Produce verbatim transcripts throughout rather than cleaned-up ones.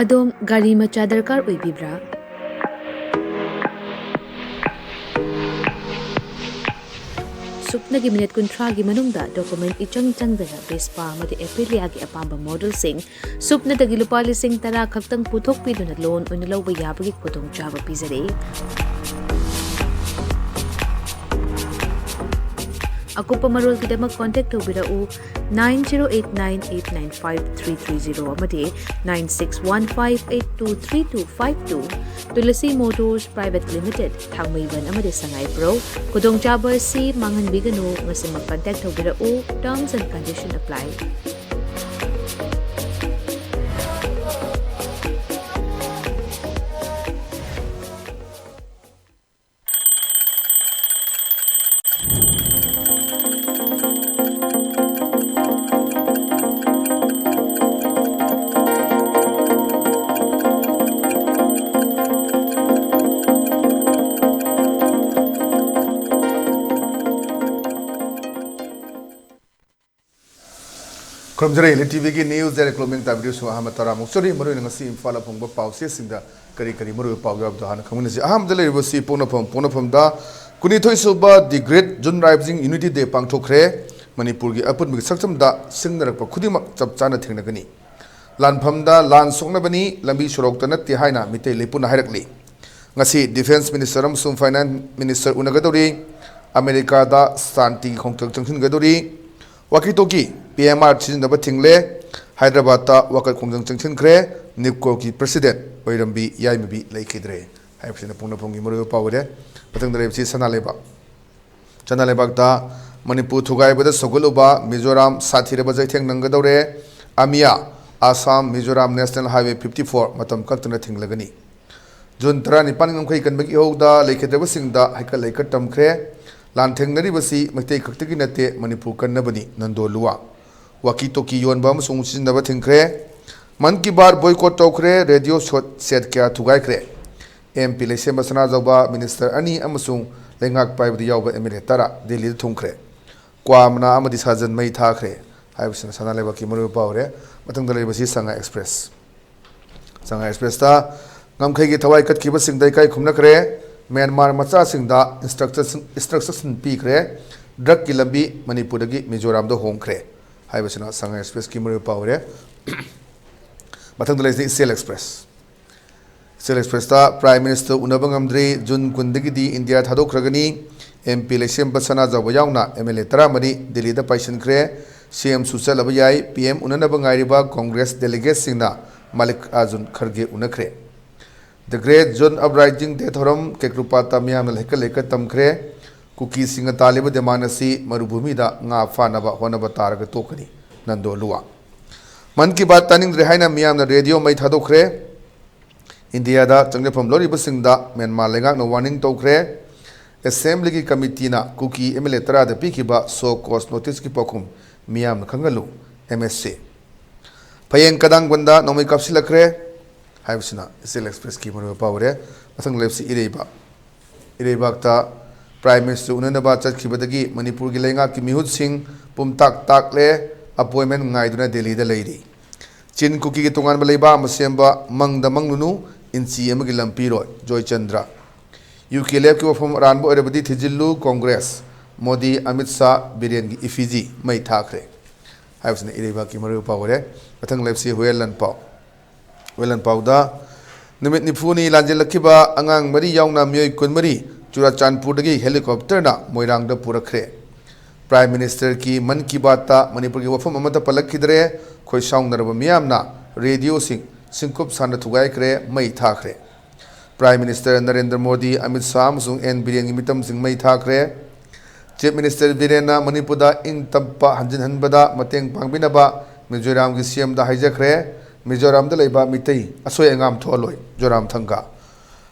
ꯑꯗꯣꯝ ꯒꯥꯔꯤ ꯃꯆꯥ ꯗꯔꯀꯥꯔ ꯑꯣꯏꯕꯤꯕ꯭ꯔꯥ? ꯁꯨꯞꯅꯒꯤ ꯃꯤꯅꯤꯠ ꯀꯨꯟꯊ꯭ꯔꯥꯒꯤ ꯃꯅꯨꯡꯗ ꯗꯣꯀꯨꯃꯦꯟ ꯏꯆꯪ ꯆꯪꯗꯅ ꯚꯦꯁꯄꯥ ꯑꯃꯗꯤ ꯑꯦꯄ꯭ꯔꯤꯂꯤꯌꯥꯒꯤ ꯑꯄꯥꯝꯕ ꯃꯣꯗꯦꯜꯁꯤꯡ ꯁꯨꯞꯅꯗꯒꯤ ꯂꯨꯄꯥ ꯂꯤꯁꯤꯡ ꯇꯔꯥ ꯈꯛꯇꯪ ꯄꯨꯊꯣꯛꯄꯤꯗꯨꯅ ꯂꯣꯟ ꯑꯣꯏꯅ ꯂꯧꯕ ꯌꯥꯕꯒꯤ ꯈꯨꯗꯣꯡꯆꯥꯕ ꯄꯤꯖꯔꯤ꯫ ꯑꯀꯨꯞꯄ ꯃꯔꯣꯜꯒꯤꯗꯃꯛ ꯀꯣꯟꯇꯦꯛ ꯇꯧꯕꯤꯔꯛꯎ, nine zero eight nine eight nine five three three zero ꯑꯃꯗꯤ nine six one five eight two three two five two꯫ Tulsi motors private limited, Thangmeiband ꯑꯃꯗꯤ ꯁꯉꯥꯏꯄ꯭ꯔꯧ꯫ ꯈꯨꯗꯣꯡꯆꯥꯕ ꯑꯁꯤ ꯃꯥꯡꯍꯟꯕꯤꯒꯅꯨ꯫ ꯉꯁꯤꯃꯛ ꯀꯟꯇꯦꯛ ꯇꯧꯕꯤꯔꯛꯎ꯫ Terms and condition apply꯫ ꯈꯨꯔꯨꯝꯖꯔꯤ, ꯏꯂꯤꯠ ꯇꯤꯚꯤꯒꯤ ꯅ꯭ꯌꯨꯁ ꯗꯥꯏꯔꯦꯛ ꯀ꯭ꯂꯣꯃꯤꯡ ꯇꯥꯕꯤꯔꯤꯕꯁꯨ ꯑꯍꯥꯟꯕ ꯇꯔꯥꯃꯨꯛ ꯆꯠꯂꯤ꯫ ꯃꯔꯨꯑꯣꯏꯅ ꯉꯁꯤ ꯏꯝꯐꯥꯜꯗ ꯐꯪꯕ ꯄꯥꯎꯆꯦꯁꯤꯡꯗ ꯀꯔꯤ ꯀꯔꯤ ꯃꯔꯨꯑꯣꯏꯕ ꯄꯥꯎ ꯌꯥꯎꯕꯗꯣ ꯍꯥꯟꯅ ꯈꯪꯃꯤꯟꯅꯁꯤ꯫ ꯑꯍꯥꯟꯕꯗ ꯂꯩꯔꯤꯕꯁꯤ ꯄꯣꯛꯅꯐꯝ꯫ ꯄꯣꯛꯅꯐꯝꯗ ꯀꯨꯟꯅꯤꯊꯣꯏ ꯁꯨꯕ The Great Jun Rising Unity Day ꯄꯥꯡꯊꯣꯛꯈ꯭ꯔꯦ꯫ ꯃꯅꯤꯄꯨꯔꯒꯤ ꯑꯄꯨꯟꯕꯒꯤ ꯁꯛꯇꯝꯗ ꯁꯤꯡꯅꯔꯛꯄ ꯈꯨꯗꯤꯡꯃꯛ ꯆꯞ ꯆꯥꯅ ꯊꯦꯡꯅꯒꯅꯤ꯫ ꯂꯥꯟꯐꯝꯗ ꯂꯥꯟ ꯁꯣꯛꯅꯕꯅꯤ, ꯂꯝꯕꯤ ꯁꯣꯔꯣꯛꯇ ꯅꯠꯇꯦ ꯍꯥꯏꯅ ꯃꯤꯇꯩ ꯂꯩꯄꯨꯅ ꯍꯥꯏꯔꯛꯂꯤ꯫ ꯉꯁꯤ ꯗꯤꯐꯦꯟꯁ ꯃꯤꯅꯤꯁꯇꯔ ꯑꯃꯁꯨꯡ ꯐꯥꯏꯅꯥꯟꯁ ꯃꯤꯅꯤꯁꯇꯔ ꯎꯅꯒꯗꯧꯔꯤ꯫ ꯑꯃꯦꯔꯤꯀꯥꯗ ꯁꯥꯟꯇꯤꯒꯤ ꯈꯣꯡꯖꯪ ꯆꯪꯁꯤꯟꯒꯗꯧꯔꯤ꯫ ꯋꯥꯀꯤ ꯇꯣꯀꯤ, ꯄꯤ ꯑꯦꯝ ꯑꯥꯔ ꯁꯤꯖꯤꯟꯅꯕ ꯊꯤꯡꯂꯦ꯫ ꯍꯥꯏꯗ꯭ꯔꯕꯥꯗꯇ ꯋꯥꯀꯠ ꯈꯣꯡꯖꯪ ꯆꯪꯁꯤꯟꯈ꯭ꯔꯦ꯫ ꯅꯤꯞꯀꯣꯒꯤ ꯄ꯭ꯔꯁꯤꯗꯦꯟꯠ ꯑꯣꯏꯔꯝꯕꯤ ꯌꯥꯏꯃꯕꯤ ꯂꯩꯈꯤꯗ꯭ꯔꯦ꯫ ꯍꯥꯏꯕꯁꯤꯅ ꯄꯣꯛꯅꯐꯝꯒꯤ ꯃꯔꯨꯑꯣꯏꯕ ꯄꯥꯎ ꯑꯣꯏꯔꯦ꯫ ꯃꯊꯪꯗ ꯂꯩꯕꯁꯤ ꯁꯅꯥ ꯂꯩꯕꯥꯛ꯫ ꯆꯅꯥ ꯂꯩꯕꯥꯛꯇ ꯃꯅꯤꯄꯨꯔ ꯊꯨꯒꯥꯏꯕꯗ ꯁꯧꯒꯠꯂꯨꯕ ꯃꯤꯖꯣꯔꯥꯝ ꯁꯥꯊꯤꯔꯕ ꯆꯩꯊꯦꯡ ꯅꯪꯒꯗꯧꯔꯦ꯫ ꯑꯃꯤꯌꯥ, Assam Mizoram national highway fifty four ꯃꯇꯝ ꯀꯛꯇꯅ ꯊꯤꯡꯂꯒꯅꯤ꯫ ꯖꯨꯟ ꯇꯔꯥꯅꯤꯄꯥꯟ ꯉꯝꯈꯩ ꯀꯟꯕꯒꯤ ꯏꯍꯧꯗ ꯂꯩꯈꯤꯗ꯭ꯔꯕꯁꯤꯡꯗ ꯍꯩꯀꯠ ꯂꯩꯀꯠ ꯇꯝꯈ꯭ꯔꯦ꯫ ꯂꯥꯟꯊꯦꯡꯅꯔꯤꯕꯁꯤ ꯃꯩꯇꯩ ꯈꯛꯇꯒꯤ ꯅꯠꯇꯦ, ꯃꯅꯤꯄꯨꯔ ꯀꯟꯅꯕꯅꯤ, ꯅꯟꯗꯣ ꯂꯨꯋꯥ꯫ ꯋꯥꯀꯤ ꯇꯣꯀꯤ ꯌꯣꯟꯕ ꯑꯃꯁꯨꯡ ꯁꯤꯖꯤꯟꯅꯕ ꯊꯤꯡꯈ꯭ꯔꯦ꯫ ꯃꯟ ꯀꯤ ꯕꯥꯠ ꯕꯣꯏꯀꯣꯠ ꯇꯧꯈ꯭ꯔꯦ꯫ ꯔꯦꯗꯤꯑꯣ ꯁꯣꯠ ꯁꯦꯠ ꯀꯌꯥ ꯊꯨꯒꯥꯏꯈ꯭ꯔꯦ꯫ ꯑꯦꯝ ꯄꯤ ꯂꯩꯁꯦꯝꯕ ꯁꯅꯥꯖꯥꯎꯕ, ꯃꯤꯅꯤꯁꯇꯔ ꯑꯅꯤ ꯑꯃꯁꯨꯡ ꯂꯩꯉꯥꯛ ꯄꯥꯏꯕꯗ ꯌꯥꯎꯕ ꯑꯦꯝ ꯑꯦꯜ ꯑꯦ ꯇꯔꯥ ꯗꯦꯜꯂꯤꯗ ꯊꯨꯡꯈ꯭ꯔꯦ꯫ ꯀ꯭ꯋꯥ ꯃꯅꯥ ꯑꯃꯗꯤ ꯁꯥꯖꯟ ꯃꯩ ꯊꯥꯈ꯭ꯔꯦ꯫ ꯍꯥꯏꯕꯁꯤꯅ ꯁꯅꯥ ꯂꯩꯕꯥꯛꯀꯤ ꯃꯔꯨꯑꯣꯏꯕ ꯄꯥꯎ ꯑꯣꯏꯔꯦ꯫ ꯃꯊꯪꯗ ꯂꯩꯔꯤꯕꯁꯤ ꯁꯉꯥꯏ ꯑꯦꯛꯁꯄ꯭ꯔꯦꯁ꯫ ꯁꯉꯥꯏ ꯑꯦꯛꯁꯄ꯭ꯔꯦꯁꯇ ꯉꯝꯈꯩꯒꯤ ꯊꯋꯥꯏ ꯀꯠꯈꯤꯕꯁꯤꯡꯗ ꯏꯀꯥꯏ ꯈꯨꯝꯅꯈ꯭ꯔꯦ꯫ ꯃ꯭ꯌꯥꯟꯃꯥꯔ ꯃꯆꯥꯁꯤꯡꯗ instruction, instruction ꯄꯤꯈ꯭ꯔꯦ꯫ ꯗ꯭ꯔꯒꯀꯤ ꯂꯝꯕꯤ ꯃꯅꯤꯄꯨꯔꯗꯒꯤ ꯃꯤꯖꯣꯔꯥꯝꯗ ꯍꯣꯡꯈ꯭ꯔꯦ ꯍꯥꯏꯕꯁꯤꯅ ꯁꯉꯥꯏ ꯑꯦꯛꯁꯄ꯭ꯔꯦꯁꯀꯤ ꯃꯔꯨꯑꯣꯏꯕ ꯄꯥꯎ ꯑꯣꯏꯔꯦ꯫ ꯃꯊꯪꯗ ꯂꯩꯁꯤ ꯏꯆꯦꯜ ꯑꯦꯛꯁꯄ꯭ꯔꯦꯁ꯫ ꯏꯆꯦꯜ ꯑꯦꯛꯁꯄ꯭ꯔꯦꯁꯇ Prime Minister ꯎꯅꯕ ꯉꯝꯗ꯭ꯔꯤ, ꯖꯨꯟ ꯀꯨꯟꯗꯒꯤꯗꯤ ꯏꯟꯗꯤꯌꯥ ꯊꯥꯗꯣꯛꯈ꯭ꯔꯒꯅꯤ꯫ MP ꯂꯩꯁꯦꯝꯕ ꯁꯅꯥꯖꯥꯎꯕ ꯌꯥꯎꯅ MLA ꯇꯔꯥꯃꯔꯤ ꯗꯤꯜꯂꯤꯗ ꯄꯥꯏꯁꯤꯟꯈ꯭ꯔꯦ꯫ CMꯁꯨ ꯆꯠꯂꯕ ꯌꯥꯏ꯫ PM ꯎꯅꯅꯕ ꯉꯥꯏꯔꯤꯕ Congress delegatesꯁꯤꯡꯅ ꯃꯜꯂꯤꯀꯥꯔꯖꯨꯟ ꯈꯔꯒꯦ ꯎꯅꯈ꯭ꯔꯦ꯫ The Great Zone Uprising Day ꯊꯧꯔꯝ ꯀꯦꯀ꯭ꯔꯨꯄꯥꯇ ꯃꯤꯌꯥꯝꯅ ꯂꯩꯀꯠ ꯂꯩꯀꯠ ꯇꯝꯈ꯭ꯔꯦ꯫ ꯀꯨꯀꯤꯁꯤꯡꯅ ꯇꯥꯜꯂꯤꯕ demand ꯑꯁꯤ ꯃꯔꯨꯚꯨꯃꯤꯗ ꯉꯥ ꯐꯥꯅꯕ ꯍꯣꯠꯅꯕ ꯇꯥꯔꯒ ꯇꯣꯛꯀꯅꯤ, ꯅꯟꯗꯣ ꯂꯨꯋꯥ꯫ ꯃꯟ ꯀꯤ ꯕꯥꯠ ꯇꯥꯅꯤꯡꯗ꯭ꯔꯦ ꯍꯥꯏꯅ ꯃꯤꯌꯥꯝꯅ ꯔꯦꯗꯤꯑꯣ ꯃꯩ ꯊꯥꯗꯣꯛꯈ꯭ꯔꯦ꯫ ꯏꯟꯗꯤꯌꯥꯗ ꯆꯪꯖꯐꯝ ꯂꯧꯔꯤꯕꯁꯤꯡꯗ ꯃ꯭ꯌꯥꯟꯃꯥꯔ ꯂꯩꯉꯥꯛꯅ warning ꯇꯧꯈ꯭ꯔꯦ꯫ Assemblyꯒꯤ committeeꯅ ꯀꯨꯀꯤ MLA ꯇꯔꯥꯗ ꯄꯤꯈꯤꯕ show cause noticeꯀꯤ ꯄꯥꯎꯈꯨꯝ ꯃꯤꯌꯥꯝꯅ ꯈꯪꯍꯜꯂꯨ, MHC꯫ ꯐꯌꯦꯡ ꯀꯗꯥꯡꯕꯟꯗ ꯅꯣꯡꯃꯩ ꯀꯥꯞꯁꯤꯜꯂꯛꯈ꯭ꯔꯦ ꯍꯥꯏꯕꯁꯤꯅ ꯏꯆꯦꯜ ꯑꯦꯛꯁꯄ꯭ꯔꯦꯁꯀꯤ ꯃꯔꯨꯑꯣꯏꯕ ꯄꯥꯎ ꯑꯣꯏꯔꯦ꯫ ꯃꯊꯪꯗ ꯂꯩꯕꯁꯤ ꯏꯔꯩꯕꯥꯛ꯫ ꯏꯔꯩꯕꯥꯛꯇ Prime Minister ꯎꯅꯅꯕ ꯆꯠꯈꯤꯕꯗꯒꯤ ꯃꯅꯤꯄꯨꯔꯒꯤ ꯂꯩꯉꯥꯛꯀꯤ ꯃꯤꯍꯨꯠꯁꯤꯡ ꯄꯨꯝꯇꯥꯛ ꯇꯥꯛꯂꯦ, appointment ꯉꯥꯏꯗꯨꯅ ꯗꯦꯜꯂꯤꯗ ꯂꯩꯔꯤ꯫ ꯆꯤꯟ ꯀꯨꯀꯤꯒꯤ ꯇꯣꯉꯥꯟꯕ ꯂꯩꯕꯥꯛ ꯑꯃ ꯁꯦꯝꯕ ꯃꯪꯗ ꯃꯪꯂꯨꯅꯨ, ꯏꯟꯆꯤ ꯑꯃꯒꯤ ꯂꯝ ꯄꯤꯔꯣꯏ, ꯖꯣꯏꯆꯟꯗ꯭ꯔ꯫ UKLFꯀꯤ ꯋꯥꯐꯝ ꯑꯔꯥꯟꯕ ꯑꯣꯏꯔꯕꯗꯤ ꯊꯤꯖꯤꯜꯂꯨ, ꯀꯣꯡꯒ꯭ꯔꯦꯁ꯫ ꯃꯣꯗꯤ, ꯑꯃꯤꯠ ꯁꯥꯍ, ꯕꯤꯔꯦꯟꯒꯤ effigy ꯃꯩ ꯊꯥꯈ꯭ꯔꯦ ꯍꯥꯏꯕꯁꯤꯅ ꯏꯔꯩꯕꯥꯛꯀꯤ ꯃꯔꯨꯑꯣꯏꯕ ꯄꯥꯎ ꯑꯣꯏꯔꯦ꯫ ꯃꯊꯪ ꯂꯩꯕꯁꯤ ꯍꯨꯌꯦꯟ ꯂꯥꯟꯄꯥꯎ꯫ ꯍꯨꯌꯦꯟ ꯂꯥꯟꯄꯥꯎꯗ ꯅꯨꯃꯤꯠ ꯅꯤꯐꯨꯅꯤ ꯂꯥꯟꯖꯦꯜꯂꯛꯈꯤꯕ ꯑꯉꯥꯡ ꯃꯔꯤ ꯌꯥꯎꯅ ꯃꯤꯑꯣꯏ ꯀꯨꯟꯃꯔꯤ ꯆꯨꯔꯥꯆꯥꯟꯄꯨꯔꯗꯒꯤ helicopterꯅ ꯃꯣꯏꯔꯥꯡꯗ ꯄꯨꯔꯛꯈ꯭ꯔꯦ꯫ Prime Ministerꯒꯤ ꯃꯟ ꯀꯤ ꯕꯥꯠꯇ ꯃꯅꯤꯄꯨꯔꯒꯤ ꯋꯥꯐꯝ ꯑꯃꯠꯇ ꯄꯜꯂꯛꯈꯤꯗ꯭ꯔꯦ꯫ ꯈꯣꯏ ꯁꯥꯎꯅꯔꯕ ꯃꯤꯌꯥꯝꯅ ꯔꯦꯗꯤꯑꯣꯁꯤꯡ ꯁꯤꯡꯀꯨꯞ ꯁꯥꯟꯅ ꯊꯨꯒꯥꯏꯈ꯭ꯔꯦ, ꯃꯩ ꯊꯥꯈ꯭ꯔꯦ꯫ Prime Minister ꯅꯔꯦꯟꯗ꯭ꯔ ꯃꯣꯗꯤ, ꯑꯃꯤꯠ ꯁꯥꯍ ꯑꯃꯁꯨꯡ ꯑꯦꯟ ꯕꯤꯔꯦꯟꯒꯤ ꯃꯤꯇꯝꯁꯤꯡ ꯃꯩ ꯊꯥꯈ꯭ꯔꯦ꯫ Chief Minister ꯕꯤꯔꯦꯟꯅ ꯃꯅꯤꯄꯨꯔꯗ ꯏꯪ ꯇꯞꯄ ꯍꯟꯖꯤꯟꯍꯟꯕꯗ ꯃꯇꯦꯡ ꯄꯥꯡꯕꯤꯅꯕ ꯃꯤꯖꯣꯔꯥꯝꯒꯤ CMꯗ ꯍꯥꯏꯖꯈ꯭ꯔꯦ꯫ ꯃꯤꯖꯣꯔꯥꯝꯗ ꯂꯩꯕ ꯃꯤꯇꯩ ꯑꯁꯣꯏ ꯑꯉꯥꯝ ꯊꯣꯛꯍꯜꯂꯣꯏ, ꯖꯣꯔꯥꯝ ꯊꯪꯒ꯫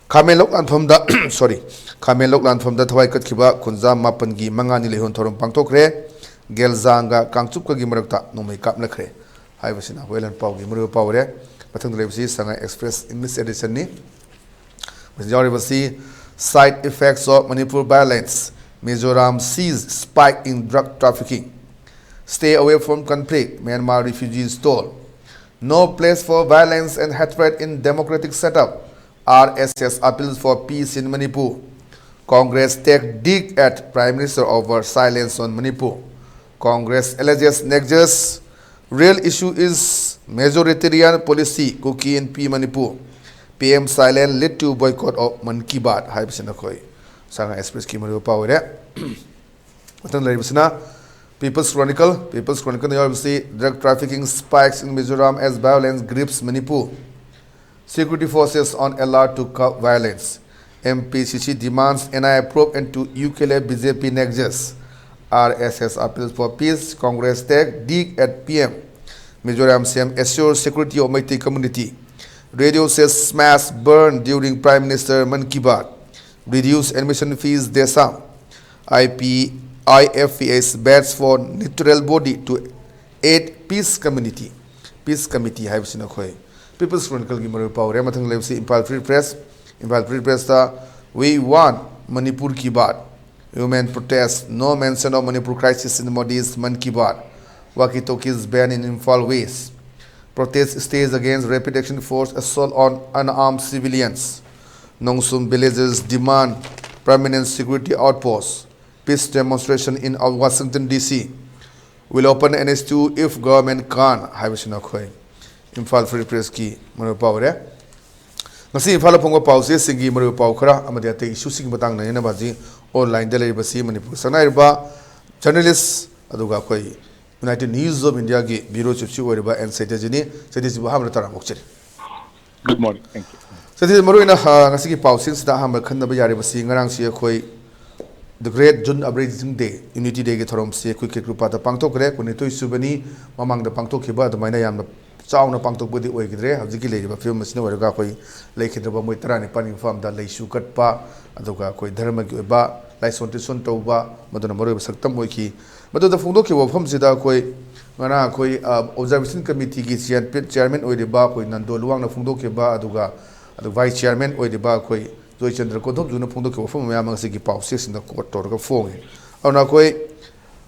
ꯈꯥꯃꯦꯟꯂꯣꯛ ꯂꯥꯟꯐꯝꯗ, sorry, ꯈꯥꯃꯦꯟꯂꯣꯛ ꯂꯥꯟꯐꯝꯗ ꯊꯋꯥꯏ ꯀꯠꯈꯤꯕ ꯈꯨꯟꯖꯥ ꯃꯥꯄꯟꯒꯤ ꯃꯉꯥꯅꯤ ꯂꯩꯍꯣꯟ ꯊꯧꯔꯝ ꯄꯥꯡꯊꯣꯛꯈ꯭ꯔꯦ꯫ ꯒꯦꯜꯖꯥꯡꯒ ꯀꯥꯡꯆꯨꯞꯀꯒꯤ ꯃꯔꯛꯇ ꯅꯣꯡꯃꯩ ꯀꯥꯞꯅꯈ꯭ꯔꯦ ꯍꯥꯏꯕꯁꯤꯅ ꯍꯨꯌꯦꯟ ꯂꯥꯟꯄꯥꯎꯒꯤ ꯃꯔꯨꯑꯣꯏꯕ ꯄꯥꯎ ꯑꯣꯏꯔꯦ꯫ ꯃꯊꯪꯗ ꯂꯩꯕꯁꯤ ꯁꯉꯥꯏ Express English editionꯅꯤ꯫ ꯃꯁꯤꯗ ꯌꯥꯎꯔꯤꯕꯁꯤ side effects of Manipur violence, Mizoram sees spike in drug trafficking, stay away from conflict, Myanmar refugees told, No place for violence and hatred in democratic setup. R S S appeals for peace in Manipur. Congress take dig at Prime Minister over silence on Manipur. Congress alleges Nexus real issue is majoritarian policy, Kuki Inpi Manipur. P M silence lead to boycott of Mann Ki Baat ꯍꯥꯏꯕꯁꯤꯅ ꯑꯩꯈꯣꯏ ꯁꯉꯥꯏ ꯑꯦꯛꯁꯄ꯭ꯔꯦꯁꯀꯤ ꯃꯔꯨꯑꯣꯏꯕ ꯄꯥꯎ ꯑꯣꯏꯔꯦ꯫ ꯃꯊꯪ ꯂꯩꯔꯤꯕꯁꯤꯅ People's Chronicle꯫ People's Chronicleꯅ ꯌꯥꯎꯔꯤꯕꯁꯤ, "Drug trafficking spikes in Mizoram as violence grips Manipur. Security forces on alert to curb violence. M P C C demands N I A probe into U K-led B J P nexus. R S S appeals for peace. Congress take dig at P M. Mizoram C M assures security of Meitei community. Radio says smash burn during Prime Minister Mann Ki Baat. Reduce admission fees, Desam. I P, I F P S bets for neutral body to aid peace community." Peace committee ꯍꯥꯏꯕꯁꯤꯅ ꯑꯩꯈꯣꯏ People's Chronicleꯒꯤ ꯃꯔꯨꯑꯣꯏꯕ ꯄꯥꯎ ꯑꯣꯏꯔꯦ꯫ ꯃꯊꯪ ꯂꯩꯕꯁꯤ Imphal Free Press꯫ Imphal Free Pressꯇ, "We want Manipur Ki Baat." Women protest, no mention of Manipur crisis in Modi's Mann Ki Baat. Walkie-talkies ban in Imphal West. Protest stays against rapid action force assault on unarmed civilians. Nongsum villagers demand permanent security outposts. Peace demonstration in Washington D C. "Will open N S two if government can't" ꯍꯥꯏꯕꯁꯤꯅ ꯑꯩꯈꯣꯏ Imphal Free Pressꯀꯤ ꯃꯔꯨꯑꯣꯏꯕ ꯄꯥꯎ ꯑꯣꯏꯔꯦ꯫ ꯉꯁꯤ ꯏꯝꯐꯥꯜꯗ ꯐꯣꯡꯕ ꯄꯥꯎꯆꯦꯁꯤꯡꯒꯤ ꯃꯔꯨꯑꯣꯏꯕ ꯄꯥꯎ ꯈꯔ ꯑꯃꯗꯤ ꯑꯇꯩ ꯏꯁꯨꯁꯤꯡꯒꯤ ꯃꯇꯥꯡꯗ ꯅꯩꯅꯅꯕ ꯍꯧꯖꯤꯛ onlineꯗ ꯂꯩꯔꯤꯕꯁꯤ ꯃꯅꯤꯄꯨꯔ ꯁꯛꯅꯥꯏꯔꯕ journalist ꯑꯗꯨꯒ ꯑꯩꯈꯣꯏ United News of Indiaꯒꯤ bureau chiefꯁꯨ ꯑꯣꯏꯔꯤꯕ ꯑꯦꯟ ꯁꯩꯇꯖꯤꯅꯤ꯫ ꯁꯩꯇꯖꯤꯕꯨ ꯑꯍꯥꯟꯕꯗ ꯇꯔꯥꯝꯅ ꯑꯣꯛꯆꯔꯤ꯫ Good morning. Thank you. ꯁꯩꯇꯖꯤ, ꯃꯔꯨꯑꯣꯏꯅ, ꯑ, ꯉꯁꯤꯒꯤ ꯄꯥꯎꯆꯦꯁꯤꯗ ꯑꯍꯥꯟꯕ ꯈꯟꯅꯕ ꯌꯥꯔꯤꯕꯁꯤ ꯉꯔꯥꯡꯁꯤ ꯑꯩꯈꯣꯏ The Great June Uprising Day, Unity Dayꯒꯤ ꯊꯧꯔꯝꯁꯤ ꯑꯩꯈꯣꯏ ꯀꯦꯀ꯭ꯔꯨꯄꯥꯗ ꯄꯥꯡꯊꯣꯛꯈ꯭ꯔꯦ꯫ ꯀꯨꯟꯅꯤꯊꯣꯏ ꯁꯨꯕꯅꯤ꯫ ꯃꯃꯥꯡꯗ ꯄꯥꯡꯊꯣꯛꯈꯤꯕ ꯑꯗꯨꯃꯥꯏꯅ ꯌꯥꯝꯅ ꯆꯥꯎꯅ ꯄꯥꯡꯊꯣꯛꯄꯗꯤ ꯑꯣꯏꯈꯤꯗ꯭ꯔꯦ꯫ ꯍꯧꯖꯤꯛꯀꯤ ꯂꯩꯔꯤꯕ ꯐꯤꯕꯝ ꯑꯁꯤꯅ ꯑꯣꯏꯔꯒ ꯑꯩꯈꯣꯏ ꯂꯩꯈꯤꯗ꯭ꯔꯕ ꯃꯣꯏ ꯇꯔꯥꯅꯤꯄꯥꯜꯒꯤ ꯃꯐꯝꯗ ꯂꯩꯁꯨ ꯀꯠꯄ, ꯑꯗꯨꯒ ꯑꯩꯈꯣꯏ ꯙꯔꯃꯒꯤ ꯑꯣꯏꯕ ꯂꯥꯏꯁꯣꯟ ꯇꯤꯟꯁꯣꯟ ꯇꯧꯕ, ꯃꯗꯨꯅ ꯃꯔꯨꯑꯣꯏꯕ ꯁꯛꯇꯝ ꯑꯣꯏꯈꯤ꯫ ꯃꯗꯨꯗ ꯐꯣꯡꯗꯣꯛꯈꯤꯕ ꯋꯥꯐꯝꯁꯤꯗ ꯑꯩꯈꯣꯏ ꯉꯔꯥꯡ ꯑꯩꯈꯣꯏ, ꯑ, Observation Committeeꯒꯤ chair-, chairman ꯑꯣꯏꯔꯤꯕ ꯑꯩꯈꯣꯏ ꯅꯟꯗꯣ ꯂꯨꯋꯥꯡꯅ ꯐꯣꯡꯗꯣꯛꯈꯤꯕ, ꯑꯗꯨꯒ, ꯑꯗꯨꯒ vice chairman ꯑꯣꯏꯔꯤꯕ ꯑꯩꯈꯣꯏ ꯖꯣꯏꯆꯟꯗ꯭ꯔ ꯀꯣꯟꯊꯣꯝꯖꯨꯅ ꯐꯣꯡꯗꯣꯛꯈꯤꯕ ꯋꯥꯐꯝ ꯃꯌꯥꯝ ꯑꯃ ꯉꯁꯤꯒꯤ ꯄꯥꯎꯆꯦꯁꯤꯡꯗ quote ꯇꯧꯔꯒ ꯐꯣꯡꯉꯤ꯫ ꯑꯗꯨꯅ ꯑꯩꯈꯣꯏ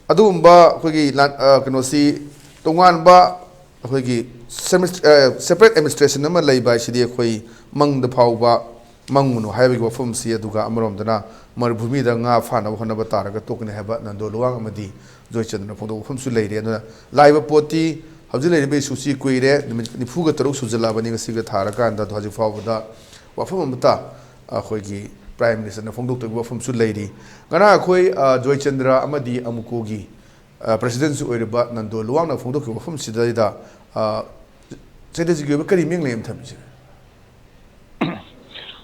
ꯑꯗꯨꯒꯨꯝꯕ ꯑꯩꯈꯣꯏꯒꯤ ꯂꯥꯟ-, ꯑ, ꯀꯩꯅꯣꯁꯤ ꯇꯣꯉꯥꯟꯕ ꯑꯩꯈꯣꯏꯒꯤ Separate administration ꯑꯃ ꯂꯩꯕ ꯍꯥꯏꯁꯤꯗꯤ ꯑꯩꯈꯣꯏ ꯃꯪꯗ ꯐꯥꯎꯕ ꯃꯪꯉꯨꯅꯨ ꯍꯥꯏꯕꯒꯤ ꯋꯥꯐꯝꯁꯤ, ꯑꯗꯨꯒ ꯑꯃꯔꯣꯝꯗꯅ ꯃꯔꯨꯚꯨꯃꯤꯗ ꯉꯥ ꯐꯥꯅꯕ ꯍꯣꯠꯅꯕ ꯇꯥꯔꯒ ꯇꯣꯛꯀꯅꯤ ꯍꯥꯏꯕ ꯅꯟꯗꯣ ꯂꯨꯋꯥꯡ ꯑꯃꯗꯤ ꯖꯣꯏꯆꯟꯗ꯭ꯔꯅ ꯐꯣꯡꯗꯣꯛꯄ ꯋꯥꯐꯝꯁꯨ ꯂꯩꯔꯦ꯫ ꯑꯗꯨꯅ ꯂꯥꯛꯏꯕ ꯄꯣꯠꯇꯤ ꯍꯧꯖꯤꯛ ꯂꯩꯔꯤꯕ ꯏꯁꯨꯁꯤ ꯀꯨꯏꯔꯦ, ꯅꯨꯃꯤꯠ ꯅꯤꯐꯨꯒ ꯇꯔꯨꯛ ꯁꯨꯖꯜꯂꯛꯑꯕꯅꯤ ꯉꯁꯤꯒ ꯊꯥꯔꯀꯥꯟꯗ꯫ ꯑꯗꯣ ꯍꯧꯖꯤꯛ ꯐꯥꯎꯕꯗ ꯋꯥꯐꯝ ꯑꯃꯠꯇ ꯑꯩꯈꯣꯏꯒꯤ Prime Ministerꯅ ꯐꯣꯡꯗꯣꯛꯇꯕꯒꯤ ꯋꯥꯐꯝꯁꯨ ꯂꯩꯔꯤ꯫ ꯉꯔꯥꯡ ꯑꯩꯈꯣꯏ, ꯑ, ꯖꯣꯏꯆꯟꯗ꯭ꯔ ꯑꯃꯗꯤ ꯑꯃꯨꯀꯣꯒꯤ, ꯑ, Presidentꯁꯨ ꯑꯣꯏꯔꯤꯕ ꯅꯟꯗꯣ ꯂꯨꯋꯥꯡꯅ ꯐꯣꯡꯗꯣꯛꯈꯤꯕ ꯋꯥꯐꯝꯁꯤꯗꯩꯗ, ꯑ, ꯆꯩꯇꯖꯤꯠꯀꯤ ꯑꯣꯏꯕ ꯀꯔꯤ ꯃꯤꯠꯌꯦꯡ ꯂꯩ ꯑꯃ ꯊꯝꯕꯤꯁꯤꯔꯥ?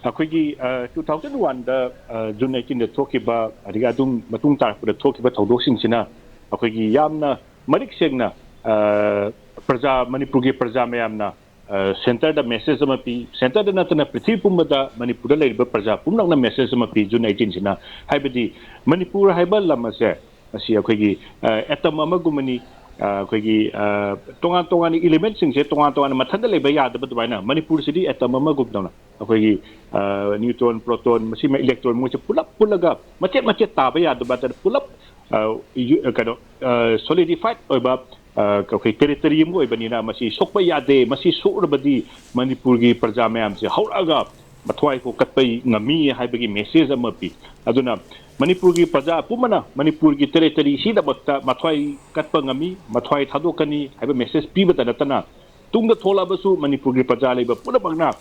ꯑꯩꯈꯣꯏꯒꯤ ꯇꯨ ꯊꯥꯎꯖꯟ ꯋꯥꯟꯗ ꯖꯨꯟ ꯑꯩꯠꯇꯤꯟꯗ ꯊꯣꯛꯈꯤꯕ, ꯑꯗꯒꯤ ꯑꯗꯨꯝ ꯃꯇꯨꯡ ꯇꯥꯔꯛꯄꯗ ꯊꯣꯛꯈꯤꯕ ꯊꯧꯗꯣꯛꯁꯤꯡꯁꯤꯅ ꯑꯩꯈꯣꯏꯒꯤ ꯌꯥꯝꯅ ꯃꯔꯤꯛ ꯁꯦꯡꯅ, ꯑ, ꯄ꯭ꯔꯖꯥ, ꯃꯅꯤꯄꯨꯔꯒꯤ ꯄ꯭ꯔꯖꯥ ꯃꯌꯥꯝꯅ, ꯑ, centreꯗ message ꯑꯃ ꯄꯤ꯫ Centreꯗ ꯅꯠꯇꯅ ꯄ꯭ꯔꯤꯊꯤꯕꯤ ꯄꯨꯝꯕꯗ ꯃꯅꯤꯄꯨꯔꯗ ꯂꯩꯔꯤꯕ ꯄ꯭ꯔꯖꯥ ꯄꯨꯝꯅꯃꯛꯅ message ꯑꯃ ꯄꯤ ꯖꯨꯟ ꯑꯩꯠꯇꯤꯟꯁꯤꯅ꯫ ꯍꯥꯏꯕꯗꯤ ꯃꯅꯤꯄꯨꯔ ꯍꯥꯏꯕ ꯂꯝ ꯑꯁꯦ, ꯑꯁꯤ ꯑꯩꯈꯣꯏꯒꯤ, ꯑ, atom ꯑꯃꯒꯨꯝꯕꯅꯤ꯫ ꯑ, ꯑꯩꯈꯣꯏꯒꯤ, ꯑ, ꯇꯣꯉꯥꯟ ꯇꯣꯉꯥꯟꯕ elementꯁꯤꯡꯁꯦ ꯇꯣꯉꯥꯟ ꯇꯣꯉꯥꯟꯅ ꯃꯊꯟꯇ ꯂꯩꯕ ꯌꯥꯗꯕ ꯑꯗꯨꯃꯥꯏꯅ ꯃꯅꯤꯄꯨꯔꯁꯤꯗꯤ atom ꯑꯃꯒꯨꯝꯗꯧꯅ ꯑꯩꯈꯣꯏꯒꯤ, ꯑ, neutron, proton, ꯃꯁꯤꯃ electron, ꯃꯣꯏꯁꯦ ꯄꯨꯂꯞ ꯄꯨꯜꯂꯒ ꯃꯆꯦꯠ ꯃꯆꯦꯠ ꯇꯥꯕ ꯌꯥꯗꯕ ꯍꯥꯏꯇꯥꯔꯦ, ꯄꯨꯂꯞ, ꯑ, ꯌꯨ-, ꯀꯩꯅꯣ, ꯑ, solidified ꯑꯣꯏꯕ, ꯑ, ꯑꯩꯈꯣꯏ territory ꯑꯃ ꯑꯣꯏꯕꯅꯤꯅ ꯃꯁꯤ ꯁꯣꯛꯄ ꯌꯥꯗꯦ꯫ ꯃꯁꯤ ꯁꯣꯛꯂꯕꯗꯤ ꯃꯅꯤꯄꯨꯔꯒꯤ ꯄ꯭ꯔꯖꯥ ꯃꯌꯥꯝꯁꯦ ꯍꯧꯔꯛꯑꯒ ꯃꯊ꯭ꯋꯥꯏ ꯀꯣꯛ ꯀꯠꯄ ꯉꯝꯃꯤ ꯍꯥꯏꯕꯒꯤ message ꯑꯃ ꯄꯤ꯫ ꯑꯗꯨꯅ ꯃꯅꯤꯄꯨꯔꯒꯤ ꯄ꯭ꯔꯖꯥ ꯄꯨꯝꯕꯅ ꯃꯅꯤꯄꯨꯔꯒꯤ territory ꯁꯤꯗꯃꯛꯇ ꯃꯊ꯭ꯋꯥꯏ ꯀꯠꯄ ꯉꯝꯃꯤ, ꯃꯊ꯭ꯋꯥꯏ ꯊꯥꯗꯣꯛꯀꯅꯤ ꯍꯥꯏꯕ message ꯄꯤꯕꯇ ꯅꯠꯇꯅ, ꯇꯨꯡꯗ ꯊꯣꯛꯂꯛꯑꯕꯁꯨ ꯃꯅꯤꯄꯨꯔꯒꯤ ꯄ꯭ꯔꯖꯥ ꯂꯩꯕ ꯄꯨꯝꯅꯃꯛꯅ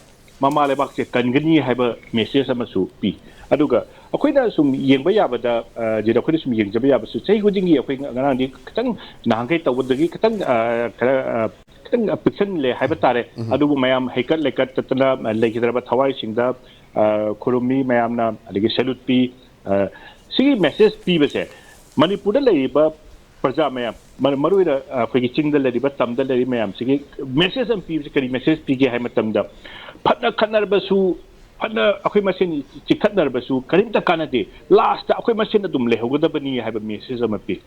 ꯃꯃꯥ ꯂꯩꯕꯥꯛꯁꯦ ꯀꯟꯒꯅꯤ ꯍꯥꯏꯕ message ꯑꯃꯁꯨ ꯄꯤ꯫ ꯑꯗꯨꯒ ꯑꯩꯈꯣꯏꯅ ꯁꯨꯝ ꯌꯦꯡꯕ ꯌꯥꯕꯗ, ꯑ, ꯖꯤꯗ ꯑꯩꯈꯣꯏꯅ ꯁꯨꯝ ꯌꯦꯡꯖꯕ ꯌꯥꯕꯁꯨ, ꯆꯍꯤ ꯈꯨꯗꯤꯡꯒꯤ ꯑꯩꯈꯣꯏ ꯉꯔꯥꯡꯗꯤ ꯈꯤꯇꯪ ꯅꯍꯥꯟꯈꯩ ꯇꯧꯕꯗꯒꯤ ꯈꯤꯇꯪ, ꯑ, ꯈꯔ, ꯑ, ꯈꯤꯇꯪ ꯄꯤꯛꯁꯟꯂꯦ ꯍꯥꯏꯕ ꯇꯥꯔꯦ꯫ ꯑꯗꯨꯕꯨ ꯃꯌꯥꯝ ꯍꯩꯀꯠ ꯂꯩꯀꯠ ꯆꯠꯇꯅ, ꯑ, ꯂꯩꯈꯤꯗ꯭ꯔꯕ ꯊꯋꯥꯏꯁꯤꯡꯗ, ꯑ, ꯈꯨꯔꯨꯝꯃꯤ ꯃꯌꯥꯝꯅ, ꯑꯗꯒꯤ salute ꯄꯤ꯫ ꯑ, ꯁꯤꯒꯤ message ꯄꯤꯕꯁꯦ ꯃꯅꯤꯄꯨꯔꯗ ꯂꯩꯔꯤꯕ ꯄ꯭ꯔꯖꯥ ꯃꯌꯥꯝ, ꯃꯔꯨ, ꯃꯔꯨꯑꯣꯏꯅ, ꯑ, ꯑꯩꯈꯣꯏꯒꯤ ꯆꯤꯡꯗ ꯂꯩꯔꯤꯕ, ꯇꯝꯗ ꯂꯩꯔꯤꯕ ꯃꯌꯥꯝꯁꯤꯒꯤ message ꯑꯃ ꯄꯤꯕꯁꯦ ꯀꯔꯤ message ꯄꯤꯒꯦ ꯍꯥꯏꯕ ꯃꯇꯝꯗ, ꯐꯅ ꯈꯠꯅꯔꯕꯁꯨ, ꯐꯅ ꯑꯩꯈꯣꯏ ꯃꯁꯦꯟ ꯆꯤꯡꯈꯠꯅꯔꯕꯁꯨ ꯀꯔꯤꯝꯇ ꯀꯥꯟꯅꯗꯦ, lastꯇ ꯑꯩꯈꯣꯏ ꯃꯁꯦꯟ ꯑꯗꯨꯝ ꯂꯩꯍꯧꯒꯗꯕꯅꯤ ꯍꯥꯏꯕ message ꯑꯃ ꯄꯤ꯫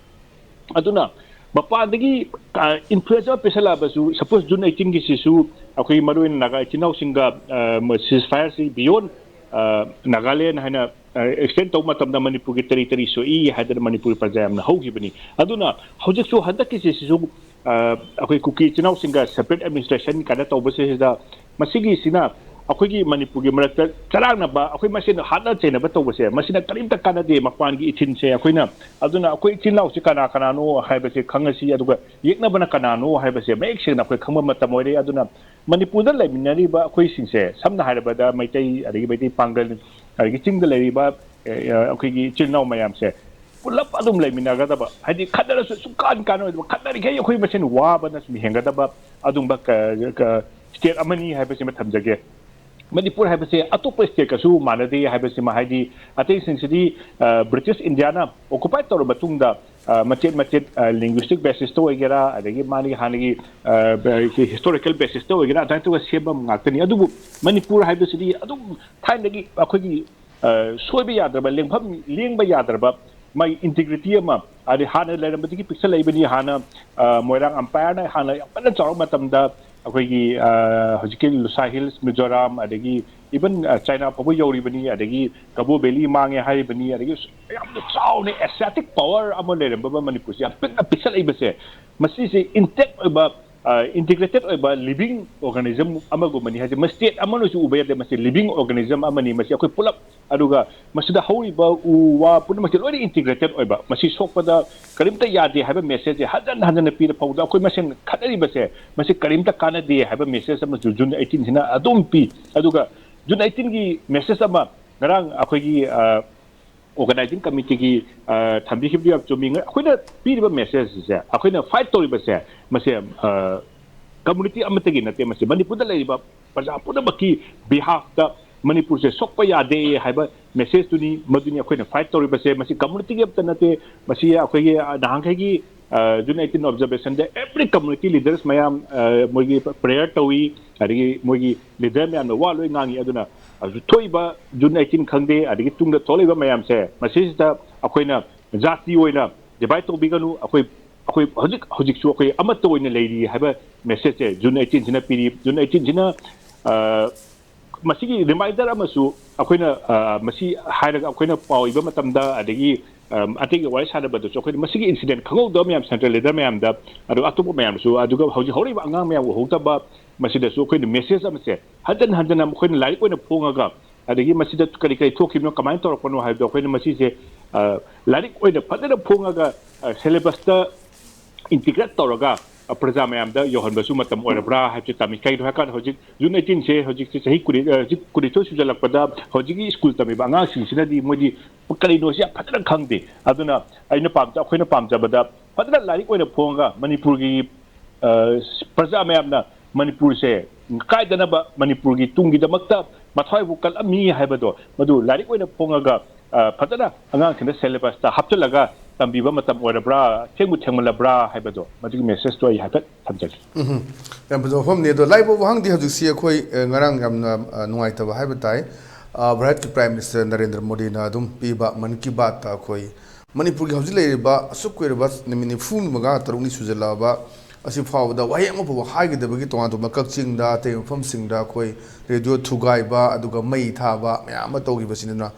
ꯑꯗꯨꯅ ꯃꯄꯥꯟꯗꯒꯤ, ꯑ, influence ꯑꯃ ꯄꯤꯁꯜꯂꯛꯑꯕꯁꯨ, suppose ꯖꯨꯟ ꯑꯩꯠꯇꯤꯟꯒꯤꯁꯤꯁꯨ ꯑꯩꯈꯣꯏꯒꯤ ꯃꯔꯨꯑꯣꯏꯅ ꯅꯥꯒꯥ ꯏꯆꯤꯟ ꯏꯅꯥꯎꯁꯤꯡꯒ, ꯑ, ceasefire ꯁꯤ beyond, ꯑ, ꯅꯥꯒꯥꯂꯦꯟ ꯍꯥꯏꯅ, ꯑ, extend ꯇꯧꯕ ꯃꯇꯝꯗ ꯃꯅꯤꯄꯨꯔꯒꯤ territory ꯁꯣꯛꯏ ꯍꯥꯏꯗꯅ ꯃꯅꯤꯄꯨꯔꯒꯤ ꯄ꯭ꯔꯖꯥ ꯌꯥꯝꯅ ꯍꯧꯈꯤꯕꯅꯤ꯫ ꯑꯗꯨꯅ ꯍꯧꯖꯤꯛꯁꯨ ꯍꯟꯗꯛꯀꯤꯁꯤꯁꯨ ꯑꯩꯈꯣꯏ ꯀꯨꯀꯤ ꯏꯆꯤꯟ ꯏꯅꯥꯎꯁꯤꯡꯒ separate administration ꯀꯥꯏꯅ ꯇꯧꯕꯁꯤꯗ, ꯃꯁꯤꯒꯤꯁꯤꯅ ꯑꯩꯈꯣꯏꯒꯤ ꯃꯅꯤꯄꯨꯔꯒꯤ ꯃꯔꯛꯇ ꯆꯔꯥꯡꯅꯕ, ꯑꯩꯈꯣꯏ ꯃꯁꯦꯟ ꯍꯥꯠꯅ ꯆꯩꯅꯕ ꯇꯧꯕꯁꯦ, ꯃꯁꯤꯅ ꯀꯔꯤꯝꯇ ꯀꯥꯟꯅꯗꯦ꯫ ꯃꯄꯥꯟꯒꯤ ꯏꯊꯤꯟꯁꯦ ꯑꯩꯈꯣꯏꯅ, ꯑꯗꯨꯅ ꯑꯩꯈꯣꯏ ꯏꯆꯤꯟ ꯏꯅꯥꯎꯁꯤ ꯀꯅꯥ ꯀꯅꯥꯅꯣ ꯍꯥꯏꯕꯁꯦ ꯈꯪꯉꯁꯤ, ꯑꯗꯨꯒ ꯌꯦꯛꯅꯕꯅ ꯀꯅꯥꯅꯣ ꯍꯥꯏꯕꯁꯦ ꯃꯌꯦꯛ ꯁꯦꯡꯅ ꯑꯩꯈꯣꯏ ꯈꯪꯕ ꯃꯇꯝ ꯑꯣꯏꯔꯦ꯫ ꯑꯗꯨꯅ ꯃꯅꯤꯄꯨꯔꯗ ꯂꯩꯃꯤꯟꯅꯔꯤꯕ ꯑꯩꯈꯣꯏꯁꯤꯡꯁꯦ, ꯁꯝꯅ ꯍꯥꯏꯔꯕꯗ ꯃꯩꯇꯩ, ꯑꯗꯒꯤ ꯃꯩꯇꯩ ꯄꯥꯡꯒꯜ, ꯑꯗꯒꯤ ꯆꯤꯡꯗ ꯂꯩꯔꯤꯕ ꯑꯩꯈꯣꯏꯒꯤ ꯏꯆꯤꯜ ꯏꯅꯥꯎ ꯃꯌꯥꯝꯁꯦ ꯄꯨꯂꯞ ꯑꯗꯨꯝ ꯂꯩꯃꯤꯟꯅꯒꯗꯕ, ꯍꯥꯏꯗꯤ ꯈꯠꯅꯔꯁꯨ ꯁꯨꯡꯀꯥꯟ ꯀꯥꯟꯅꯔꯣꯏꯗꯕ, ꯈꯠꯅꯔꯤꯈꯩ ꯑꯩꯈꯣꯏ ꯃꯁꯦꯟ ꯋꯥꯕꯅ ꯁꯨꯝ ꯍꯦꯟꯒꯗꯕ ꯑꯗꯨꯝꯕ state ꯑꯃꯅꯤ ꯍꯥꯏꯕꯁꯤꯃ ꯊꯝꯖꯒꯦ꯫ ꯃꯅꯤꯄꯨꯔ ꯍꯥꯏꯕꯁꯦ ꯑꯇꯣꯞꯄ stateꯀꯁꯨ ꯃꯥꯟꯅꯗꯦ ꯍꯥꯏꯕꯁꯤꯃ, ꯍꯥꯏꯗꯤ ꯑꯇꯩꯁꯤꯡꯁꯤꯗꯤ British Indiaꯅ occupy ꯇꯧꯔꯕ ꯃꯇꯨꯡꯗ ꯃꯆꯦꯠ ꯃꯆꯦꯠ linguistic basisꯇ ꯑꯣꯏꯒꯦꯔꯥ, ꯑꯗꯒꯤ ꯃꯥꯒꯤ ꯍꯥꯟꯅꯒꯤ historical basisꯇ ꯑꯣꯏꯒꯦꯔꯥ, ꯑꯗꯨꯃꯥꯏꯅ ꯇꯧꯔꯒ ꯁꯦꯝꯕ ꯉꯥꯛꯇꯅꯤ꯫ ꯑꯗꯨꯕꯨ ꯃꯅꯤꯄꯨꯔ ꯍꯥꯏꯕꯁꯤꯗꯤ ꯑꯗꯨꯝ ꯊꯥꯏꯅꯗꯒꯤ ꯑꯩꯈꯣꯏꯒꯤ ꯁꯣꯏꯕ ꯌꯥꯗ꯭ꯔꯕ, ꯂꯦꯡꯐꯝ ꯂꯦꯡꯕ ꯌꯥꯗ꯭ꯔꯕ ꯃꯥꯒꯤ integrity ꯑꯃ, ꯑꯗꯩ ꯍꯥꯟꯅ ꯂꯩꯔꯝꯕꯗꯒꯤ ꯄꯤꯛꯁꯜꯂꯛꯏꯕꯅꯤ꯫ ꯍꯥꯟꯅ ꯃꯣꯏꯔꯥꯡ empireꯅ ꯍꯥꯟꯅ ꯌꯥꯝ ꯀꯟꯅ ꯆꯥꯎꯔꯛꯄ ꯃꯇꯝꯗ ꯑꯩꯈꯣꯏꯒꯤ ꯍꯧꯖꯤꯛꯀꯤ Lushai Hills, ꯃꯤꯖꯣꯔꯥꯝ, ꯑꯗꯒꯤ even China ꯐꯥꯎꯕ ꯌꯧꯔꯤꯕꯅꯤ, ꯑꯗꯒꯤ Kabo Valley ꯃꯥꯡꯉꯦ ꯍꯥꯏꯔꯤꯕꯅꯤ, ꯑꯗꯒꯤ ꯌꯥꯝꯅ ꯆꯥꯎꯅ Asiatic power ꯑꯃ ꯂꯩꯔꯝꯕ ꯃꯅꯤꯄꯨꯔꯁꯦ ꯌꯥꯝ ꯄꯤꯛꯅ ꯄꯤꯛꯁꯜꯂꯛꯏꯕꯁꯦ, ꯃꯁꯤꯁꯦ intact ꯑꯣꯏꯕ integrated ꯑꯣꯏꯕ living organism ꯑꯃꯒꯨꯝꯕꯅꯤ ꯍꯥꯏꯁꯦ꯫ ꯃꯁꯤ state ꯑꯃꯅꯁꯨ ꯎꯕ ꯌꯥꯗꯦ, ꯃꯁꯤ living organism ꯑꯃꯅꯤ꯫ ꯃꯁꯤ ꯑꯩꯈꯣꯏ ꯄꯨꯂꯞ, ꯑꯗꯨꯒ ꯃꯁꯤꯗ ꯍꯧꯔꯤꯕ ꯎ ꯋꯥ ꯄꯨꯝꯅꯃꯛꯁꯦ ꯂꯣꯏꯅ integrated ꯑꯣꯏꯕ, ꯃꯁꯤ ꯁꯣꯛꯄꯗ ꯀꯔꯤꯝꯇ ꯌꯥꯗꯦ ꯍꯥꯏꯕ messageꯁꯦ ꯍꯟꯖꯟ ꯍꯟꯖꯟꯅ ꯄꯤꯔ ꯐꯥꯎꯕꯗ ꯑꯩꯈꯣꯏ ꯃꯁꯦꯟ ꯈꯠꯅꯔꯤꯕꯁꯦ, ꯃꯁꯤ ꯀꯔꯤꯝꯇ ꯀꯥꯟꯅꯗꯦ ꯍꯥꯏꯕ message ꯑꯃꯁꯨ June eighteenꯁꯤꯅ ꯑꯗꯨꯝ ꯄꯤ꯫ ꯑꯗꯨꯒ June eighteenꯒꯤ message ꯑꯃ ꯉꯔꯥꯡ ꯑꯩꯈꯣꯏꯒꯤ organizing committeeꯒꯤ ꯊꯝꯕꯤꯈꯤꯕꯗꯨ ꯌꯥꯝ ꯆꯨꯝꯃꯤ꯫ ꯑꯩꯈꯣꯏꯅ ꯄꯤꯔꯤꯕ messageꯁꯦ, ꯑꯩꯈꯣꯏꯅ fight ꯇꯧꯔꯤꯕꯁꯦ, ꯃꯁꯦ community ꯑꯃꯠꯇꯒꯤ ꯅꯠꯇꯦ, ꯃꯁꯤ ꯃꯅꯤꯄꯨꯔꯗ ꯂꯩꯔꯤꯕ ꯄ꯭ꯔꯖꯥ ꯄꯨꯝꯅꯃꯛꯀꯤ behalfꯇ ꯃꯅꯤꯄꯨꯔꯁꯦ ꯁꯣꯛꯄ ꯌꯥꯗꯦ ꯍꯥꯏꯕ messageꯇꯨꯅꯤ꯫ ꯃꯗꯨꯅꯤ ꯑꯩꯈꯣꯏꯅ fight ꯇꯧꯔꯤꯕꯁꯦ꯫ ꯃꯁꯤ communityꯒꯤ ꯑꯃꯠꯇ ꯅꯠꯇꯦ, ꯃꯁꯤ ꯑꯩꯈꯣꯏꯒꯤ ꯅꯍꯥꯟꯈꯩꯒꯤ June eighteen observationꯗ every community leaders ꯃꯌꯥꯝ ꯃꯣꯏꯒꯤ prayer ꯇꯧꯏ, ꯑꯗꯒꯤ ꯃꯣꯏꯒꯤ leader ꯃꯌꯥꯝꯅ ꯋꯥ ꯂꯣꯏ ꯉꯥꯡꯉꯤ꯫ ꯑꯗꯨꯅ ꯊꯣꯛꯏꯕ June eighteen ꯈꯪꯗꯦ, ꯑꯗꯒꯤ ꯇꯨꯡꯗ ꯊꯣꯛꯂꯛꯏꯕ ꯃꯌꯥꯝꯁꯦ, ꯃꯁꯤꯁꯤꯗ ꯑꯩꯈꯣꯏꯅ ꯖꯥꯇꯤ ꯑꯣꯏꯅ divide ꯇꯧꯕꯤꯒꯅꯨ꯫ ꯑꯩꯈꯣꯏ ꯑꯩꯈꯣꯏ ꯍꯧꯖꯤꯛ ꯍꯧꯖꯤꯛꯁꯨ ꯑꯩꯈꯣꯏ ꯑꯃꯠꯇ ꯑꯣꯏꯅ ꯂꯩꯔꯤ ꯍꯥꯏꯕ messageꯁꯦ June eighteenꯁꯤꯅ ꯄꯤꯔꯤ꯫ June eighteenꯁꯤꯅ ꯃꯁꯤꯒꯤ reminder ꯑꯃꯁꯨ ꯑꯩꯈꯣꯏꯅ ꯃꯁꯤ ꯍꯥꯏꯔꯒ ꯑꯩꯈꯣꯏꯅ ꯄꯥꯎ ꯏꯕ ꯃꯇꯝꯗ, ꯑꯗꯒꯤ ꯑꯇꯩꯒ ꯋꯥꯔꯤ ꯁꯥꯟꯅꯕꯗꯁꯨ ꯑꯩꯈꯣꯏꯅ ꯃꯁꯤꯒꯤ ꯏꯟꯁꯤꯗꯦꯟ ꯈꯪꯍꯧꯗꯕ ꯃꯌꯥꯝ, ꯁꯦꯟꯇ꯭ꯔꯦꯜ ꯂꯤꯗꯔ ꯃꯌꯥꯝꯗ, ꯑꯗꯨꯒ ꯑꯇꯣꯞꯄ ꯃꯌꯥꯝꯗꯁꯨ, ꯑꯗꯨꯒ ꯍꯧꯖꯤꯛ ꯍꯧꯔꯛꯏꯕ ꯑꯉꯥꯡ ꯃꯌꯥꯝ ꯎꯍꯧꯗꯕ, ꯃꯁꯤꯗꯁꯨ ꯑꯩꯈꯣꯏꯅ ꯃꯦꯁꯦꯖ ꯑꯃꯁꯦ ꯍꯟꯖꯟ ꯍꯟꯖꯟꯅ ꯃꯈꯣꯏꯅ ꯂꯥꯏꯔꯤꯛ ꯑꯣꯏꯅ ꯐꯣꯡꯉꯒ, ꯑꯗꯒꯤ ꯃꯁꯤꯗ ꯀꯔꯤ ꯀꯔꯤ ꯊꯣꯛꯈꯤꯕꯅꯣ, ꯀꯃꯥꯏꯅ ꯇꯧꯔꯛꯄꯅꯣ ꯍꯥꯏꯕꯗꯣ ꯑꯩꯈꯣꯏꯅ ꯃꯁꯤꯁꯦ, ꯑ, ꯂꯥꯏꯔꯤꯛ ꯑꯣꯏꯅ ꯐꯖꯅ ꯐꯣꯡꯉꯒ, ꯑ, ꯁꯦꯂꯦꯕꯁꯇ ꯏꯟꯇꯤꯒ꯭ꯔꯦꯠ ꯇꯧꯔꯒ, ꯑ, ꯄ꯭ꯔꯖꯥ ꯃꯌꯥꯝꯗ ꯌꯧꯍꯟꯕꯁꯨ ꯃꯇꯝ ꯑꯣꯏꯔꯕ꯭ꯔꯥ ꯍꯥꯏꯕꯁꯤ ꯇꯝꯃꯤ꯫ ꯀꯩꯒꯤꯅꯣ ꯍꯥꯏꯀꯥꯟꯗ ꯍꯧꯖꯤꯛ ꯖꯨꯟ ꯑꯩꯠꯇꯤꯟꯁꯦ, ꯍꯧꯖꯤꯛꯁꯦ ꯆꯍꯤ ꯀꯨꯟ, ꯑ, ꯍꯧꯖꯤꯛ ꯀꯨꯟꯅꯤꯊꯣꯏ ꯁꯨꯖꯜꯂꯛꯄꯗ ꯍꯧꯖꯤꯛꯀꯤ ꯁ꯭ꯀꯨꯜ ꯇꯝꯃꯤꯕ ꯑꯉꯥꯡꯁꯤꯡꯁꯤꯅꯗꯤ ꯃꯣꯏꯗꯤ ꯀꯔꯤꯅꯣꯁꯤ ꯌꯥꯝ ꯐꯖꯅ ꯈꯪꯗꯦ꯫ ꯑꯗꯨꯅ ꯑꯩꯅ ꯄꯥꯝꯖ-, ꯑꯩꯈꯣꯏꯅ ꯄꯥꯝꯖꯕꯗ ꯐꯖꯅ ꯂꯥꯏꯔꯤꯛ ꯑꯣꯏꯅ ꯐꯣꯡꯉꯒ ꯃꯅꯤꯄꯨꯔꯒꯤ, ꯑ, ꯄ꯭ꯔꯖꯥ ꯃꯌꯥꯝꯅ ꯃꯅꯤꯄꯨꯔꯁꯦ ꯀꯥꯏꯗꯅꯕ, ꯃꯅꯤꯄꯨꯔꯒꯤ ꯇꯨꯡꯒꯤꯗꯃꯛꯇ ꯃꯊ꯭ꯋꯥꯏꯕꯨ ꯀꯜꯂꯝꯃꯤ ꯍꯥꯏꯕꯗꯣ, ꯃꯗꯨ ꯂꯥꯏꯔꯤꯛ ꯑꯣꯏꯅ ꯐꯣꯡꯉꯒ, ꯑ, ꯐꯖꯅ ꯑꯉꯥꯡꯁꯤꯡꯗ ꯁꯦꯂꯦꯕꯁꯇ ꯍꯥꯞꯆꯤꯜꯂꯒ ꯇꯝꯕꯤꯕ ꯃꯇꯝ ꯑꯣꯏꯔꯕ꯭ꯔꯥ, ꯊꯦꯡꯕꯨ ꯊꯦꯡꯃꯜꯂꯕ꯭ꯔꯥ ꯍꯥꯏꯕꯗꯣ, ꯃꯗꯨꯒꯤ ꯃꯦꯁꯦꯖꯇꯣ ꯑꯩ ꯍꯥꯏꯐꯦꯠ ꯊꯝꯖꯒꯦ꯫ ꯎꯝ, ꯌꯥꯝ ꯐꯖꯕ ꯋꯥꯐꯝꯅꯤ꯫ ꯑꯗꯣ ꯂꯥꯏꯕ ꯋꯥꯍꯪꯗꯤ ꯍꯧꯖꯤꯛꯁꯤ ꯑꯩꯈꯣꯏ, ꯑ, ꯉꯔꯥꯡ ꯌꯥꯝꯅ, ꯑ, ꯅꯨꯡꯉꯥꯏꯇꯕ ꯍꯥꯏꯕ ꯇꯥꯏ꯫ ꯑ, ꯚꯥꯔꯠꯀꯤ ꯄ꯭ꯔꯥꯏꯝ ꯃꯤꯅꯤꯁꯇꯔ ꯅꯔꯦꯟꯗ꯭ꯔ ꯃꯣꯗꯤꯅ ꯑꯗꯨꯝ ꯄꯤꯕ ꯃꯟ ꯀꯤ ꯕꯥꯠꯇ ꯑꯩꯈꯣꯏ ꯃꯅꯤꯄꯨꯔꯒꯤ ꯍꯧꯖꯤꯛ ꯂꯩꯔꯤꯕ ꯑꯁꯨꯛ ꯀꯨꯏꯔꯕ ꯅꯨꯃꯤꯠ ꯅꯤꯐꯨ ꯃꯉꯥ, ꯇꯔꯨꯛꯅꯤ ꯁꯨꯖꯜꯂꯛꯑꯕ ꯑꯁꯤ ꯐꯥꯎꯕꯗ ꯋꯥꯍꯩ ꯑꯃ ꯐꯥꯎꯕ ꯍꯥꯏꯒꯗꯕꯒꯤ ꯇꯣꯉꯥꯟ ꯇꯣꯉꯥꯟꯕ ꯀꯛꯆꯤꯡꯗ, ꯑꯇꯩ ꯃꯐꯝꯁꯤꯡꯗ ꯑꯩꯈꯣꯏ ꯔꯦꯗꯤꯑꯣ ꯊꯨꯒꯥꯏꯕ, ꯑꯗꯨꯒ ꯃꯩ ꯊꯥꯕ ꯃꯌꯥꯝ ꯑꯃ ꯇꯧꯈꯤꯕꯁꯤꯅ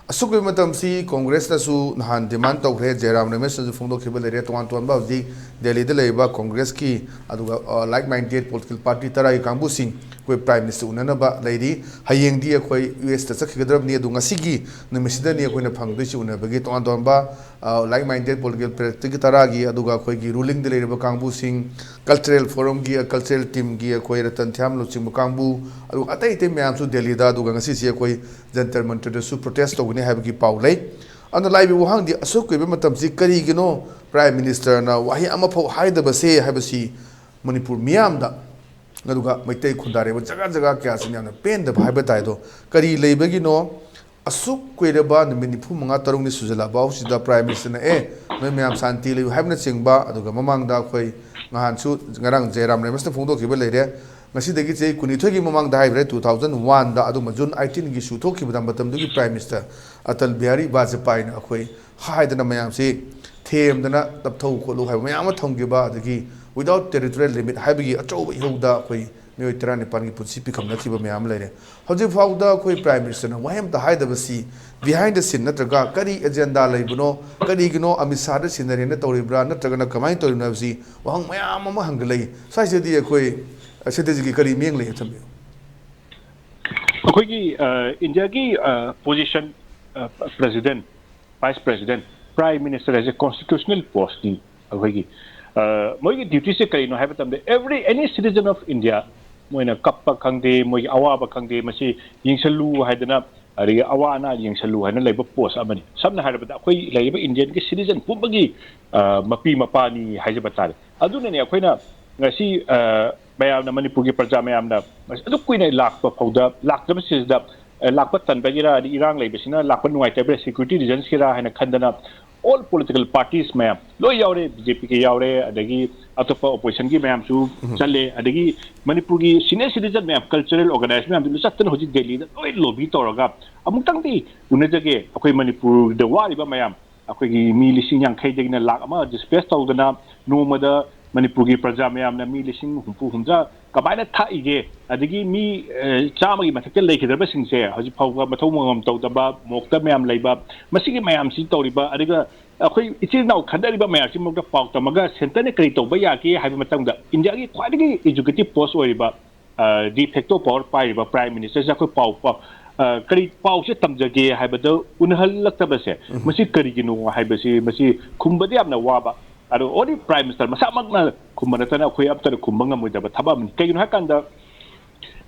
ꯑꯁꯨꯛ ꯀꯨꯏꯕ ꯃꯇꯝꯁꯤ ꯀꯣꯡꯒ꯭ꯔꯦꯁꯅꯁꯨ ꯅꯍꯥꯟ ꯗꯤꯃꯥꯟ ꯇꯧꯈ꯭ꯔꯦ, ꯖꯌꯔꯥꯝ ꯔꯃꯦꯁꯅꯁꯨ ꯐꯣꯡꯗꯣꯛꯈꯤꯕ ꯂꯩꯔꯦ, ꯇꯣꯉꯥꯟ ꯇꯣꯉꯥꯟꯕ ꯍꯧꯖꯤꯛ ꯗꯦꯜꯂꯤꯗ ꯂꯩꯔꯤꯕ ꯀꯣꯡꯒ꯭ꯔꯦꯁꯀꯤ, ꯑꯗꯨꯒ, ꯑ, ꯂꯥꯏꯛ ꯃꯥꯏꯟꯗꯦꯠ ꯄꯣꯂꯤꯇꯤꯀꯦꯜ ꯄꯥꯔꯇꯤ ꯇꯔꯥꯒꯤ ꯀꯥꯡꯕꯨꯁꯤꯡ ꯑꯩꯈꯣꯏ ꯄ꯭ꯔꯥꯏꯝ ꯃꯤꯅꯤꯁꯇꯔ ꯎꯅꯅꯕ ꯂꯩꯔꯤ꯫ ꯍꯌꯦꯡꯗꯤ ꯑꯩꯈꯣꯏ ꯌꯨ ꯑꯦꯁꯇ ꯆꯠꯈꯤꯒꯗ꯭ꯔꯕꯅꯤ, ꯑꯗꯨ ꯉꯁꯤꯒꯤ ꯅꯨꯃꯤꯠꯁꯤꯗꯅꯤ ꯑꯩꯈꯣꯏꯅ ꯐꯪꯗꯣꯏꯁꯤ ꯎꯅꯕꯒꯤ ꯇꯣꯉꯥꯟ ꯇꯣꯉꯥꯟꯕ, ꯑ, ꯂꯥꯏꯛ ꯃꯥꯏꯟꯗꯦꯠ ꯄꯣꯂꯤꯇꯤꯀꯦꯜ ꯄꯥꯔꯇꯤꯒꯤ ꯇꯔꯥꯒꯤ, ꯑꯗꯨꯒ ꯑꯩꯈꯣꯏꯒꯤ ꯔꯨꯂꯤꯡꯗ ꯂꯩꯔꯤꯕ ꯀꯥꯡꯕꯨꯁꯤꯡ, ꯀꯜꯆꯔꯦꯜ ꯐꯣꯔꯝꯒꯤ, ꯑ, ꯀꯜꯆꯔꯦꯜ ꯇꯤꯝꯒꯤ ꯑꯩꯈꯣꯏ ꯔꯇꯟ ꯊꯤꯌꯥꯝ ꯂꯨꯆꯤꯡꯕ ꯀꯥꯡꯕꯨ, ꯑꯗꯨꯒ ꯑꯇꯩ ꯑꯇꯩ ꯃꯌꯥꯝꯁꯨ ꯗꯦꯜꯂꯤꯗ, ꯑꯗꯨꯒ ꯉꯁꯤꯁꯤ ꯑꯩꯈꯣꯏ ꯖꯟꯇꯔ ꯃꯟꯇꯔꯗꯁꯨ ꯄ꯭ꯔꯣꯇꯦꯁ ꯇꯧꯒꯅꯤ ꯍꯥꯏꯕꯒꯤ ꯄꯥꯎ ꯂꯩ꯫ ꯑꯗꯨꯅ ꯂꯥꯛꯂꯤꯕ ꯋꯥꯍꯪꯗꯤ, ꯑꯁꯨꯛ ꯀꯨꯏꯕ ꯃꯇꯝꯁꯤ ꯀꯔꯤꯒꯤꯅꯣ ꯄ꯭ꯔꯥꯏꯝ ꯃꯤꯅꯤꯁꯇꯔꯅ ꯋꯥꯍꯩ ꯑꯃꯐꯥꯎ ꯍꯥꯏꯗꯕꯁꯦ ꯍꯥꯏꯕꯁꯤ ꯃꯅꯤꯄꯨꯔ ꯃꯤꯌꯥꯝꯗ, ꯑꯗꯨꯒ ꯃꯩꯇꯩ ꯈꯨꯟꯗꯥꯔꯤꯕ ꯖꯒꯥ ꯖꯒꯥ ꯀꯌꯥꯁꯤꯡ ꯌꯥꯝꯅ ꯄꯦꯟꯗꯕ ꯍꯥꯏꯕ ꯇꯥꯏ꯫ ꯑꯗꯣ ꯀꯔꯤ ꯂꯩꯕꯒꯤꯅꯣ? ꯑꯁꯨꯛ ꯀꯨꯏꯔꯕ ꯅꯨꯃꯤꯠ ꯅꯤꯐꯨ ꯃꯉꯥ, ꯇꯔꯨꯛꯅꯤ ꯁꯨꯖꯜꯂꯛꯑꯕ ꯍꯧꯖꯤꯛꯁꯤꯗ ꯄ꯭ꯔꯥꯏꯝ ꯃꯤꯅꯤꯁꯇꯔꯅ, "ꯑꯦ, ꯅꯣꯏ ꯃꯌꯥꯝ ꯁꯥꯟꯇꯤ ꯂꯩꯌꯨ" ꯍꯥꯏꯕꯅꯆꯤꯡꯕ, ꯑꯗꯨꯒ ꯃꯃꯥꯡꯗ ꯑꯩꯈꯣꯏ ꯉꯍꯥꯟꯁꯨ, ꯉꯔꯥꯡ ꯖꯌꯔꯥꯝ ꯔꯃꯦꯁꯅ ꯐꯣꯡꯗꯣꯛꯈꯤꯕ ꯂꯩꯔꯦ, ꯉꯁꯤꯗꯒꯤ ꯆꯍꯤ ꯀꯨꯟꯅꯤꯊꯣꯏꯒꯤ ꯃꯃꯥꯡꯗ ꯍꯥꯏꯈ꯭ꯔꯦ, ꯇꯨ ꯊꯥꯎꯖꯟ ꯋꯥꯟꯗ, ꯑꯗꯨꯒꯨꯝꯕ ꯖꯨꯟ ꯑꯩꯠꯇꯤꯟꯒꯤ ꯏꯁꯨ ꯊꯣꯛꯈꯤꯕꯗ ꯃꯇꯝꯗꯨꯒꯤ ꯄ꯭ꯔꯥꯏꯝ ꯃꯤꯅꯤꯁꯇꯔ ꯑꯇꯜ ꯕꯤꯍꯥꯔꯤ ꯕꯥꯖꯄꯥꯏꯅ ꯑꯩꯈꯣꯏ ꯍꯥꯏꯗꯅ ꯃꯌꯥꯝꯁꯤ ꯊꯦꯝꯗꯅ ꯇꯞꯊꯧ ꯈꯣꯠꯂꯨ ꯍꯥꯏꯕ ꯃꯌꯥꯝ ꯑꯃ ꯊꯝꯈꯤꯕ, ꯑꯗꯒꯤ without territorial limit ꯍꯥꯏꯕꯒꯤ ꯑꯆꯧꯕ ꯏꯍꯧꯗ ꯑꯩꯈꯣꯏ ꯃꯤꯑꯣꯏ ꯇꯔꯥꯅꯤꯄꯥꯟꯒꯤ ꯄꯨꯟꯁꯤ ꯄꯤꯈꯝꯅꯈꯤꯕ ꯃꯌꯥꯝ ꯑꯃ ꯂꯩꯔꯦ꯫ ꯍꯧꯖꯤꯛ ꯐꯥꯎꯗ ꯑꯩꯈꯣꯏ Prime Minister ꯅ ꯋꯥꯍꯩ ꯑꯃꯇ ꯍꯥꯏꯗꯕꯁꯤ behind the scene ꯅꯠꯇ꯭ꯔꯒ ꯀꯔꯤ agenda ꯂꯩꯕꯅꯣ, ꯀꯔꯤꯒꯤꯅꯣ ꯑꯃꯤꯠ ꯁꯥꯍꯗ ꯁꯤꯟꯅꯔꯦꯅ ꯇꯧꯔꯤꯕ꯭ꯔꯥ, ꯅꯠꯇ꯭ꯔꯒꯅ ꯀꯃꯥꯏꯅ ꯇꯧꯔꯤꯕꯅꯣ ꯍꯥꯏꯕꯁꯤ ꯋꯥꯍꯪ ꯃꯌꯥꯝ ꯑꯃ ꯍꯪꯒꯠꯂꯛꯏ꯫ ꯁ꯭ꯋꯥꯏꯁꯤꯗꯗꯤ ꯑꯩꯈꯣꯏ, ꯑ, ꯁꯦꯇꯦꯖꯤꯒꯤ ꯀꯔꯤ ꯃꯤꯠꯌꯦꯡ ꯂꯩ ꯊꯝꯕꯤꯌꯨ꯫ ꯑꯩꯈꯣꯏꯒꯤ, ꯑ, ꯏꯟꯗꯤꯌꯥꯒꯤ, ꯑ, position, ꯑ, President, Vice President, Prime Minister ꯍꯥꯏꯁꯦ constitutional post ꯅꯤ꯫ ꯑꯩꯈꯣꯏꯒꯤ, ꯑ, ꯃꯣꯏꯒꯤ duty ꯁꯦ ꯀꯔꯤꯅꯣ ꯍꯥꯏꯕ ꯃꯇꯝꯗ, every, any citizen of India, ꯃꯣꯏꯅ ꯀꯞꯄ ꯈꯪꯗꯦ, ꯃꯣꯏꯒꯤ ꯑꯋꯥꯕ ꯈꯪꯗꯦ, ꯃꯁꯤ ꯌꯦꯡꯁꯜꯂꯨ ꯍꯥꯏꯗꯅ, ꯑꯗꯒꯤ ꯑꯋꯥ ꯑꯅꯥ ꯌꯦꯡꯁꯜꯂꯨ ꯍꯥꯏꯅ ꯂꯩꯕ post ꯑꯃꯅꯤ꯫ ꯁꯝꯅ ꯍꯥꯏꯔꯕꯗ, ꯑꯩꯈꯣꯏ ꯂꯩꯔꯤꯕ Indian ꯒꯤ citizen ꯄꯨꯝꯕꯒꯤ, ꯑ, ꯃꯄꯤ ꯃꯄꯥꯅꯤ ꯍꯥꯏꯖꯕ ꯇꯥꯔꯦ꯫ ꯑꯗꯨꯅꯅꯦ ꯑꯩꯈꯣꯏꯅ ꯉꯁꯤ, ꯑ, ꯃꯌꯥꯝꯅ, ꯃꯅꯤꯄꯨꯔꯒꯤ ꯄ꯭ꯔꯖꯥ ꯃꯌꯥꯝꯅ ꯑꯗꯨꯛ ꯀꯨꯏꯅ ꯂꯥꯛꯄ ꯐꯥꯎꯗ, ꯂꯥꯛꯇꯕꯁꯤꯗ, ꯑ, ꯂꯥꯛꯄ ꯇꯟꯕꯒꯤꯔ, ꯑꯗꯩ ꯏꯔꯥꯡ ꯂꯩꯕꯁꯤꯅ ꯂꯥꯛꯄ ꯅꯨꯡꯉꯥꯏꯇꯕ, security reasons ꯀꯤꯔ ꯍꯥꯏꯅ ꯈꯟꯗꯅ, all political parties ꯃꯌꯥꯝ ꯂꯣꯏ ꯌꯥꯎꯔꯦ, BJP ꯒꯤ ꯌꯥꯎꯔꯦ, ꯑꯗꯒꯤ ꯑꯇꯣꯞꯄ opposition ꯒꯤ ꯃꯌꯥꯝꯁꯨ ꯆꯠꯂꯦ, ꯑꯗꯒꯤ ꯃꯅꯤꯄꯨꯔꯒꯤ senior citizen ꯃꯌꯥꯝ, cultural organized ꯃꯌꯥꯝꯗꯨ ꯆꯠꯇꯅ ꯍꯧꯖꯤꯛ ꯗꯦꯜꯂꯤꯗ ꯂꯣꯏ lobby ꯇꯧꯔꯒ, "ꯑꯃꯨꯛꯇꯪꯗꯤ ꯎꯅꯖꯒꯦ, ꯑꯩꯈꯣꯏ ꯃꯅꯤꯄꯨꯔꯗ ꯋꯥꯔꯤꯕ ꯃꯌꯥꯝ, ꯑꯩꯈꯣꯏꯒꯤ ꯃꯤ ꯂꯤꯁꯤꯡ ꯌꯥꯡꯈꯩꯗꯒꯤꯅ ꯂꯥꯛ ꯑꯃ displace ꯇꯧꯗꯅ, ꯅꯣꯡꯃꯗ ꯃꯅꯤꯄꯨꯔꯒꯤ ꯄ꯭ꯔꯖꯥ ꯃꯌꯥꯝꯅ ꯃꯤ ꯂꯤꯁꯤꯡ ꯍꯨꯝꯐꯨ ꯍꯨꯝꯗ꯭ꯔꯥ ꯀꯃꯥꯏꯅ ꯊꯥꯛꯏꯒꯦ, ꯑꯗꯒꯤ ꯃꯤ, ꯑ, ꯆꯥꯝꯃꯒꯤ ꯃꯊꯛꯇ ꯂꯩꯈꯤꯗ꯭ꯔꯕꯁꯤꯡꯁꯦ ꯍꯧꯖꯤꯛ ꯐꯥꯎꯕ ꯃꯊꯧ ꯃꯉꯝ ꯇꯧꯗꯕ, ꯃꯣꯛꯇ ꯃꯌꯥꯝ ꯂꯩꯕ, ꯃꯁꯤꯒꯤ ꯃꯌꯥꯝꯁꯤ ꯇꯧꯔꯤꯕ, ꯑꯗꯨꯒ ꯑꯩꯈꯣꯏ ꯏꯆꯤꯜ ꯏꯅꯥꯎ ꯈꯟꯅꯔꯤꯕ ꯃꯌꯥꯝꯁꯤꯃꯛꯇ ꯄꯥꯎ ꯇꯝꯃꯒ centre ꯅ ꯀꯔꯤ ꯇꯧꯕ ꯌꯥꯒꯦ ꯍꯥꯏꯕ ꯃꯇꯝꯗ, ꯏꯟꯗꯤꯌꯥꯒꯤ ꯈ꯭ꯋꯥꯏꯗꯒꯤ executive post ꯑꯣꯏꯔꯤꯕ, ꯑ, de facto power ꯄꯥꯏꯔꯤꯕ Prime Minister ꯁꯦ ꯑꯩꯈꯣꯏ ꯄꯥꯎ, ꯄꯥꯎ, ꯑ, ꯀꯔꯤ ꯄꯥꯎꯁꯦ ꯇꯝꯖꯒꯦ ꯍꯥꯏꯕꯗ ꯎꯅꯍꯜꯂꯛꯇꯕꯁꯦ, ꯃꯁꯤ ꯀꯔꯤꯒꯤꯅꯣ ꯍꯥꯏꯕꯁꯤ, ꯃꯁꯤ ꯈꯨꯝꯕꯗ ꯌꯥꯝꯅ ꯋꯥꯕ, ꯑꯗꯣ only Prime Minister ꯃꯁꯥꯃꯛꯅ ꯈꯨꯝꯕ ꯅꯠꯇꯅ ꯑꯩꯈꯣꯏ ꯑꯝꯇꯅ ꯈꯨꯝꯕ ꯉꯝꯃꯣꯏꯗꯕ ꯊꯕꯛ ꯑꯃꯅꯤ꯫ ꯀꯩꯒꯤꯅꯣ ꯍꯥꯏꯀꯥꯟꯗ,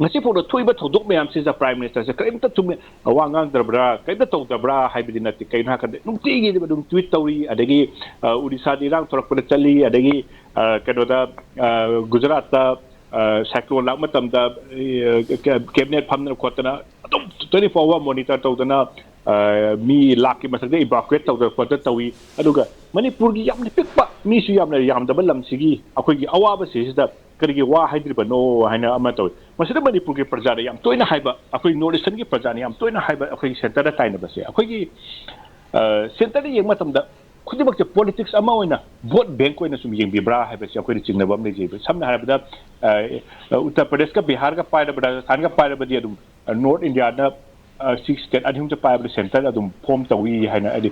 ꯉꯁꯤ ꯐꯥꯎꯗ ꯊꯣꯛꯏꯕ ꯊꯧꯗꯣꯛ ꯃꯌꯥꯝꯁꯤꯗ Prime Minister ꯁꯦ ꯀꯔꯤꯝꯇ ꯊꯨꯝꯃꯦ-, ꯋꯥ ꯉꯥꯡꯗ꯭ꯔꯕ꯭ꯔꯥ, ꯀꯔꯤꯝꯇ ꯇꯧꯗꯕ꯭ꯔꯥ ꯍꯥꯏꯕꯗꯤ ꯅꯠꯇꯦ꯫ ꯀꯩꯒꯤꯅꯣ ꯍꯥꯏꯀꯥꯟꯗ ꯅꯨꯡꯇꯤꯒꯤ ꯑꯗꯨꯝ tweet ꯇꯧꯔꯤ, ꯑꯗꯒꯤ, ꯑ, ꯎꯔꯤꯁꯥꯗ ꯏꯔꯥꯡ ꯊꯣꯛꯂꯛꯄꯗ ꯆꯠꯂꯤ, ꯑꯗꯒꯤ, ꯑ, ꯀꯩꯅꯣꯗ, ꯑ, ꯒꯨꯖꯔꯥꯠꯇ, ꯑ, cyclone ꯂꯥꯛꯄ ꯃꯇꯝꯗ, ꯑ, cabinet ꯐꯝꯗꯅ ꯈꯣꯠꯇꯅ ꯑꯗꯨꯝ twenty four hour monitor ꯇꯧꯗꯅ, ꯑ, ꯃꯤ ꯂꯥꯛꯀꯤ ꯃꯊꯛꯇ evacuate ꯇꯧꯗꯅ ꯈꯣꯠꯇꯅ ꯇꯧꯏ꯫ ꯑꯗꯨꯒ ꯃꯅꯤꯄꯨꯔꯒꯤ ꯌꯥꯝꯅ ꯄꯤꯛꯄ, ꯃꯤꯁꯨ ꯌꯥꯝꯅ ꯌꯥꯝꯗꯕ ꯂꯝꯁꯤꯒꯤ ꯑꯩꯈꯣꯏꯒꯤ ꯑꯋꯥꯕꯁꯤꯁꯤꯗ ꯀꯔꯤꯒꯤ ꯋꯥ ꯍꯥꯏꯗ꯭ꯔꯤꯕꯅꯣ ꯍꯥꯏꯅ ꯑꯃ ꯇꯧꯏ꯫ ꯃꯁꯤꯗ ꯃꯅꯤꯄꯨꯔꯒꯤ ꯄ꯭ꯔꯖꯥꯅ ꯌꯥꯝ ꯇꯣꯏꯅ ꯍꯥꯏꯕ, ꯑꯩꯈꯣꯏ North Eastern ꯒꯤ ꯄ꯭ꯔꯖꯥꯅ ꯌꯥꯝ ꯇꯣꯏꯅ ꯍꯥꯏꯕ, ꯑꯩꯈꯣꯏꯒꯤ centre ꯗ ꯇꯥꯏꯅꯕꯁꯦ, ꯑꯩꯈꯣꯏꯒꯤ, ꯑ, centre ꯗ ꯌꯦꯡꯕ ꯃꯇꯝꯗ ꯈꯨꯗꯤꯡꯃꯛꯁꯦ ꯄꯣꯂꯤꯇꯤꯛꯁ ꯑꯃ ꯑꯣꯏꯅ ꯚꯣꯠ ꯕꯦꯡꯛ ꯑꯣꯏꯅ ꯁꯨꯝ ꯌꯦꯡꯕꯤꯕ꯭ꯔꯥ ꯍꯥꯏꯕꯁꯤ ꯑꯩꯈꯣꯏꯅ ꯆꯤꯡꯅꯕ ꯑꯃ ꯂꯩꯖꯩꯕ꯫ ꯁꯝꯅ ꯍꯥꯏꯔꯕꯗ, ꯑ, ꯎꯠꯇꯔ ꯄ꯭ꯔꯗꯦꯁꯀ ꯕꯤꯍꯥꯔꯒ ꯄꯥꯏꯔꯕ, ꯔꯥꯖꯁꯊꯥꯟꯒ ꯄꯥꯏꯔꯕꯗꯤ ꯑꯗꯨꯝ, ꯑ, ꯅꯣꯔꯠ ꯏꯟꯗꯤꯌꯥꯗ, ꯑ, ꯁꯤ ꯁ꯭ꯇꯦꯠ ꯑꯅꯤ ꯑꯍꯨꯝꯁꯦ ꯄꯥꯏꯕꯗ ꯁꯦꯟꯇꯔ ꯑꯗꯨꯝ ꯐꯣꯝ ꯇꯧꯏ ꯍꯥꯏꯅ, ꯍꯥꯏꯗꯤ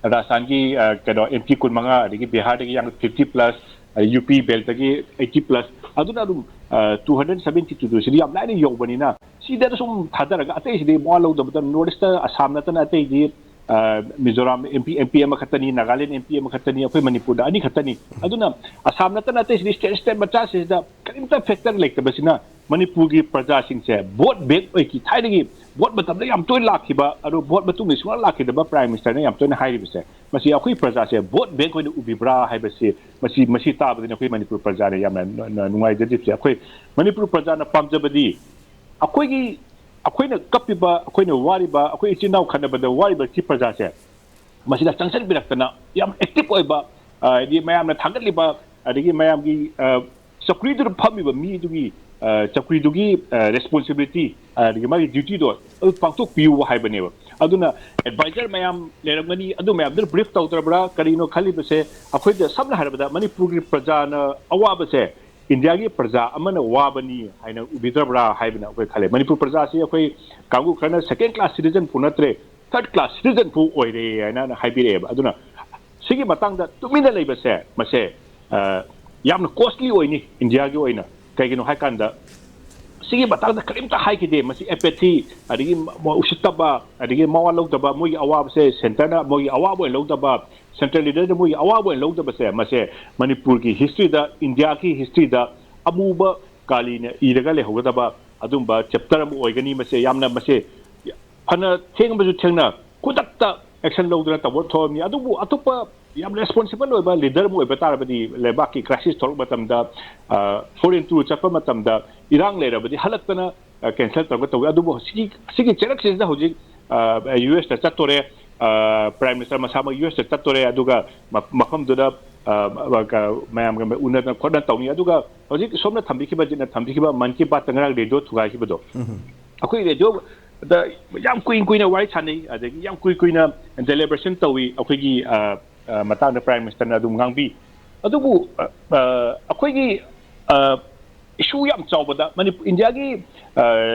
ꯔꯥꯖꯁꯊꯥꯟꯒꯤ, ꯑ, ꯀꯩꯅꯣ, ꯑꯦꯝ ꯄꯤ ꯀꯨꯟꯃꯉꯥ, ꯑꯗꯒꯤ ꯕꯤꯍꯥꯔꯗꯒꯤ ꯌꯥꯡ ꯐꯤꯐꯇꯤ ꯄ꯭ꯂꯁ, ꯑꯗꯩ ꯌꯨ ꯄꯤ ꯕꯦꯜꯠꯇꯒꯤ ꯑꯩꯠꯇꯤ ꯄ꯭ꯂꯁ, ꯑꯗꯨꯅ ꯑꯗꯨꯝ, ꯑ, ꯇꯨ ꯍꯟꯗ꯭ꯔꯦꯠ ꯁꯚꯦꯟꯇꯤ ꯇꯨꯗꯨ ꯁꯤꯗꯤ ꯌꯥꯝ ꯂꯥꯏꯅ ꯌꯧꯕꯅꯤꯅ, ꯁꯤꯗ ꯁꯨꯝ ꯊꯥꯗꯔꯒ ꯑꯇꯩꯁꯤꯗꯤ ꯃꯋꯥ ꯂꯧꯗꯕꯗ, ꯅꯣꯔꯠ ꯏꯁꯇ ꯑꯁꯥꯝ ꯅꯠꯇꯅ ꯑꯇꯩꯗꯤ, ꯑ, Mizoram M P, M P ꯑꯃꯈꯛꯇꯅꯤ, ꯅꯥꯒꯥꯂꯦꯟ ꯑꯦꯝ ꯄꯤ ꯑꯃꯈꯛꯇꯅꯤ, ꯑꯩꯈꯣꯏ ꯃꯅꯤꯄꯨꯔꯗ ꯑꯅꯤꯈꯛꯇꯅꯤ꯫ ꯑꯗꯨꯅ ꯑꯁꯥꯝ ꯅꯠꯇꯅ ꯑꯇꯩꯁꯤꯗꯤ ꯁ꯭ꯇꯦꯠ, ꯁ꯭ꯇꯦꯠ ꯃꯆꯥꯁꯤꯗ ꯀꯔꯤꯝꯇ ꯐꯦꯛꯇꯔ ꯂꯩꯇꯕꯁꯤꯅ ꯃꯅꯤꯄꯨꯔꯒꯤ ꯄ꯭ꯔꯖꯥꯁꯤꯡꯁꯦ ꯚꯣꯠ ꯕꯦꯡꯛ ꯑꯣꯏꯈꯤ꯫ ꯊꯥꯏꯅꯒꯤ ꯚꯣꯠ ꯃꯇꯝꯗ ꯌꯥꯝ ꯇꯣꯏꯅ ꯂꯥꯛꯈꯤꯕ, ꯑꯗꯨ ꯚꯣꯠ ꯃꯇꯨꯡꯗ ꯁꯨꯡꯂꯥꯛ ꯂꯥꯛꯈꯤꯗꯕ ꯄ꯭ꯔꯥꯏꯝ ꯃꯤꯅꯤꯁꯇꯔꯅ ꯌꯥꯝ ꯇꯣꯏꯅ ꯍꯥꯏꯔꯤꯕꯁꯦ, ꯃꯁꯤ ꯑꯩꯈꯣꯏ ꯄ꯭ꯔꯖꯥꯁꯦ ꯚꯣꯠ ꯕꯦꯡꯛ ꯑꯣꯏꯅ ꯎꯕꯤꯕ꯭ꯔꯥ ꯍꯥꯏꯕꯁꯤ, ꯃꯁꯤ, ꯃꯁꯤ ꯇꯥꯕꯗꯅꯤ ꯑꯩꯈꯣꯏ ꯃꯅꯤꯄꯨꯔ ꯄ꯭ꯔꯖꯥꯅ ꯌꯥꯝꯅ ꯅꯨ-, ꯅꯨ-, ꯅꯨꯡꯉꯥꯏꯖꯗ꯭ꯔꯤꯕꯁꯦ꯫ ꯑꯩꯈꯣꯏ ꯃꯅꯤꯄꯨꯔ ꯄ꯭ꯔꯖꯥꯅ ꯄꯥꯝꯖꯕꯗꯤ ꯑꯩꯈꯣꯏꯒꯤ, ꯑꯩꯈꯣꯏꯅ ꯀꯞꯄꯤꯕ, ꯑꯩꯈꯣꯏꯅ ꯋꯥꯔꯤꯕ, ꯑꯩꯈꯣꯏ ꯏꯆꯤꯟ ꯏꯅꯥꯎ ꯈꯠꯅꯕꯗ ꯋꯥꯔꯤꯕ ꯁꯤ ꯄ꯭ꯔꯖꯥꯁꯦ ꯃꯁꯤꯗ ꯆꯪꯁꯤꯟꯕꯤꯔꯛꯇꯅ ꯌꯥꯝ ꯑꯦꯛꯇꯤꯚ ꯑꯣꯏꯕ, ꯑ, ꯍꯥꯏꯗꯤ ꯃꯌꯥꯝꯅ ꯊꯥꯒꯠꯂꯤꯕ, ꯑꯗꯒꯤ ꯃꯌꯥꯝꯒꯤ, ꯑ, ꯆꯧꯀ꯭ꯔꯤꯗꯨꯗ ꯐꯝꯃꯤꯕ ꯃꯤꯗꯨꯒꯤ, ꯑ, ꯆꯧꯀ꯭ꯔꯤꯗꯨꯒꯤ, ꯑ, ꯔꯦꯁꯄꯣꯟꯁꯤꯕꯤꯂꯤꯇꯤ, ꯑ, ꯑꯗꯒꯤ ꯃꯥꯒꯤ ꯗ꯭ꯌꯨꯇꯤꯗꯣ ꯑꯗꯨ ꯄꯥꯡꯊꯣꯛꯄꯤꯌꯨ ꯍꯥꯏꯕꯅꯦꯕ꯫ ꯑꯗꯨꯅ ꯑꯦꯗꯚꯥꯏꯖꯔ ꯃꯌꯥꯝ ꯂꯩꯔꯝꯒꯅꯤ, ꯑꯗꯨ ꯃꯌꯥꯝꯗꯨꯅ ꯕ꯭ꯔꯤꯐ ꯇꯧꯗ꯭ꯔꯕ꯭ꯔꯥ, ꯀꯔꯤꯅꯣ ꯈꯜꯂꯤꯕꯁꯦ? ꯑꯩꯈꯣꯏꯗ ꯁꯝꯅ ꯍꯥꯏꯔꯕꯗ ꯃꯅꯤꯄꯨꯔꯒꯤ ꯄ꯭ꯔꯖꯥꯅ ꯑꯋꯥꯕꯁꯦ ꯏꯟꯗꯤꯌꯥꯒꯤ ꯄ꯭ꯔꯖꯥ ꯑꯃꯅ ꯋꯥꯕꯅꯤ ꯍꯥꯏꯅ ꯎꯕꯤꯗ꯭ꯔꯕ꯭ꯔꯥ ꯍꯥꯏꯕꯅ ꯑꯩꯈꯣꯏ ꯈꯜꯂꯦ꯫ ꯃꯅꯤꯄꯨꯔ ꯄ꯭ꯔꯖꯥꯁꯤ ꯑꯩꯈꯣꯏ ꯀꯥꯡꯕꯨ ꯈꯔꯅ ꯁꯦꯀꯦꯟ ꯀ꯭ꯂꯥꯁ ꯁꯤꯇꯤꯖꯟ ꯐꯥꯎ ꯅꯠꯇ꯭ꯔꯦ, ꯊꯥꯔꯠ ꯀ꯭ꯂꯥꯁ ꯁꯤꯇꯤꯖꯟ ꯐꯥꯎ ꯑꯣꯏꯔꯦ ꯍꯥꯏꯅ ꯍꯥꯏꯕꯤꯔꯛꯑꯦꯕ꯫ ꯑꯗꯨꯅ ꯁꯤꯒꯤ ꯃꯇꯥꯡꯗ ꯇꯨꯃꯤꯟꯅ ꯂꯩꯕꯁꯦ, ꯃꯁꯦ, ꯑ, ꯌꯥꯝꯅ ꯀꯣꯁꯂꯤ ꯑꯣꯏꯅꯤ ꯏꯟꯗꯤꯌꯥꯒꯤ ꯑꯣꯏꯅ꯫ ꯀꯩꯒꯤꯅꯣ ꯍꯥꯏꯀꯥꯟꯗ, ꯁꯤꯒꯤ ꯃꯇꯥꯡꯗ ꯀꯔꯤꯝꯇ ꯍꯥꯏꯈꯤꯗꯦ꯫ ꯃꯁꯤ ꯑꯦꯄꯦꯊꯤ, ꯑꯗꯒꯤ ꯃ-, ꯃ-, ꯎꯁꯤꯠꯇꯕ, ꯑꯗꯒꯤ ꯃꯋꯥ ꯂꯧꯗꯕ, ꯃꯣꯏꯒꯤ ꯑꯋꯥꯕꯁꯦ ꯁꯦꯟꯇꯔꯅ ꯃꯣꯏꯒꯤ ꯑꯋꯥꯕ ꯑꯣꯏꯅ ꯂꯧꯗꯕ, ꯁꯦꯟꯇ꯭ꯔꯦꯜ ꯂꯤꯗꯔꯅ ꯃꯣꯏꯒꯤ ꯑꯋꯥꯕ ꯑꯣꯏꯅ ꯂꯧꯗꯕꯁꯦ, ꯃꯁꯦ ꯃꯅꯤꯄꯨꯔꯒꯤ ꯍꯤꯁꯇ꯭ꯔꯤꯗ, ꯏꯟꯗꯤꯌꯥꯒꯤ ꯍꯤꯁꯇ꯭ꯔꯤꯗ ꯑꯃꯨꯕ ꯀꯥꯂꯤꯅ ꯏꯔꯒ ꯂꯩꯍꯧꯒꯗꯕ ꯑꯗꯨꯝꯕ ꯆꯦꯞꯇꯔ ꯑꯃ ꯑꯣꯏꯒꯅꯤ꯫ ꯃꯁꯦ ꯌꯥꯝꯅ, ꯃꯁꯦ ꯐꯅ ꯊꯦꯡꯕꯁꯨ ꯊꯦꯡꯅ ꯈꯨꯗꯛꯇ ꯑꯦꯛꯁꯟ ꯂꯧꯗꯨꯅ ꯇꯧꯕ ꯊꯣꯛꯑꯝꯃꯤ꯫ ꯑꯗꯨꯕꯨ ꯑꯇꯣꯞꯄ ꯌꯥꯝ ꯔꯦꯁꯄꯣꯟꯁꯤꯕꯜ ꯑꯣꯏꯕ ꯂꯤꯗꯔ ꯑꯃ ꯑꯣꯏꯕ ꯇꯥꯔꯕꯗꯤ, ꯂꯩꯕꯥꯛꯀꯤ ꯀ꯭ꯔꯥꯏꯁꯤꯁ ꯊꯣꯛꯂꯛꯄ ꯃꯇꯝꯗ, ꯑ, ꯐꯣꯔꯦꯟ ꯇꯨꯔ ꯆꯠꯄ ꯃꯇꯝꯗ, ꯏꯔꯥꯡ ꯂꯩꯔꯕꯗꯤ ꯍꯜꯂꯛꯇꯅ, ꯑ, ꯀꯦꯟꯁꯦꯜ ꯇꯧꯔꯒ ꯇꯧꯏ꯫ ꯑꯗꯨꯕꯨ ꯁꯤꯒꯤ, ꯁꯤꯒꯤ ꯆꯩꯔꯛꯁꯤꯗ ꯍꯧꯖꯤꯛ, ꯑ, ꯌꯨ ꯑꯦꯁꯇ ꯆꯠꯇꯣꯔꯦ, ꯑ, ꯄ꯭ꯔꯥꯏꯝ ꯃꯤꯅꯤꯁꯇꯔ ꯃꯁꯥꯃꯛ ꯌꯨ ꯑꯦꯁꯇ ꯆꯠꯇꯣꯔꯦ, ꯑꯗꯨꯒ ꯃ-, ꯃꯐꯝꯗꯨꯗ, ꯑ, ꯃ-, ꯀ-, ꯃꯌꯥꯝꯒ ꯎꯅꯗꯅ ꯈꯣꯠꯅ ꯇꯧꯅꯤ꯫ ꯑꯗꯨꯒ ꯍꯧꯖꯤꯛ ꯁꯣꯝꯅ ꯊꯝꯕꯤꯈꯤꯕ, ꯖꯤꯠꯅ ꯊꯝꯕꯤꯈꯤꯕ ꯃꯟ ꯀꯤ ꯕꯥꯠꯇ ꯉꯔꯥꯡ ꯔꯦꯗꯤꯑꯣ ꯊꯨꯒꯥꯏꯈꯤꯕꯗꯣ, ꯑꯩꯈꯣꯏ ꯔꯦꯗꯤꯑꯣ ꯑꯗ ꯌꯥꯝ ꯀꯨꯏ ꯀꯨꯏꯅ ꯋꯥꯔꯤ ꯁꯥꯟꯅꯩ, ꯑꯗꯒꯤ ꯌꯥꯝ ꯀꯨꯏ ꯀꯨꯏꯅ ꯗꯦꯂꯤꯕꯔꯦꯁꯟ ꯇꯧꯏ꯫ ꯑꯩꯈꯣꯏꯒꯤ ꯑ, ꯑ, ꯃꯇꯥꯡꯗ ꯄ꯭ꯔꯥꯏꯝ ꯃꯤꯅꯤꯁꯇꯔꯅ ꯑꯗꯨꯝ ꯉꯥꯡꯕꯤ꯫ ꯑꯗꯨꯕꯨ ꯑ, ꯑ, ꯑꯩꯈꯣꯏꯒꯤ ꯏꯁꯨ ꯌꯥꯝ ꯆꯥꯎꯕꯗ ꯃꯅꯤꯄꯨꯔ, ꯏꯟꯗꯤꯌꯥꯒꯤ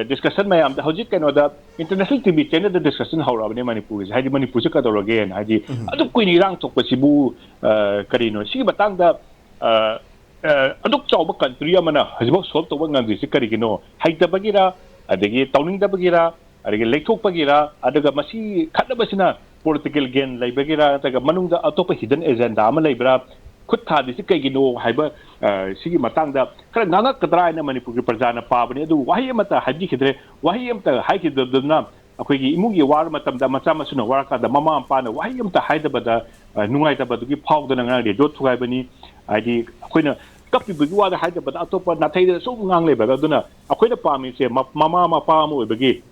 ꯗꯤꯁꯀꯁꯟ ꯃꯌꯥꯝꯗ ꯍꯧꯖꯤꯛ ꯀꯩꯅꯣꯗ ꯏꯟꯇꯔꯅꯦꯁꯅꯦꯜ ꯇꯤ ꯚꯤ ꯆꯦꯅꯦꯜꯗ ꯗꯤꯁꯀꯁꯟ ꯍꯧꯔꯛꯑꯕꯅꯦ ꯃꯅꯤꯄꯨꯔꯒꯤꯁꯦ꯫ ꯍꯥꯏꯗꯤ ꯃꯅꯤꯄꯨꯔꯁꯦ ꯀꯩꯗꯧꯔꯒꯦꯅ, ꯍꯥꯏꯗꯤ ꯑꯗꯨꯛ ꯀꯨꯏꯅ ꯏꯔꯥꯡ ꯊꯣꯛꯄꯁꯤꯕꯨ ꯑ, ꯀꯔꯤꯅꯣ? ꯁꯤꯒꯤ ꯃꯇꯥꯡꯗ ꯑ, ꯑ, ꯑꯗꯨꯛ ꯆꯥꯎꯕ ꯀꯟꯇ꯭ꯔꯤ ꯑꯃꯅ ꯍꯧꯖꯤꯛꯐꯥꯎ ꯁꯣꯜꯕ ꯇꯧꯕ ꯉꯝꯗ꯭ꯔꯤꯁꯤ ꯀꯔꯤꯒꯤꯅꯣ? ꯍꯩꯇꯕꯒꯤꯔ, ꯑꯗꯒꯤ ꯇꯧꯅꯤꯡꯗꯕꯒꯤꯔ, ꯑꯗꯒꯤ ꯂꯩꯊꯣꯛꯄꯒꯤꯔ, ꯑꯗꯨꯒ ꯃꯁꯤ ꯈꯠꯅꯕꯁꯤꯅ ꯄꯣꯂꯤꯇꯤꯀꯦꯜ ꯒꯦꯟ ꯂꯩꯕꯒꯤꯔ, ꯅꯠꯇ꯭ꯔꯒ ꯃꯅꯨꯡꯗ ꯑꯇꯣꯞꯄ ꯍꯤꯗꯟ ꯑꯦꯖꯦꯟꯗꯥ ꯑꯃ ꯂꯩꯕ꯭ꯔꯥ? ꯈꯨꯠ ꯊꯥꯗ꯭ꯔꯤꯁꯤ ꯀꯩꯒꯤꯅꯣ ꯍꯥꯏꯕ, ꯑ, ꯁꯤꯒꯤ ꯃꯇꯥꯡꯗ ꯈꯔ ꯉꯥꯡꯉꯛꯀꯗ꯭ꯔꯥ ꯍꯥꯏꯅ ꯃꯅꯤꯄꯨꯔꯒꯤ ꯄ꯭ꯔꯖꯥꯅ ꯄꯥꯕꯅꯤ꯫ ꯑꯗꯨꯕꯨ ꯋꯥꯍꯩ ꯑꯃꯠꯇ ꯍꯥꯏꯕꯤꯈꯤꯗ꯭ꯔꯦ꯫ ꯋꯥꯍꯩ ꯑꯃꯠꯇ ꯍꯥꯏꯈꯤꯗꯕꯗꯨꯅ ꯑꯩꯈꯣꯏꯒꯤ ꯏꯃꯨꯡꯒꯤ ꯋꯥꯔ ꯃꯇꯝꯗ, ꯃꯆꯥ ꯃꯁꯨꯅ ꯋꯥꯔꯀꯥꯟꯗ ꯃꯃꯥ ꯃꯄꯥꯅ ꯋꯥꯍꯩ ꯑꯃꯠꯇ ꯍꯥꯏꯗꯕꯗ, ꯑ, ꯅꯨꯡꯉꯥꯏꯇꯕꯗꯨꯒꯤ ꯐꯥꯎꯗꯅ ꯉꯔꯥꯡ ꯔꯦꯗꯤꯑꯣ ꯊꯨꯒꯥꯏꯕꯅꯤ꯫ ꯍꯥꯏꯗꯤ ꯑꯩꯈꯣꯏꯅ ꯀꯞꯄꯤꯕꯒꯤ ꯋꯥꯗ ꯍꯥꯏꯗꯕꯗ ꯑꯇꯣꯞꯄ ꯅꯥꯊꯩꯗ ꯁꯨꯝ ꯉꯥꯡ ꯂꯩꯕꯗ, ꯑꯗꯨꯅ ꯑꯩꯈꯣꯏꯅ ꯄꯥꯝꯃꯤꯁꯦ ꯃ-, ꯃꯃꯥ ꯃꯄꯥ ꯑꯃ ꯑꯣꯏꯕꯒꯤ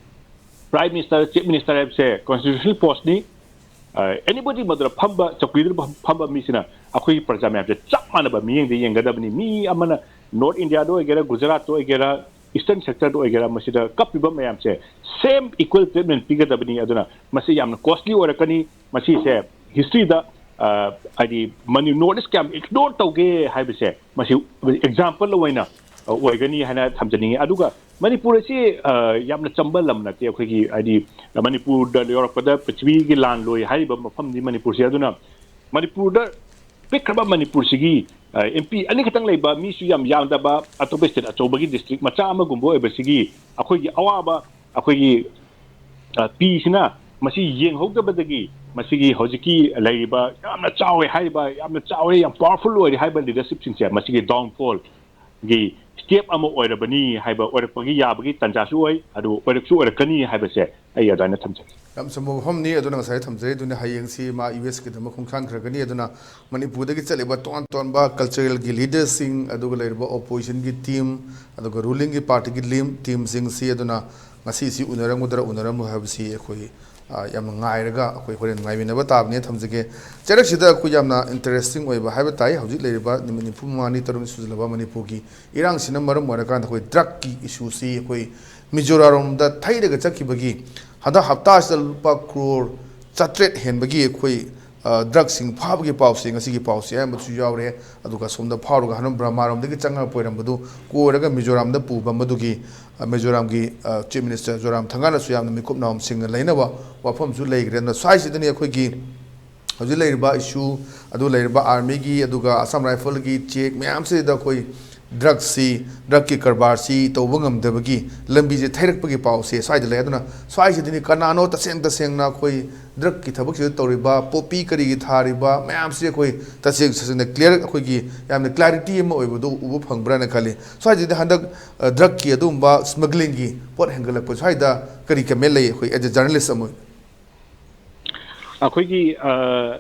ꯄ꯭ꯔꯥꯏꯝ ꯃꯤꯅꯤꯁꯇꯔ, ꯆꯤꯐ ꯃꯤꯅꯤꯁꯇꯔ ꯍꯥꯏꯕꯁꯦ ꯀꯣꯟꯁꯇꯤꯇ꯭ꯌꯨꯁꯅꯦꯜ ꯄꯣꯁꯅꯤ꯫ ꯑꯦꯅꯤꯕꯣꯗꯤ ꯃꯗꯨꯗ ꯐꯝꯕ, ꯆꯧꯀꯤꯗꯨꯗ ꯐꯝꯕ ꯃꯤꯁꯤꯅ ꯑꯩꯈꯣꯏꯒꯤ ꯄ꯭ꯔꯖꯥ ꯃꯌꯥꯝꯁꯦ ꯆꯞ ꯃꯥꯟꯅꯕ ꯃꯤꯠꯌꯦꯡꯗ ꯌꯦꯡꯒꯗꯕꯅꯤ꯫ ꯃꯤ ꯑꯃꯅ ꯅꯣꯔꯠ ꯏꯟꯗꯤꯌꯥꯗ ꯑꯣꯏꯒꯦꯔꯥ, ꯒꯨꯖꯔꯥꯠꯇ ꯑꯣꯏꯒꯦꯔꯥ, ꯏꯁꯇꯔꯟ ꯁꯦꯛꯇꯔꯗ ꯑꯣꯏꯒꯦꯔꯥ, ꯃꯁꯤꯗ ꯀꯞꯄꯤꯕ ꯃꯌꯥꯝꯁꯦ ꯁꯦꯝ ꯏꯀ꯭ꯋꯦꯜ ꯇ꯭ꯔꯤꯠꯃꯦꯟ ꯄꯤꯒꯗꯕꯅꯤ꯫ ꯑꯗꯨꯅ ꯃꯁꯤ ꯌꯥꯝꯅ ꯀꯣꯁꯂꯤ ꯑꯣꯏꯔꯛꯀꯅꯤ꯫ ꯃꯁꯤꯁꯦ ꯍꯤꯁꯇ꯭ꯔꯤꯗ, ꯑ, ꯍꯥꯏꯗꯤ ꯃꯅꯤ-, ꯅꯣꯔꯠ ꯏꯁ ꯀꯌꯥꯝ ꯏꯒꯅꯣꯔ ꯇꯧꯒꯦ ꯍꯥꯏꯕꯁꯦ ꯃꯁꯤ ꯑꯦꯛꯖꯥꯝꯄꯜ ꯑꯣꯏꯅ, ꯑ, ꯑꯣꯏꯒꯅꯤ ꯍꯥꯏꯅ ꯊꯝꯖꯅꯤꯡꯉꯤ꯫ ꯑꯗꯨꯒ ꯃꯅꯤꯄꯨꯔ ꯑꯁꯤ, ꯑ, ꯌꯥꯝꯅ ꯆꯝꯕ ꯂꯝ ꯅꯠꯇꯦ꯫ ꯑꯩꯈꯣꯏꯒꯤ ꯍꯥꯏꯗꯤ ꯃꯅꯤꯄꯨꯔꯗ ꯌꯧꯔꯛꯄꯗ ꯄ꯭ꯔꯤꯊꯤꯕꯤꯒꯤ ꯂꯥꯟ ꯂꯣꯏ ꯍꯥꯏꯔꯤꯕ ꯃꯐꯝꯅꯤ ꯃꯅꯤꯄꯨꯔꯁꯦ꯫ ꯑꯗꯨꯅ ꯃꯅꯤꯄꯨꯔꯗ ꯄꯤꯛꯈ꯭ꯔꯕ ꯃꯅꯤꯄꯨꯔꯁꯤꯒꯤ, ꯑ, ꯑꯦꯝ ꯄꯤ ꯑꯅꯤꯈꯛꯇꯪ ꯂꯩꯕ, ꯃꯤꯁꯨ ꯌꯥꯝ ꯌꯥꯝꯗꯕ, ꯑꯇꯣꯞꯄ ꯁ꯭ꯇꯦꯠ ꯑꯆꯧꯕꯒꯤ ꯗꯤꯁꯇ꯭ꯔꯤꯛ ꯃꯆꯥ ꯑꯃꯒꯨꯝꯕ ꯑꯣꯏꯕꯁꯤꯒꯤ ꯑꯩꯈꯣꯏꯒꯤ ꯑꯋꯥꯕ, ꯑꯩꯈꯣꯏꯒꯤ, ꯑ, ꯄꯤꯁꯤꯅ ꯃꯁꯤ ꯌꯦꯡꯍꯧꯗꯕꯗꯒꯤ ꯃꯁꯤꯒꯤ ꯍꯧꯖꯤꯛꯀꯤ ꯂꯩꯔꯤꯕ ꯌꯥꯝꯅ ꯆꯥꯎꯋꯦ ꯍꯥꯏꯔꯤꯕ, ꯌꯥꯝꯅ ꯆꯥꯎꯋꯦ, ꯌꯥꯝ ꯄꯥꯋꯔꯐꯨꯜ ꯑꯣꯏꯔꯦ ꯍꯥꯏꯕ ꯂꯤꯗꯔꯁꯤꯞꯁꯤꯡꯁꯦ ꯃꯁꯤꯒꯤ ꯗꯥꯎꯟꯐꯣꯜꯒꯤ ꯁ꯭ꯇꯦꯞ ꯑꯃ ꯑꯣꯏꯔꯕꯅꯤ ꯍꯥꯏꯕ, ꯑꯣꯏꯔꯛꯄꯒꯤ ꯌꯥꯕꯒꯤ ꯇꯥꯟꯖꯥꯁꯨ ꯑꯣꯏ, ꯑꯗꯨ ꯑꯣꯏꯔꯛꯁꯨ ꯑꯣꯏꯔꯛꯀꯅꯤ ꯍꯥꯏꯕꯁꯦ ꯑꯩ ꯑꯗꯨꯃꯥꯏꯅ ꯊꯝꯖꯒꯦ꯫ ꯌꯥꯝ ꯆꯨꯝꯕ ꯋꯥꯐꯝꯅꯤ꯫ ꯑꯗꯨꯅ ꯉꯁꯥꯏ ꯊꯝꯖꯔꯤꯗꯨꯅꯤ, ꯍꯌꯦꯡꯁꯤ ꯃꯥ ꯌꯨ ꯑꯦꯁꯀꯤꯗꯃꯛ ꯈꯣꯡꯁꯥꯟꯈ꯭ꯔꯒꯅꯤ꯫ ꯑꯗꯨꯅ ꯃꯅꯤꯄꯨꯔꯗꯒꯤ ꯆꯠꯂꯤꯕ ꯇꯣꯉꯥꯟ ꯇꯣꯉꯥꯟꯕ ꯀꯜꯆꯔꯦꯜꯒꯤ ꯂꯤꯗꯔꯁꯤꯡ, ꯑꯗꯨꯒ ꯂꯩꯔꯤꯕ ꯑꯣꯄꯣꯖꯤꯁꯟꯒꯤ ꯇꯤꯝ, ꯑꯗꯨꯒ ꯔꯨꯂꯤꯡꯒꯤ ꯄꯥꯔꯇꯤꯒꯤ ꯂꯤꯝ-, ꯇꯤꯝꯁꯤꯡꯁꯤ ꯑꯗꯨꯅ ꯉꯁꯤꯁꯤ ꯎꯅꯔꯝꯒꯗ꯭ꯔꯥ ꯎꯅꯔꯝꯃꯣꯏ ꯍꯥꯏꯕꯁꯤ ꯑꯩꯈꯣꯏ, ꯑ, ꯌꯥꯝꯅ ꯉꯥꯏꯔꯒ ꯑꯩꯈꯣꯏ ꯍꯣꯔꯦꯟ ꯉꯥꯏꯃꯤꯟꯅꯕ ꯇꯥꯕꯅꯤ ꯊꯝꯖꯒꯦ꯫ ꯆꯩꯔꯛꯁꯤꯗ ꯑꯩꯈꯣꯏ ꯌꯥꯝꯅ ꯏꯟꯇꯔꯦꯁꯇꯤꯡ ꯑꯣꯏꯕ ꯍꯥꯏꯕ ꯇꯥꯏ꯫ ꯍꯧꯖꯤꯛ ꯂꯩꯔꯤꯕ ꯅꯨꯃꯤꯠ ꯅꯤꯐꯨ ꯃꯉꯥꯅꯤ ꯇꯔꯨꯛꯅꯤ ꯁꯨꯖꯜꯂꯕ ꯃꯅꯤꯄꯨꯔꯒꯤ ꯏꯔꯥꯡꯁꯤꯅ ꯃꯔꯝ ꯑꯣꯏꯔꯀꯥꯟꯗ ꯑꯩꯈꯣꯏ ꯗ꯭ꯔꯛꯀꯤ ꯏꯁꯨꯁꯤ ꯑꯩꯈꯣꯏ ꯃꯤꯖꯣꯔꯥꯝꯗ ꯊꯩꯔꯒ ꯆꯠꯈꯤꯕꯒꯤ ꯍꯟꯗꯛ ꯍꯞꯇꯥꯁꯤꯗ ꯂꯨꯄꯥ ꯀ꯭ꯔꯣꯔ ꯆꯥꯇ꯭ꯔꯦꯠ ꯍꯦꯟꯕꯒꯤ ꯑꯩꯈꯣꯏ, ꯑ, ꯗ꯭ꯔꯒꯁꯤꯡ ꯐꯥꯕꯒꯤ ꯄꯥꯎꯁꯦ, ꯉꯁꯤꯒꯤ ꯄꯥꯎꯁꯦ ꯑꯌꯥꯝꯕꯁꯨ ꯌꯥꯎꯔꯦ꯫ ꯑꯗꯨꯒ ꯁꯣꯝꯗ ꯐꯥꯎꯔꯒ ꯍꯅꯨꯝ ꯕ꯭ꯔꯍꯃꯥꯔꯣꯝꯗꯒꯤ ꯆꯪꯉꯛꯄ ꯑꯣꯏꯔꯝꯕꯗꯨ ꯀꯣꯏꯔꯒ ꯃꯤꯖꯣꯔꯥꯝꯗ ꯄꯨꯕ, ꯃꯗꯨꯒꯤ, ꯑ, ꯃꯤꯖꯣꯔꯥꯝꯒꯤ, ꯑ, ꯆꯤꯐ ꯃꯤꯅꯤꯁꯇꯔ ꯖꯣꯔꯥꯝ ꯊꯪꯒꯥꯅꯁꯨ ꯌꯥꯝꯅ ꯃꯤꯈꯨꯞ ꯅꯥꯍꯨꯝꯁꯤꯡꯒ ꯂꯩꯅꯕ ꯋꯥꯐꯝꯁꯨ ꯂꯩꯈ꯭ꯔꯦ꯫ ꯑꯗꯨꯅ ꯁ꯭ꯋꯥꯏꯁꯤꯗꯅꯤ ꯑꯩꯈꯣꯏꯒꯤ ꯍꯧꯖꯤꯛ ꯂꯩꯔꯤꯕ ꯏꯁꯨ, ꯑꯗꯨ ꯂꯩꯔꯤꯕ ꯑꯥꯔꯃꯤꯒꯤ, ꯑꯗꯨꯒ ꯑꯁꯥꯝ ꯔꯥꯏꯐꯜꯒꯤ ꯆꯦꯛ ꯃꯌꯥꯝꯁꯤꯗ ꯑꯩꯈꯣꯏ ꯗ꯭ꯔꯒꯁꯤ, ꯗ꯭ꯔꯒꯀꯤ ꯀꯔꯕꯥꯔꯁꯤ ꯇꯧꯕ ꯉꯝꯗꯕꯒꯤ ꯂꯝꯕꯤꯁꯦ ꯊꯩꯔꯛꯄꯒꯤ ꯄꯥꯎꯁꯦ ꯁ꯭ꯋꯥꯏꯗ ꯂꯩ꯫ ꯑꯗꯨꯅ ꯁ꯭ꯋꯥꯏꯁꯤꯗꯅꯤ ꯀꯅꯥꯅꯣ ꯇꯁꯦꯡ ꯇꯁꯦꯡꯅ ꯑꯩꯈꯣꯏ ꯗ꯭ꯔꯒꯀꯤ ꯊꯕꯛꯁꯤꯗ ꯇꯧꯔꯤꯕ, ꯄꯣꯄꯤ ꯀꯔꯤꯒꯤ ꯊꯥꯔꯤꯕ ꯃꯌꯥꯝꯁꯦ ꯑꯩꯈꯣꯏ ꯇꯁꯦꯡ ꯇꯁꯦꯡꯅ ꯀ꯭ꯂꯤꯌꯥꯔ, ꯑꯩꯈꯣꯏꯒꯤ ꯌꯥꯝꯅ ꯀ꯭ꯂꯥꯔꯤꯇꯤ ꯑꯃ ꯑꯣꯏꯕꯗꯣ ꯎꯕ ꯐꯪꯕ꯭ꯔꯥꯅ ꯈꯜꯂꯤ꯫ ꯁ꯭ꯋꯥꯏꯁꯤꯗ ꯍꯟꯗꯛ, ꯑ, ꯗ꯭ꯔꯒꯀꯤ ꯑꯗꯨꯒꯨꯝꯕ ꯁ꯭ꯃꯒ꯭ꯂꯤꯡꯒꯤ ꯄꯣꯠ ꯍꯦꯟꯒꯠꯂꯛꯄ ꯁ꯭ꯋꯥꯏꯗ ꯀꯔꯤ ꯀꯃꯦꯟ ꯂꯩ ꯑꯩꯈꯣꯏ as a journalist ꯑꯃ ꯑꯣꯏꯅ? ꯑꯩꯈꯣꯏꯒꯤ, ꯑ,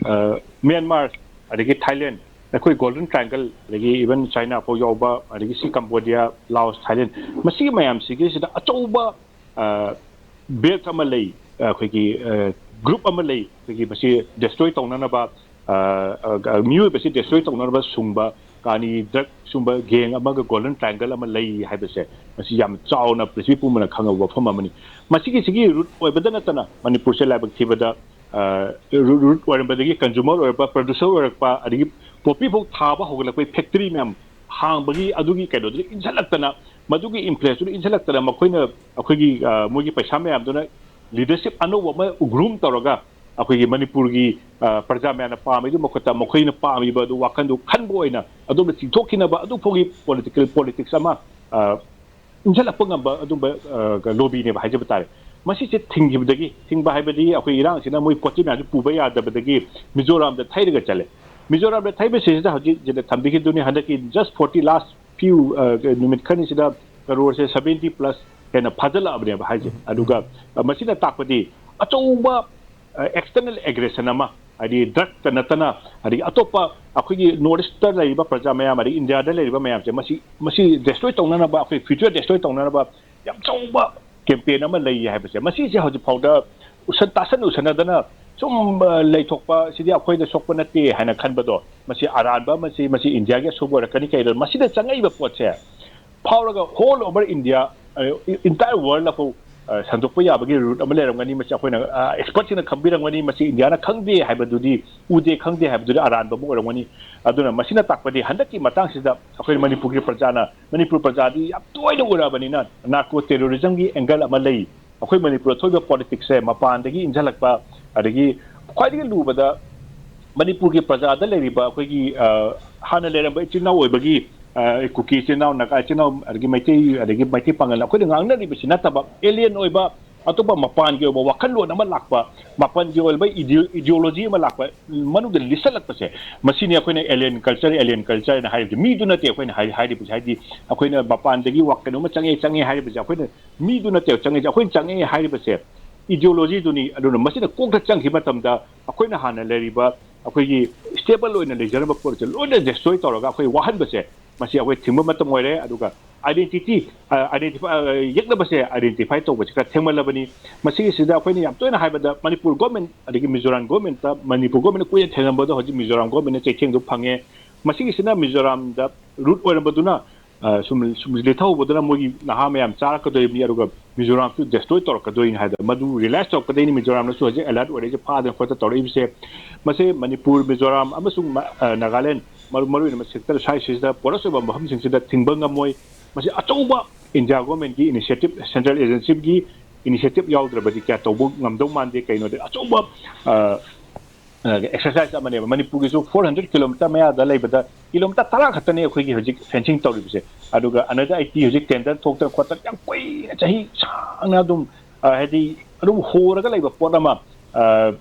ꯑ, ꯃ꯭ꯌꯥꯟꯃꯥꯔ, ꯑꯗꯒꯤ ꯊꯥꯏꯂꯦꯟ, ꯑꯩꯈꯣꯏ ꯒꯣꯜꯗꯟ ꯇ꯭ꯔꯥꯏꯡꯒꯜ, ꯑꯗꯒꯤ even ꯆꯥꯏꯅꯥ ꯐꯥꯎ ꯌꯥꯎꯕ, ꯑꯗꯒꯤ ꯁꯤ ꯀꯝꯕꯣꯗꯤꯌꯥ, ꯂꯥꯑꯣꯁ, ꯊꯥꯏꯂꯦꯟ, ꯃꯁꯤꯒꯤ ꯃꯌꯥꯝꯁꯤꯒꯤꯁꯤꯗ ꯑꯆꯧꯕ, ꯑ, ꯕꯦꯜꯠ ꯑꯃ ꯂꯩ, ꯑꯩꯈꯣꯏꯒꯤ, ꯑ, ꯒ꯭ꯔꯨꯞ ꯑꯃ ꯂꯩ, ꯑꯩꯈꯣꯏꯒꯤ ꯃꯁꯤ ꯗꯦꯁꯇ꯭ꯔꯣꯏ ꯇꯧꯅꯅꯕ, ꯑ, ꯑ, ꯃꯤꯑꯣꯏꯕꯁꯤ ꯗꯦꯁꯇ꯭ꯔꯣꯏ ꯇꯧꯅꯅꯕ ꯁꯨꯡꯕ ꯀꯥꯅꯤ ꯗ꯭ꯔꯒ ꯁꯨꯝꯕ ꯒꯦꯡ ꯑꯃꯒ ꯒꯣꯜꯗꯟ ꯇ꯭ꯔꯥꯏꯡꯒꯜ ꯑꯃ ꯂꯩ ꯍꯥꯏꯕꯁꯦ, ꯃꯁꯤ ꯌꯥꯝ ꯆꯥꯎꯅ ꯄ꯭ꯔꯤꯊꯤꯕꯤ ꯄꯨꯝꯕꯅ ꯈꯪꯉꯕ ꯋꯥꯐꯝ ꯑꯃꯅꯤ꯫ ꯃꯁꯤꯒꯤꯁꯤꯒꯤ ꯔꯨꯠ ꯑꯣꯏꯕꯗ ꯅꯠꯇꯅ ꯃꯅꯤꯄꯨꯔꯁꯦ ꯂꯥꯏꯕꯛ ꯊꯤꯕꯗ, ꯑ, ꯔꯨꯠ, ꯔꯨꯠ ꯑꯣꯏꯔꯝꯕꯗꯒꯤ ꯀꯟꯖꯨꯃꯔ ꯑꯣꯏꯔꯛꯄ, ꯄ꯭ꯔꯗ꯭ꯌꯨꯁꯔ ꯑꯣꯏꯔꯛꯄ, ꯑꯗꯒꯤ ꯄꯣꯄꯤ ꯐꯥꯎ ꯊꯥꯕ ꯍꯧꯒꯠꯂꯛꯄꯒꯤ ꯐꯦꯛꯇꯔꯤ ꯃꯌꯥꯝ ꯍꯥꯡꯕꯒꯤ ꯑꯗꯨꯒꯤ ꯀꯩꯅꯣꯗꯨꯗ ꯏꯟꯁꯤꯜꯂꯛꯇꯅ, ꯃꯗꯨꯒꯤ ꯏꯟꯐ꯭ꯂꯨꯌꯦꯟꯁꯇꯨꯅ ꯏꯟꯁꯤꯜꯂꯛꯇꯅ ꯃꯈꯣꯏꯅ, ꯑꯩꯈꯣꯏꯒꯤ, ꯑ, ꯃꯣꯏꯒꯤ ꯄꯩꯁꯥ ꯃꯌꯥꯝꯗꯨꯅ ꯂꯤꯗꯔꯁꯤꯞ ꯑꯅꯧꯕ ꯑꯃ ꯒ꯭ꯔꯨꯝ ꯇꯧꯔꯒ ꯑꯩꯈꯣꯏꯒꯤ ꯃꯅꯤꯄꯨꯔꯒꯤ, ꯑ, ꯄ꯭ꯔꯖꯥ ꯃꯌꯥꯝꯅ ꯄꯥꯝꯃꯤꯗꯨ ꯃꯈꯨꯠꯇ ꯃꯈꯣꯏꯅ ꯄꯥꯝꯃꯤꯕ ꯑꯗꯨ ꯋꯥꯈꯟꯗꯨ ꯈꯟꯕ ꯑꯣꯏꯅ ꯑꯗꯣꯝꯗ ꯆꯤꯡꯊꯣꯛꯈꯤꯅꯕ ꯑꯗꯨ ꯐꯥꯎꯒꯤ ꯄꯣꯂꯤꯇꯤꯀꯦꯜ ꯄꯣꯂꯤꯇꯤꯛꯁ ꯑꯃ, ꯑ, ꯏꯟꯁꯤꯜꯂꯛꯄ ꯉꯝꯕ ꯑꯗꯨꯝꯕ, ꯑ, ꯂꯣꯕꯤꯅꯦꯕ ꯍꯥꯏꯖꯕ ꯇꯥꯔꯦ꯫ ꯃꯁꯤꯁꯦ ꯊꯤꯡꯈꯤꯕꯗꯒꯤ, ꯊꯤꯡꯕ ꯍꯥꯏꯕꯗꯤ ꯑꯩꯈꯣꯏ ꯏꯔꯥꯡꯁꯤꯅ ꯃꯣꯏ ꯄꯣꯠ ꯆꯩ ꯃꯌꯥꯝꯁꯦ ꯄꯨꯕ ꯌꯥꯗꯕꯗꯒꯤ ꯃꯤꯖꯣꯔꯥꯝꯗ ꯊꯩꯔꯒ ꯆꯠꯂꯦ꯫ ꯃꯤꯖꯣꯔꯥꯝꯗ ꯊꯩꯕꯁꯤꯗ ꯍꯧꯖꯤꯛ ꯁꯤꯗ ꯊꯝꯕꯤꯈꯤꯗꯨꯅꯤ, ꯍꯟꯗꯛꯀꯤ just forty last few, ꯑ, ꯅꯨꯃꯤꯠ ꯈꯔꯅꯤꯁꯤꯗ ꯀꯔꯣꯔꯁꯦ seventy plus ꯍꯦꯟꯅ ꯐꯥꯖꯤꯜꯂꯛꯑꯕꯅꯦꯕ ꯍꯥꯏꯁꯦ꯫ ꯑꯗꯨꯒ, ꯑ, ꯃꯁꯤꯅ ꯇꯥꯛꯄꯗꯤ ꯑꯆꯧꯕ, ꯑ, ꯑꯦꯛꯁꯇꯔꯅꯦꯜ ꯑꯦꯒ꯭ꯔꯦꯁꯟ ꯑꯃ, ꯍꯥꯏꯗꯤ ꯗ꯭ꯔꯒꯇ ꯅꯠꯇꯅ, ꯑꯗꯒꯤ ꯑꯇꯣꯞꯄ ꯑꯩꯈꯣꯏꯒꯤ ꯅꯣꯔꯠ ꯏꯁꯇ ꯂꯩꯔꯤꯕ ꯄ꯭ꯔꯖꯥ ꯃꯌꯥꯝ, ꯑꯗꯒꯤ ꯏꯟꯗꯤꯌꯥꯗ ꯂꯩꯔꯤꯕ ꯃꯌꯥꯝꯁꯦ, ꯃꯁꯤ, ꯃꯁꯤ ꯗꯦꯁꯇ꯭ꯔꯣꯏ ꯇꯧꯅꯅꯕ, ꯑꯩꯈꯣꯏ ꯐ꯭ꯌꯨꯆꯔ ꯗꯦꯁꯇ꯭ꯔꯣꯏ ꯇꯧꯅꯅꯕ ꯌꯥꯝ ꯆꯥꯎꯕ ꯀꯦꯝꯄꯦꯟ ꯑꯃ ꯂꯩ ꯍꯥꯏꯕꯁꯦ, ꯃꯁꯤꯁꯦ ꯍꯧꯖꯤꯛ ꯐꯥꯎꯗ ꯎꯁꯟ, ꯇꯥꯁꯟ ꯎꯁꯟꯅꯗꯅ ꯁꯨꯝ, ꯑ, ꯂꯩꯊꯣꯛꯄ ꯁꯤꯗꯤ ꯑꯩꯈꯣꯏꯗ ꯁꯣꯛꯄ ꯅꯠꯇꯦ ꯍꯥꯏꯅ ꯈꯟꯕꯗꯣ, ꯃꯁꯤ ꯑꯔꯥꯟꯕ ꯑꯃꯁꯤ, ꯃꯁꯤ ꯏꯟꯗꯤꯌꯥꯒꯤ ꯑꯁꯣꯏꯕ ꯑꯣꯏꯔꯛꯀꯅꯤ꯫ ꯀꯩꯗꯧ ꯃꯁꯤꯗ ꯆꯪꯉꯛꯏꯕ ꯄꯣꯠꯁꯦ? ꯐꯥꯎꯔꯒ all over India, entire world ꯐꯥꯎ ꯁꯟꯗꯣꯛꯄ ꯌꯥꯕꯒꯤ route ꯑꯃ ꯂꯩꯔꯝꯒꯅꯤ꯫ ꯃꯁꯤ ꯑꯩꯈꯣꯏꯅ, ꯑꯦꯛꯁꯄꯔꯠꯁꯤꯡꯅ ꯈꯪꯕꯤꯔꯝꯒꯅꯤ꯫ ꯃꯁꯤ ꯏꯟꯗꯤꯌꯥꯅ ꯈꯪꯗꯦ ꯍꯥꯏꯕꯗꯨꯗꯤ, ꯎꯗꯦ ꯈꯪꯗꯦ ꯍꯥꯏꯕꯗꯨꯗꯤ ꯑꯔꯥꯟꯕ ꯑꯃ ꯑꯣꯏꯔꯝꯒꯅꯤ꯫ ꯑꯗꯨꯅ ꯃꯁꯤꯅ ꯇꯥꯛꯄꯗꯤ ꯍꯟꯗꯛꯀꯤ ꯃꯇꯥꯡꯁꯤꯗ ꯑꯩꯈꯣꯏ ꯃꯅꯤꯄꯨꯔꯒꯤ ꯄ꯭ꯔꯖꯥꯅ, ꯃꯅꯤꯄꯨꯔ ꯄ꯭ꯔꯖꯥꯗꯤ ꯌꯥꯝ ꯇꯣꯏꯅ ꯎꯔꯛꯑꯕꯅꯤꯅ, ꯅꯥꯔꯀꯣ ꯇꯦꯔꯣꯔꯤꯖꯝꯒꯤ ꯑꯦꯡꯒꯜ ꯑꯃ ꯂꯩ꯫ ꯑꯩꯈꯣꯏ ꯃꯅꯤꯄꯨꯔꯗ ꯊꯣꯛꯏꯕ ꯄꯣꯂꯤꯇꯤꯛꯁꯁꯦ ꯃꯄꯥꯟꯗꯒꯤ ꯏꯟꯁꯤꯜꯂꯛꯄ, ꯑꯗꯒꯤ ꯈ꯭ꯋꯥꯏꯗꯒꯤ ꯂꯨꯕꯗ ꯃꯅꯤꯄꯨꯔꯒꯤ ꯄ꯭ꯔꯖꯥꯗ ꯂꯩꯔꯤꯕ ꯑꯩꯈꯣꯏꯒꯤ, ꯀꯨꯀꯤ ꯏꯆꯤꯟ ꯏꯅꯥꯎ ꯑꯣꯏꯕꯒꯤ, ꯀꯨꯀꯤ ꯏꯆꯤꯟ ꯏꯅꯥꯎ, ꯅꯥꯒꯥ ꯏꯆꯤꯟ ꯏꯅꯥꯎ, ꯑꯗꯒꯤ ꯃꯩꯇꯩ, ꯑꯗꯒꯤ ꯃꯩꯇꯩ ꯄꯥꯉꯜ, ꯑꯩꯈꯣꯏꯅ ꯉꯥꯡꯅꯔꯤꯕꯁꯤ ꯅꯠꯇꯕ ꯑꯦꯂꯤꯌꯟ ꯑꯣꯏꯕ, ꯑꯇꯣꯞꯄ ꯃꯄꯥꯟꯒꯤ ꯑꯣꯏꯕ ꯋꯥꯈꯜꯂꯣꯟ ꯑꯃ ꯂꯥꯛꯄ, ꯃꯄꯥꯟꯒꯤ ꯑꯣꯏꯕ ꯏꯗꯤꯑꯣ-, ꯏꯗꯤꯑꯣꯂꯣꯖꯤ ꯑꯃ ꯂꯥꯛꯄ, ꯃꯅꯨꯡꯗ ꯂꯤꯁꯜꯂꯛꯄꯁꯦ, ꯃꯁꯤꯅꯤ ꯑꯩꯈꯣꯏꯅ alien culture, alien culture ꯍꯥꯏꯅ ꯍꯥꯏꯔꯤꯕꯁꯦ꯫ ꯃꯤꯗꯨ ꯅꯠꯇꯦ ꯑꯩꯈꯣꯏꯅ ꯍꯥꯏ-, ꯍꯥꯏꯔꯤꯕꯁꯦ꯫ ꯍꯥꯏꯗꯤ ꯑꯩꯈꯣꯏꯅ ꯃꯄꯥꯟꯗꯒꯤ ꯋꯥ-, ꯀꯩꯅꯣꯝꯃ ꯆꯪꯉꯛꯑꯦ, ꯆꯪꯉꯛꯑꯦ ꯍꯥꯏꯔꯤꯕꯁꯦ, ꯑꯩꯈꯣꯏꯅ ꯃꯤꯗꯨ ꯅꯠꯇꯦꯕ ꯆꯪꯉꯛꯏꯁꯦ꯫ ꯑꯩꯈꯣꯏꯅ ꯆꯪꯉꯛꯑꯦ ꯍꯥꯏꯔꯤꯕꯁꯦ ꯏꯗꯤꯑꯣꯂꯣꯖꯤꯗꯨꯅꯤ꯫ ꯑꯗꯨꯅ ꯃꯁꯤꯅ ꯀꯣꯛꯇ ꯆꯪꯈꯤꯕ ꯃꯇꯝꯗ ꯑꯩꯈꯣꯏꯅ ꯍꯥꯟꯅ ꯂꯩꯔꯤꯕ, ꯑꯩꯈꯣꯏꯒꯤ stable ꯑꯣꯏꯅ ꯂꯩꯖꯔꯝꯕ ꯄꯣꯠꯁꯦ ꯂꯣꯏꯅ destroy ꯇꯧꯔꯒ ꯑꯩꯈꯣꯏ ꯋꯥꯍꯟꯕꯁꯦ, ꯃꯁꯤ ꯑꯩꯈꯣꯏ ꯊꯤꯡꯕ ꯃꯇꯝ ꯑꯣꯏꯔꯦ꯫ ꯑꯗꯨꯒ identity, identify, ꯌꯦꯛꯅꯕꯁꯦ identify ꯇꯧꯕꯁꯦ ꯈꯔ ꯊꯦꯡꯃꯜꯂꯕꯅꯤ꯫ ꯃꯁꯤꯒꯤꯁꯤꯗ ꯑꯩꯈꯣꯏꯅ ꯌꯥꯝ ꯇꯣꯏꯅ ꯍꯥꯏꯕꯗ ꯃꯅꯤꯄꯨꯔ government ꯑꯗꯒꯤ ꯃꯤꯖꯣꯔꯥꯝ government, ꯃꯅꯤꯄꯨꯔ government ꯀꯨꯏꯅ ꯊꯦꯡꯅꯔꯝꯕꯗꯣ ꯍꯧꯖꯤꯛ ꯃꯤꯖꯣꯔꯥꯝ governmentꯅ ꯆꯩꯊꯦꯡꯗꯨ ꯐꯪꯉꯦ꯫ ꯃꯁꯤꯒꯤꯁꯤꯅ ꯃꯤꯖꯣꯔꯥꯝꯗ root ꯑꯣꯏꯔꯝꯕꯗꯨꯅ, ꯑ, ꯁꯨꯝ, ꯁꯨꯝ ꯂꯤꯊꯍꯧꯕꯗꯨꯅ ꯃꯣꯏꯒꯤ ꯅꯍꯥ ꯃꯌꯥꯝ ꯆꯥꯔꯛꯀꯗꯣꯔꯤꯕꯅꯤ, ꯑꯗꯨꯒ ꯃꯤꯖꯣꯔꯥꯝꯁꯨ destroy ꯇꯧꯔꯛꯀꯗꯣꯏꯅꯤ ꯍꯥꯏꯗꯅ ꯃꯗꯨ realize ꯇꯧꯔꯛꯀꯗꯣꯏꯅꯤ꯫ ꯃꯤꯖꯣꯔꯥꯝꯅꯁꯨ ꯍꯧꯖꯤꯛ alert ꯑꯣꯏꯔꯛꯏꯁꯦ, ꯐꯥꯗꯅ ꯈꯣꯠꯇꯅ ꯇꯧꯔꯛꯏꯕꯁꯦ꯫ ꯃꯁꯤ ꯃꯅꯤꯄꯨꯔ, ꯃꯤꯖꯣꯔꯥꯝ ꯑꯃꯁꯨꯡ ꯃ-, ꯑ, ꯅꯥꯒꯥꯂꯦꯟ, ꯃꯔꯨ, ꯃꯔꯨꯑꯣꯏꯅ ꯃꯁꯤ sector ꯁ꯭ꯋꯥꯏꯁꯤꯗ porous ꯑꯣꯏꯕ ꯃꯐꯝꯁꯤꯡꯁꯤꯗ ꯊꯤꯡꯕ ꯉꯝꯃꯣꯏ꯫ ꯃꯁꯤ ꯑꯆꯧꯕ India governmentꯀꯤ initiative, central agencyꯒꯤ initiative ꯌꯥꯎꯗ꯭ꯔꯕꯗꯤ ꯀꯌꯥ ꯇꯧꯕ ꯉꯝꯗꯧ ꯃꯥꯟꯗꯦ꯫ ꯀꯩꯅꯣꯗ ꯑꯆꯧꯕ, ꯑ, ꯑ, exercise ꯑꯃꯅꯦꯕ꯫ ꯃꯅꯤꯄꯨꯔꯒꯤꯁꯨ four hundred kilometre ꯃꯌꯥꯗ ꯂꯩꯕꯗ kilometre ꯇꯔꯥ ꯈꯛꯇꯅꯦ ꯑꯩꯈꯣꯏꯒꯤ ꯍꯧꯖꯤꯛ fencing ꯇꯧꯔꯤꯕꯁꯦ꯫ ꯑꯗꯨꯒ another eighty ꯍꯧꯖꯤꯛ tender ꯊꯣꯛꯇꯅ ꯈꯣꯠꯇꯅ ꯌꯥꯝ ꯀꯨꯏꯅ ꯆꯍꯤ ꯁꯥꯡꯅ ꯑꯗꯨꯝ, ꯑ, ꯍꯥꯏꯗꯤ ꯑꯗꯨꯝ ꯍꯣꯔꯒ ꯂꯩꯕ ꯄꯣꯠ ꯑꯃ, ꯑ,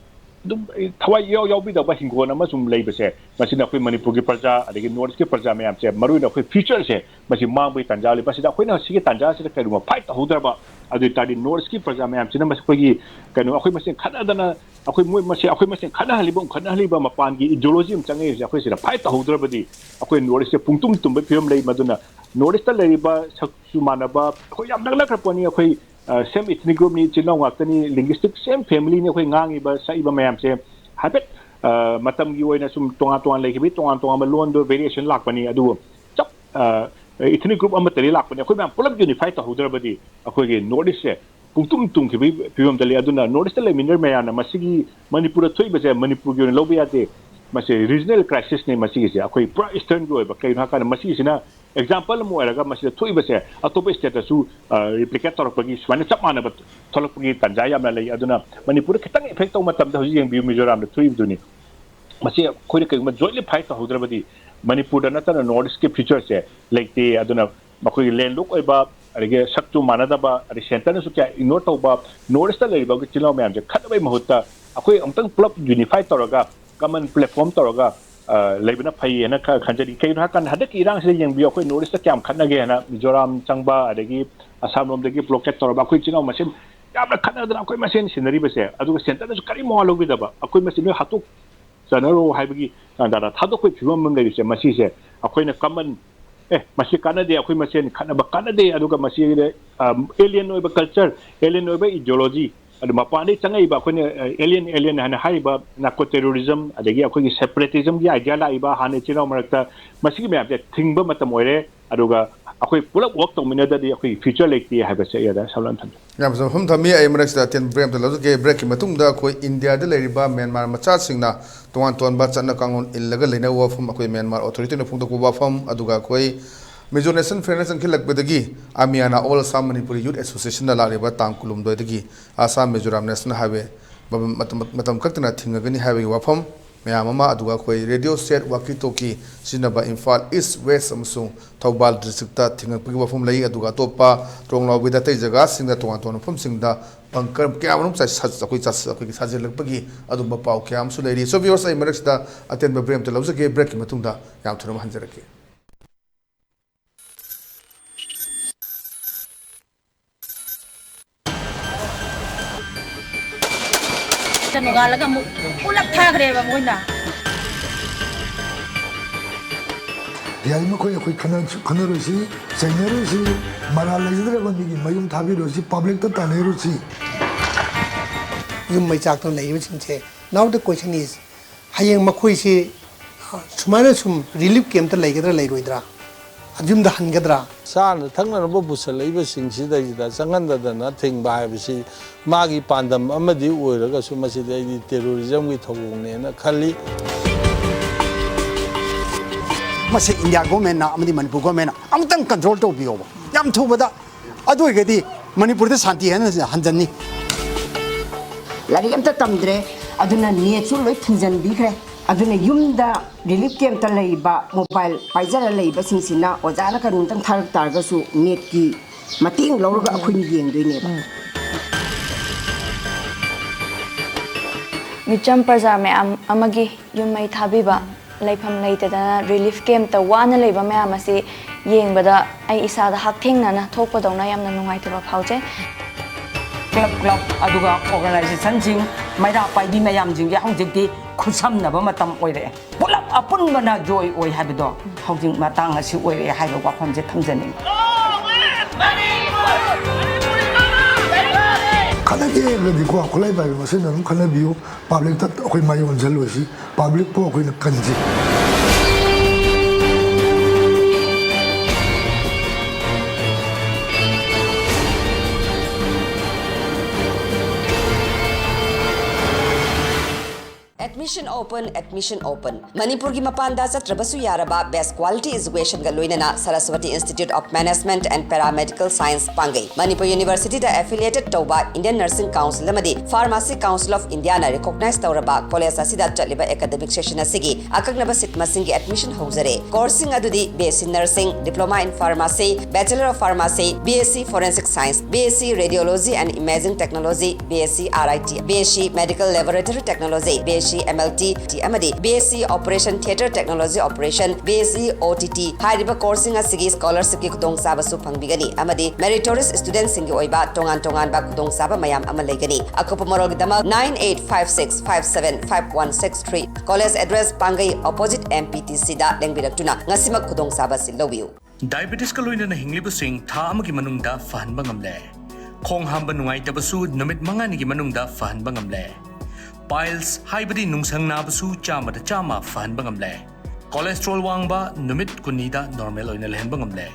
ꯑꯗꯨꯝ ꯊꯋꯥꯏ ꯏꯌꯥꯎ ꯌꯥꯎꯕꯤꯗꯕ ꯍꯤꯡꯒꯣꯜ ꯑꯃ ꯁꯨꯝ ꯂꯩꯕꯁꯦ, ꯃꯁꯤꯅ ꯑꯩꯈꯣꯏ ꯃꯅꯤꯄꯨꯔꯒꯤ ꯄ꯭ꯔꯖꯥ ꯑꯗꯒꯤ North Eastꯀꯤ ꯄ꯭ꯔꯖꯥ ꯃꯌꯥꯝꯁꯦ, ꯃꯔꯨꯑꯣꯏꯅ ꯑꯩꯈꯣꯏ futureꯁꯦ, ꯃꯁꯤ ꯃꯥꯡꯕꯒꯤ ꯇꯥꯟꯖꯥ ꯂꯩꯕ꯫ ꯃꯁꯤꯗ ꯑꯩꯈꯣꯏꯅ ꯁꯤꯒꯤ ꯇꯥꯟꯖꯥꯁꯤꯗ ꯀꯔꯤꯒꯨꯝꯕ fight ꯇꯧꯍꯧꯗ꯭ꯔꯕ, ꯑꯗꯨ ꯑꯣꯏ ꯇꯥꯔꯗꯤ North Eastꯀꯤ ꯄ꯭ꯔꯖꯥ ꯃꯌꯥꯝꯁꯤꯅ ꯃꯁꯤ ꯑꯩꯈꯣꯏꯒꯤ ꯀꯩꯅꯣ, ꯑꯩꯈꯣꯏ ꯃꯁꯦꯟ ꯈꯠꯅꯗꯅ, ꯑꯩꯈꯣꯏ ꯃꯣꯏ ꯃꯁꯦ-, ꯑꯩꯈꯣꯏ ꯃꯁꯦꯟ ꯈꯠꯅꯍꯜꯂꯤꯕ, ꯎꯪꯈꯠꯅꯍꯜꯂꯤꯕ ꯃꯄꯥꯟꯒꯤ ideology ꯑꯃ ꯆꯪꯉꯛꯏꯁꯦ, ꯑꯩꯈꯣꯏ ꯁꯤꯗ fight ꯇꯧꯍꯧꯗ꯭ꯔꯕꯗꯤ ꯑꯩꯈꯣꯏ North Eastꯁꯦ ꯄꯨꯡꯇꯨꯝ ꯇꯨꯝꯕꯒꯤ ꯐꯤꯕꯝ ꯂꯩ꯫ ꯃꯗꯨꯅ North Eastꯇ ꯂꯩꯔꯤꯕ ꯁꯛꯁꯨ ꯃꯥꯟꯅꯕ, ꯑꯩꯈꯣꯏ ꯌꯥꯝ ꯅꯛꯅꯈ꯭ꯔ ꯄꯣꯠꯅꯤ꯫ ꯑꯩꯈꯣꯏ, ꯑ, same ethnic groupꯅꯤ, ꯏꯆꯤꯜ ꯏꯅꯥꯎ ꯉꯥꯛꯇꯅꯤ, linguistic same familyꯅꯤ꯫ ꯑꯩꯈꯣꯏ ꯉꯥꯡꯉꯤꯕ ꯁꯛꯏꯕ ꯃꯌꯥꯝꯁꯦ ꯍꯥꯏꯐꯦꯠ, ꯑ, ꯃꯇꯝꯒꯤ ꯑꯣꯏꯅ ꯁꯨꯝ ꯇꯣꯉꯥꯟ ꯇꯣꯉꯥꯟ ꯂꯩꯈꯤꯕꯒꯤ ꯇꯣꯉꯥꯟ ꯇꯣꯉꯥꯟꯕ ꯂꯣꯟꯗꯣ variation ꯂꯥꯛꯄꯅꯤ꯫ ꯑꯗꯨꯕꯨ ꯆꯞ, ꯑ, ethnic group ꯑꯃꯠꯇꯗꯒꯤ ꯂꯥꯛꯄꯅꯤ, ꯑꯩꯈꯣꯏ ꯃꯌꯥꯝ ꯄꯨꯂꯞ unify ꯇꯧꯍꯧꯗ꯭ꯔꯕꯗꯤ ꯑꯩꯈꯣꯏꯒꯤ North East ꯁꯦ ꯄꯨꯡꯇꯨꯝ ꯇꯨꯝꯈꯤꯕꯒꯤ ꯐꯤꯕꯝꯗ ꯂꯩ꯫ ꯑꯗꯨꯅ North East ꯇ ꯂꯩꯃꯤꯟꯅꯔꯤꯕ ꯃꯌꯥꯝꯅ ꯃꯁꯤꯒꯤ ꯃꯅꯤꯄꯨꯔꯗ ꯊꯣꯛꯏꯕꯁꯦ ꯃꯅꯤꯄꯨꯔꯒꯤ ꯑꯣꯏꯅ ꯂꯧꯕ ꯌꯥꯗꯦ꯫ ꯃꯁꯤ regional crisis ꯅꯤ꯫ ꯃꯁꯤꯒꯤꯁꯦ ꯑꯩꯈꯣꯏ ꯄꯨꯔꯥ Eastern ꯒꯤ ꯑꯣꯏꯕ, ꯀꯩꯒꯤꯅꯣ ꯍꯥꯏꯀꯥꯟꯗ ꯃꯁꯤꯒꯤꯁꯤꯅ example ꯑꯃ ꯑꯣꯏꯔꯒ ꯃꯁꯤꯗ ꯊꯣꯛꯏꯕꯁꯦ ꯑꯇꯣꯞꯄ state ꯇꯁꯨ replicate ꯇꯧꯔꯛꯄꯒꯤ ꯁꯨꯃꯥꯏꯅ ꯆꯞ ꯃꯥꯟꯅꯕ ꯊꯣꯛꯂꯛꯄꯒꯤ ꯇꯥꯟꯖꯥ ꯌꯥꯝꯅ ꯂꯩ꯫ ꯑꯗꯨꯅ ꯃꯅꯤꯄꯨꯔꯗ ꯈꯤꯇꯪ effect ꯇꯧꯕ ꯃꯇꯝꯗ ꯍꯧꯖꯤꯛ ꯌꯦꯡꯕꯤꯌꯨ, ꯃꯤꯖꯣꯔꯥꯝꯗ ꯊꯣꯛꯏꯕꯗꯨꯅꯤ꯫ ꯃꯁꯤ ꯑꯩꯈꯣꯏꯅ ꯀꯩꯒꯨꯝꯕ jointly fight ꯇꯧꯍꯧꯗ꯭ꯔꯕꯗꯤ ꯃꯅꯤꯄꯨꯔꯗ ꯅꯠꯇꯅ North East ꯀꯤ future ꯁꯦ ꯂꯩꯇꯦ꯫ ꯑꯗꯨꯅ ꯃꯈꯣꯏꯒꯤ landlock ꯑꯣꯏꯕ, ꯑꯗꯒꯤ ꯁꯛꯁꯨ ꯃꯥꯟꯅꯗꯕ, ꯑꯗꯩ centre ꯅꯁꯨ ꯀꯌꯥ ignore ꯇꯧꯕ North East ꯇ ꯂꯩꯔꯤꯕ ꯑꯩꯈꯣꯏ ꯏꯆꯤꯜ ꯏꯅꯥꯎ ꯃꯌꯥꯝꯁꯦ ꯈꯠꯅꯕꯒꯤ ꯃꯍꯨꯠꯇ ꯑꯩꯈꯣꯏ ꯑꯃꯨꯛꯇꯪ ꯄꯨꯂꯞ unify ꯇꯧꯔꯒ common platform ꯇꯧꯔꯒ, ꯑ, ꯂꯩꯕꯅ ꯐꯩꯌꯦꯅ ꯈ-, ꯈꯟꯖꯔꯤ꯫ ꯀꯩꯒꯤꯅꯣ ꯍꯥꯏꯀꯥꯟꯗ ꯍꯟꯗꯛꯀꯤ ꯏꯔꯥꯡꯁꯤꯗ ꯌꯦꯡꯕꯤꯌꯨ, ꯑꯩꯈꯣꯏ North East ꯇ ꯀꯌꯥꯝ ꯈꯠꯅꯒꯦ ꯍꯥꯏꯅ꯫ ꯃꯤꯖꯣꯔꯥꯝ ꯆꯪꯕ, ꯑꯗꯒꯤ ꯑꯁꯥꯝ ꯂꯣꯝꯗꯒꯤ blockade ꯇꯧꯔꯕ ꯑꯩꯈꯣꯏ ꯏꯆꯤꯜ ꯏꯅꯥꯎ ꯃꯁꯦꯟ ꯌꯥꯝꯅ ꯈꯠꯅꯗꯅ ꯑꯩꯈꯣꯏ ꯃꯁꯦꯟ ꯁꯤꯟꯅꯔꯤꯕꯁꯦ, ꯑꯗꯨꯒ centre ꯅꯁꯨ ꯀꯔꯤꯝ ꯃꯋꯥ ꯂꯧꯕꯤꯗꯕ, ꯑꯩꯈꯣꯏ ꯃꯁꯦꯟ ꯂꯣꯏ ꯍꯥꯠꯇꯣꯛ ꯆꯅꯔꯣ ꯍꯥꯏꯕꯒꯤ ꯇꯥꯟꯖꯥꯗ ꯊꯥꯗꯣꯛꯄꯒꯤ ꯐꯤꯕꯝ ꯑꯃ ꯂꯩꯔꯤꯁꯦ, ꯃꯁꯤꯁꯦ ꯑꯩꯈꯣꯏꯅ common, "ꯑꯦ, ꯃꯁꯤ ꯀꯥꯟꯅꯗꯦ, ꯑꯩꯈꯣꯏ ꯃꯁꯦꯟ ꯈꯠꯅꯕ ꯀꯥꯟꯅꯗꯦ", ꯑꯗꯨꯒ ꯃꯁꯤ, ꯑ, alien ꯑꯣꯏꯕ culture, alien ꯑꯣꯏꯕ ideology, ꯑꯗꯨ ꯃꯄꯥꯟꯗꯒꯤ ꯆꯪꯉꯛꯏꯕ ꯑꯩꯈꯣꯏꯅ, ꯑ, alien, alien ꯍꯥꯏꯅ ꯍꯥꯏꯔꯤꯕ narco terrorism, ꯑꯗꯒꯤ ꯑꯩꯈꯣꯏꯒꯤ separatism ꯒꯤ idea ꯂꯥꯛꯏꯕ ꯍꯥꯟꯅ ꯏꯆꯤꯜ ꯏꯅꯥꯎ ꯃꯔꯛꯇ, ꯃꯁꯤꯒꯤ ꯃꯌꯥꯝꯁꯦ ꯊꯤꯡꯕ ꯃꯇꯝ ꯑꯣꯏꯔꯦ꯫ ꯑꯗꯨꯒ ꯑꯩꯈꯣꯏ ꯄꯨꯂꯞ work ꯇꯧꯃꯤꯟꯅꯗ꯭ꯔꯗꯤ ꯑꯩꯈꯣꯏꯒꯤ future ꯂꯩꯇꯦ ꯍꯥꯏꯕꯁꯦ ꯑꯩ ꯑꯗ ꯁꯝꯂꯞꯅ ꯊꯝꯖꯒꯦ꯫ ꯌꯥꯝ ꯐꯖꯕ ꯋꯥꯐꯝ ꯊꯝꯃꯤ꯫ ꯑꯩ ꯃꯔꯛꯁꯤꯗ ꯑꯇꯦꯟꯕ break ꯑꯝꯇ ꯂꯧꯖꯒꯦ꯫ Break ꯀꯤ ꯃꯇꯨꯡꯗ ꯑꯩꯈꯣꯏ ꯏꯟꯗꯤꯌꯥꯗ ꯂꯩꯔꯤꯕ ꯃ꯭ꯌꯥꯟꯃꯥꯔ ꯃꯆꯥꯁꯤꯡꯅ ꯇꯣꯉꯥꯟ ꯇꯣꯉꯥꯟꯕ ꯆꯠꯅ ꯀꯥꯡꯂꯣꯟ ꯏꯜꯂꯒ ꯂꯩꯅꯕ ꯋꯥꯐꯝ, ꯑꯩꯈꯣꯏ ꯃ꯭ꯌꯥꯟꯃꯥꯔ authority ꯅ ꯐꯣꯡꯗꯣꯛꯄ ꯋꯥꯐꯝ, ꯑꯗꯨꯒ ꯑꯩꯈꯣꯏ Mizo National Federation ꯆꯪꯁꯤꯜꯂꯛꯄꯗꯒꯤ ꯑꯃꯤꯌꯥꯅ All Assam Manipuri Youth Association ꯅ ꯂꯥꯛꯂꯤꯕ ꯇꯥꯡ ꯀꯨꯟꯍꯨꯝꯗꯣꯏꯗꯒꯤ Assam Mizoram National Highway ꯃꯇꯝ, ꯃꯇꯝ ꯈꯛꯇꯅ ꯊꯤꯡꯉꯒꯅꯤ ꯍꯥꯏꯕꯒꯤ ꯋꯥꯐꯝ ꯃꯌꯥꯝ ꯑꯃ, ꯑꯗꯨꯒ ꯑꯩꯈꯣꯏ radio set, walkie talkie ꯁꯤꯖꯤꯟꯅꯕ ꯏꯝꯐꯥꯜ East, West ꯑꯃꯁꯨꯡ ꯊꯧꯕꯥꯜ district ꯇ ꯊꯤꯡꯉꯛꯄꯒꯤ ꯋꯥꯐꯝ ꯂꯩ꯫ ꯑꯗꯨꯒ ꯑꯇꯣꯞꯄ ꯇ꯭ꯔꯣꯡꯂꯥꯎꯕꯤꯗ ꯑꯇꯩ ꯖꯒꯥꯁꯤꯡꯗ ꯇꯣꯉꯥꯟ ꯇꯣꯉꯥꯟꯕ ꯃꯐꯝꯁꯤꯡꯗ bunker ꯀꯌꯥ ꯃꯔꯨꯝ ꯆꯥꯏ-, ꯁꯥ-, ꯑꯩꯈꯣꯏ ꯆꯥ-, ꯑꯩꯈꯣꯏꯒꯤ ꯁꯥꯖꯤꯜꯂꯛꯄꯒꯤ ꯑꯗꯨꯝꯕ ꯄꯥꯎ ꯀꯌꯥ ꯑꯃꯁꯨ ꯂꯩꯔꯤ꯫ So viewers, ꯑꯩ ꯃꯔꯛꯁꯤꯗ ꯑꯇꯦꯟꯕ break ꯑꯃꯇ ꯂꯧꯖꯒꯦ꯫ Break ꯀꯤ ꯃꯇꯨꯡꯗ ꯌꯥꯝ ꯊꯨꯅ ꯑꯃꯨꯛ ꯍꯟꯖꯔꯛꯀꯦ꯫ ꯅꯣꯡꯉꯥꯜꯂꯒ ꯑꯃꯨꯛ ꯄꯨꯂꯞ ꯊꯥꯈ꯭ꯔꯦꯕ ꯃꯣꯏꯅ꯫ ꯌꯥꯔꯤꯃꯈꯩ ꯑꯩꯈꯣꯏ ꯈꯟꯅ-, ꯈꯟꯅꯔꯣꯏꯁꯤ, ꯆꯩꯅꯔꯣꯏꯁꯤ, ꯃꯔꯥꯜ ꯂꯩꯖꯗ꯭ꯔꯕ ꯃꯤꯒꯤ ꯃꯌꯨꯝ ꯊꯥꯕꯤꯔꯣꯏꯁꯤ, public ꯇ ꯇꯥꯟꯅꯔꯣꯏꯁꯤ꯫ ꯌꯨꯝ ꯃꯩ ꯆꯥꯛꯇꯨꯅ ꯂꯩꯔꯤꯕꯁꯤꯡꯁꯦ, now the question is, ꯍꯌꯦꯡ ꯃꯈꯣꯏꯁꯤ, ꯑ, ꯁꯨꯃꯥꯏꯅ ꯁꯨꯝ relief camp ꯇ ꯂꯩꯒꯗ꯭ꯔꯥ ꯂꯩꯔꯣꯏꯗ꯭ꯔꯥ? ꯌꯨꯝꯗ ꯍꯟꯒꯗ꯭ꯔꯥ? ꯆꯥꯅ ꯊꯛꯅꯅꯕ ꯄꯨꯁꯜꯂꯛꯏꯕꯁꯤꯡꯁꯤꯗꯩꯁꯤꯗ ꯆꯪꯍꯟꯗꯗꯅ ꯊꯤꯡꯕ ꯍꯥꯏꯕꯁꯤ ꯃꯥꯒꯤ ꯄꯥꯟꯗꯝ ꯑꯃꯗꯤ ꯑꯣꯏꯔꯒꯁꯨ ꯃꯁꯤꯗꯤ ꯑꯩꯗꯤ ꯇꯦꯔꯣꯔꯤꯖꯝꯒꯤ ꯊꯧꯑꯣꯡꯅꯦꯅ ꯈꯜꯂꯤ꯫ ꯃꯁꯤ ꯏꯟꯗꯤꯌꯥ ꯒꯣꯔꯃꯦꯟꯅ ꯑꯃꯗꯤ ꯃꯅꯤꯄꯨꯔ ꯒꯣꯔꯃꯦꯟꯅ ꯑꯃꯨꯛꯇꯪ ꯀꯟꯇ꯭ꯔꯣꯜ ꯇꯧꯕꯤꯌꯣꯕ, ꯌꯥꯝ ꯊꯨꯕꯗ꯫ ꯑꯗꯨ ꯑꯣꯏꯔꯒꯗꯤ ꯃꯅꯤꯄꯨꯔꯗ ꯁꯥꯟꯇꯤ ꯍꯟ- ꯍꯟꯖꯟꯅꯤ꯫ ꯂꯥꯏꯔꯤꯛ ꯑꯝꯇ ꯇꯝꯗ꯭ꯔꯦ꯫ ꯑꯗꯨꯅ ꯅꯦꯠꯁꯨ ꯂꯣꯏ ꯊꯤꯡꯖꯤꯟꯕꯤꯈ꯭ꯔꯦ꯫ ꯑꯗꯨꯅ ꯌꯨꯝꯗ ꯔꯤꯂꯤꯐ ꯀꯦꯝꯞꯇ ꯂꯩꯕ, ꯃꯣꯕꯥꯏꯜ ꯄꯥꯏꯖꯔ ꯂꯩꯕꯁꯤꯡꯁꯤꯅ ꯑꯣꯖꯥꯅ ꯀꯩꯅꯣꯝꯇꯪ ꯊꯥꯔꯛ ꯇꯥꯔꯒꯁꯨ ꯅꯦꯠꯀꯤ ꯃꯇꯦꯡ ꯂꯧꯔꯒ ꯑꯩꯈꯣꯏꯅ ꯌꯦꯡꯗꯣꯏꯅꯦꯕ꯫ ꯃꯤꯆꯝ ꯄ꯭ꯔꯖꯥ ꯃꯌꯥꯝ ꯑꯃꯒꯤ ꯌꯨꯝ ꯃꯩ ꯊꯥꯕꯤꯕ, ꯂꯩꯐꯝ ꯂꯩꯇꯗꯅ ꯔꯤꯂꯤꯐ ꯀꯦꯝꯞꯇ ꯋꯥꯅ ꯂꯩꯕ ꯃꯌꯥꯝ ꯑꯁꯤ ꯌꯦꯡꯕꯗ ꯑꯩ ꯏꯁꯥꯗ ꯍꯛꯊꯦꯡꯅꯅ ꯊꯣꯛꯄꯗꯧꯅ ꯌꯥꯝꯅ ꯅꯨꯡꯉꯥꯏꯇꯕ ꯐꯥꯎꯖꯩ꯫ ꯀ꯭ꯂꯕ ꯀ꯭ꯂꯕ ꯑꯗꯨꯒ ꯑꯣꯔꯒꯅꯥꯏꯖꯦꯁꯟꯁꯤꯡ, ꯃꯩꯔꯥ ꯄꯥꯏꯕꯤ ꯃꯌꯥꯝꯁꯤꯡꯁꯦ ꯍꯧꯖꯤꯛꯇꯤ ꯈꯨꯠꯁꯝꯅꯕ ꯃꯇꯝ ꯑꯣꯏꯔꯛꯑꯦ꯫ ꯄꯨꯂꯞ ꯑꯄꯨꯟꯕꯅ ꯖꯣꯏ ꯑꯣꯏ ꯍꯥꯏꯕꯗꯣ ꯍꯧꯖꯤꯛ ꯃꯇꯥꯡ ꯑꯁꯤ ꯑꯣꯏꯔꯛꯑꯦ ꯍꯥꯏꯕ ꯋꯥꯐꯝꯁꯦ ꯊꯝꯖꯅꯤꯡꯉꯤ꯫ ꯈꯠꯅꯒꯦ ꯍꯥꯏꯔꯒꯗꯤꯀꯣ, ꯈꯨꯠꯂꯥꯏ ꯄꯥꯏꯕꯤ ꯃꯁꯦꯟ ꯑꯗꯨꯝ ꯈꯠꯅꯕꯤꯌꯨ꯫ ꯄꯥꯕ꯭ꯂꯤꯛꯇ ꯑꯩꯈꯣꯏ ꯃꯥꯏ ꯑꯣꯟꯁꯤꯜꯂꯣꯏꯁꯤ꯫ ꯄꯥꯕ꯭ꯂꯤꯛꯄꯨ ꯑꯩꯈꯣꯏꯅ ꯀꯟꯁꯤ꯫ Admission open, admission open. ꯃꯅꯤꯄꯨꯔꯒꯤ ꯃꯄꯥꯟꯗ ꯆꯠꯇ꯭ꯔꯕꯁꯨ ꯌꯥꯔꯕ best quality educationꯒ ꯂꯣꯏꯅꯅ Saraswati Institute of Management and Paramedical Science ꯄꯥꯡꯒꯩ, Manipur Universityꯗ affiliated ꯇꯧꯕ Indian Nursing Council ꯑꯃꯗꯤ Pharmacy Council of Indiaꯅ recognize ꯇꯧꯔꯕ college ꯑꯁꯤꯗ ꯆꯠꯂꯤꯕ academic session ꯑꯁꯤꯒꯤ ꯑꯀꯛꯅꯕ seat ꯃꯁꯤꯡꯒꯤ admission ꯍꯧꯖꯔꯦ꯫ Courseꯁꯤꯡ ꯑꯗꯨꯗꯤ B S C Nursing, Diploma in Pharmacy, Bachelor of Pharmacy, B S C Forensic Science, B S C Radiology and Imaging Technology, B S C R I T, B S C Medical Laboratory Technology, B S C M L T ꯑꯃꯗꯤ B S C Operation Theatre Technology Operation, B S C O T T ꯍꯥꯏꯔꯤꯕ courseꯁꯤꯡ ꯑꯁꯤꯒꯤ scholarshipꯀꯤ ꯈꯨꯗꯣꯡꯆꯥꯕꯁꯨ ꯐꯪꯕꯤꯒꯅꯤ ꯑꯃꯗꯤ meritorious studentꯁꯤꯡꯒꯤ ꯑꯣꯏꯕ ꯇꯣꯉꯥꯟ ꯇꯣꯉꯥꯟꯕ ꯈꯨꯗꯣꯡꯆꯥꯕ ꯃꯌꯥꯝ ꯑꯃ ꯂꯩꯒꯅꯤ꯫ ꯑꯀꯨꯞꯄ ꯃꯔꯣꯜꯒꯤꯗꯃꯛ nine eight five six five seven five one six three꯫ College address ꯄꯥꯡꯒꯩ opposite M P T Cꯗ ꯂꯦꯡꯕꯤꯔꯛꯇꯨꯅ ꯉꯁꯤꯃꯛ ꯈꯨꯗꯣꯡꯆꯥꯕ ꯑꯁꯤ ꯂꯧꯕꯤꯌꯨ꯫ ꯗꯥꯏꯕꯦꯇꯤꯁꯀ ꯂꯣꯏꯅꯅ ꯍꯤꯡꯂꯤꯕꯁꯤꯡ ꯊꯥ ꯑꯃꯒꯤ ꯃꯅꯨꯡꯗ ꯐꯍꯟꯕ ꯉꯝꯂꯦ꯫ ꯈꯣꯡ ꯍꯥꯝꯕ ꯅꯨꯡꯉꯥꯏꯇꯕꯁꯨ ꯅꯨꯃꯤꯠ ꯃꯉꯥꯅꯤꯒꯤ ꯃꯅꯨꯡꯗ ꯐꯍꯟꯕ ꯉꯝꯂꯦ꯫ ꯄꯥꯏꯜꯁ ꯍꯥꯏꯕꯗꯤ ꯅꯨꯡꯁꯪ ꯅꯥꯕꯁꯨ ꯆꯥꯝꯃꯗ ꯆꯥꯝꯃ ꯐꯍꯟꯕ ꯉꯝꯂꯦ꯫ Cholesterol ꯋꯥꯡꯕ ꯅꯨꯃꯤꯠ ꯀꯨꯟꯅꯤꯗ ꯅꯣꯔꯃꯦꯜ ꯑꯣꯏꯅ ꯂꯩꯍꯟꯕ ꯉꯝꯂꯦ꯫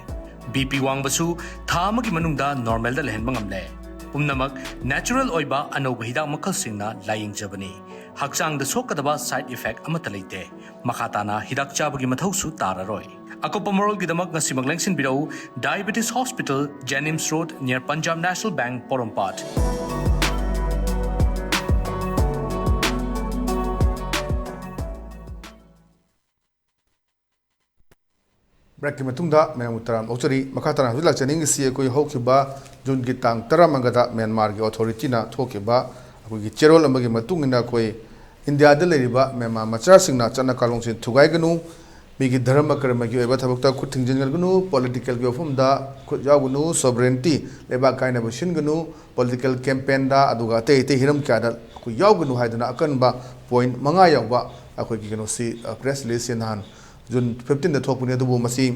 ꯕꯤ ꯄꯤ ꯋꯥꯡꯕꯁꯨ ꯊꯥ ꯑꯃꯒꯤ ꯃꯅꯨꯡꯗ ꯅꯣꯔꯃꯦꯜꯗ ꯂꯩꯍꯟꯕ ꯉꯝꯂꯦ꯫ ꯄꯨꯝꯅꯃꯛ ꯅꯦꯆꯔꯦꯜ ꯑꯣꯏꯕ ꯑꯅꯧꯕ ꯍꯤꯗꯥꯛ ꯃꯈꯜꯁꯤꯡꯅ ꯂꯥꯌꯦꯡꯖꯕꯅꯤ꯫ ꯍꯛꯆꯥꯡꯗ ꯁꯣꯛꯀꯗꯕ ꯁꯥꯏꯗ ꯏꯐꯦꯛ ꯑꯃꯠꯇ ꯂꯩꯇꯦ꯫ ꯃꯈꯥ ꯇꯥꯅ ꯍꯤꯗꯥꯛ ꯆꯥꯕꯒꯤ ꯃꯊꯧꯁꯨ ꯇꯥꯔꯔꯣꯏ꯫ ꯑꯀꯨꯞꯄ ꯃꯔꯣꯜꯒꯤꯗꯃꯛ ꯉꯁꯤꯃꯛ ꯂꯦꯡꯁꯤꯟꯕꯤꯔꯛꯎ, Diabetes Hospital, Jennings Road, near Punjab National Bank, ꯄꯣꯔꯣꯝꯄꯥꯠ꯫ ꯕ꯭ꯔꯦꯛꯀꯤ ꯃꯇꯨꯡꯗ ꯃꯌꯥꯝꯕꯨ ꯇꯔꯥꯝꯅ ꯑꯣꯛꯆꯔꯤ꯫ ꯃꯈꯥ ꯇꯥꯅ ꯍꯧꯖꯤꯛ ꯂꯥꯛꯆꯅꯤꯡꯉꯤꯁꯤ ꯑꯩꯈꯣꯏ ꯍꯧꯈꯤꯕ ꯖꯨꯟꯒꯤ ꯇꯥꯡ ꯇꯔꯥꯃꯉꯥꯗ ꯃ꯭ꯌꯥꯟꯃꯥꯔꯒꯤ ꯑꯣꯊꯣꯔꯤꯇꯤꯅ ꯊꯣꯛꯈꯤꯕ ꯑꯩꯈꯣꯏꯒꯤ ꯆꯦꯔꯣꯜ ꯑꯃꯒꯤ ꯃꯇꯨꯡ ꯏꯟꯅ ꯑꯩꯈꯣꯏ ꯏꯟꯗꯤꯌꯥꯗ ꯂꯩꯔꯤꯕ ꯃ꯭ꯌꯥꯟꯃꯥꯔ ꯃꯆꯥꯁꯤꯡꯅ ꯆꯠꯅ ꯀꯥꯡꯂꯣꯟꯁꯤꯡ ꯊꯨꯒꯥꯏꯒꯅꯨ, ꯃꯤꯒꯤ ꯙꯔꯃ ꯀꯔꯃꯒꯤ ꯑꯣꯏꯕ ꯊꯕꯛꯇ ꯈꯨꯠ ꯊꯤꯡꯖꯤꯟꯒꯅꯨ, ꯄꯣꯂꯤꯇꯤꯀꯦꯜꯒꯤ ꯋꯥꯐꯝꯗ ꯈꯨꯠ ꯌꯥꯎꯒꯅꯨ, ꯁꯣꯚꯔꯦꯟꯇꯤ ꯂꯩꯕꯥꯛ ꯀꯥꯏꯅꯕ ꯁꯤꯟꯒꯅꯨ, ꯄꯣꯂꯤꯇꯤꯀꯦꯜ ꯀꯦꯝꯄꯦꯟꯗ ꯑꯗꯨꯒ ꯑꯇꯩ ꯑꯇꯩ ꯍꯤꯔꯝ ꯀꯌꯥꯗ ꯑꯩꯈꯣꯏ ꯌꯥꯎꯒꯅꯨ ꯍꯥꯏꯗꯨꯅ ꯑꯀꯟꯕ ꯄꯣꯏꯟꯠ ꯃꯉꯥ ꯌꯥꯎꯕ ꯑꯩꯈꯣꯏꯒꯤ ꯀꯩꯅꯣꯁꯤ, ꯑ, ꯄ꯭ꯔꯦꯁ ꯔꯤꯂꯤꯖꯁꯤ ꯅꯍꯥꯟ ꯖꯨꯟ ꯐꯤꯐꯇꯤꯟꯗ ꯊꯣꯛꯄꯅꯤ꯫ ꯑꯗꯨꯕꯨ ꯃꯁꯤ,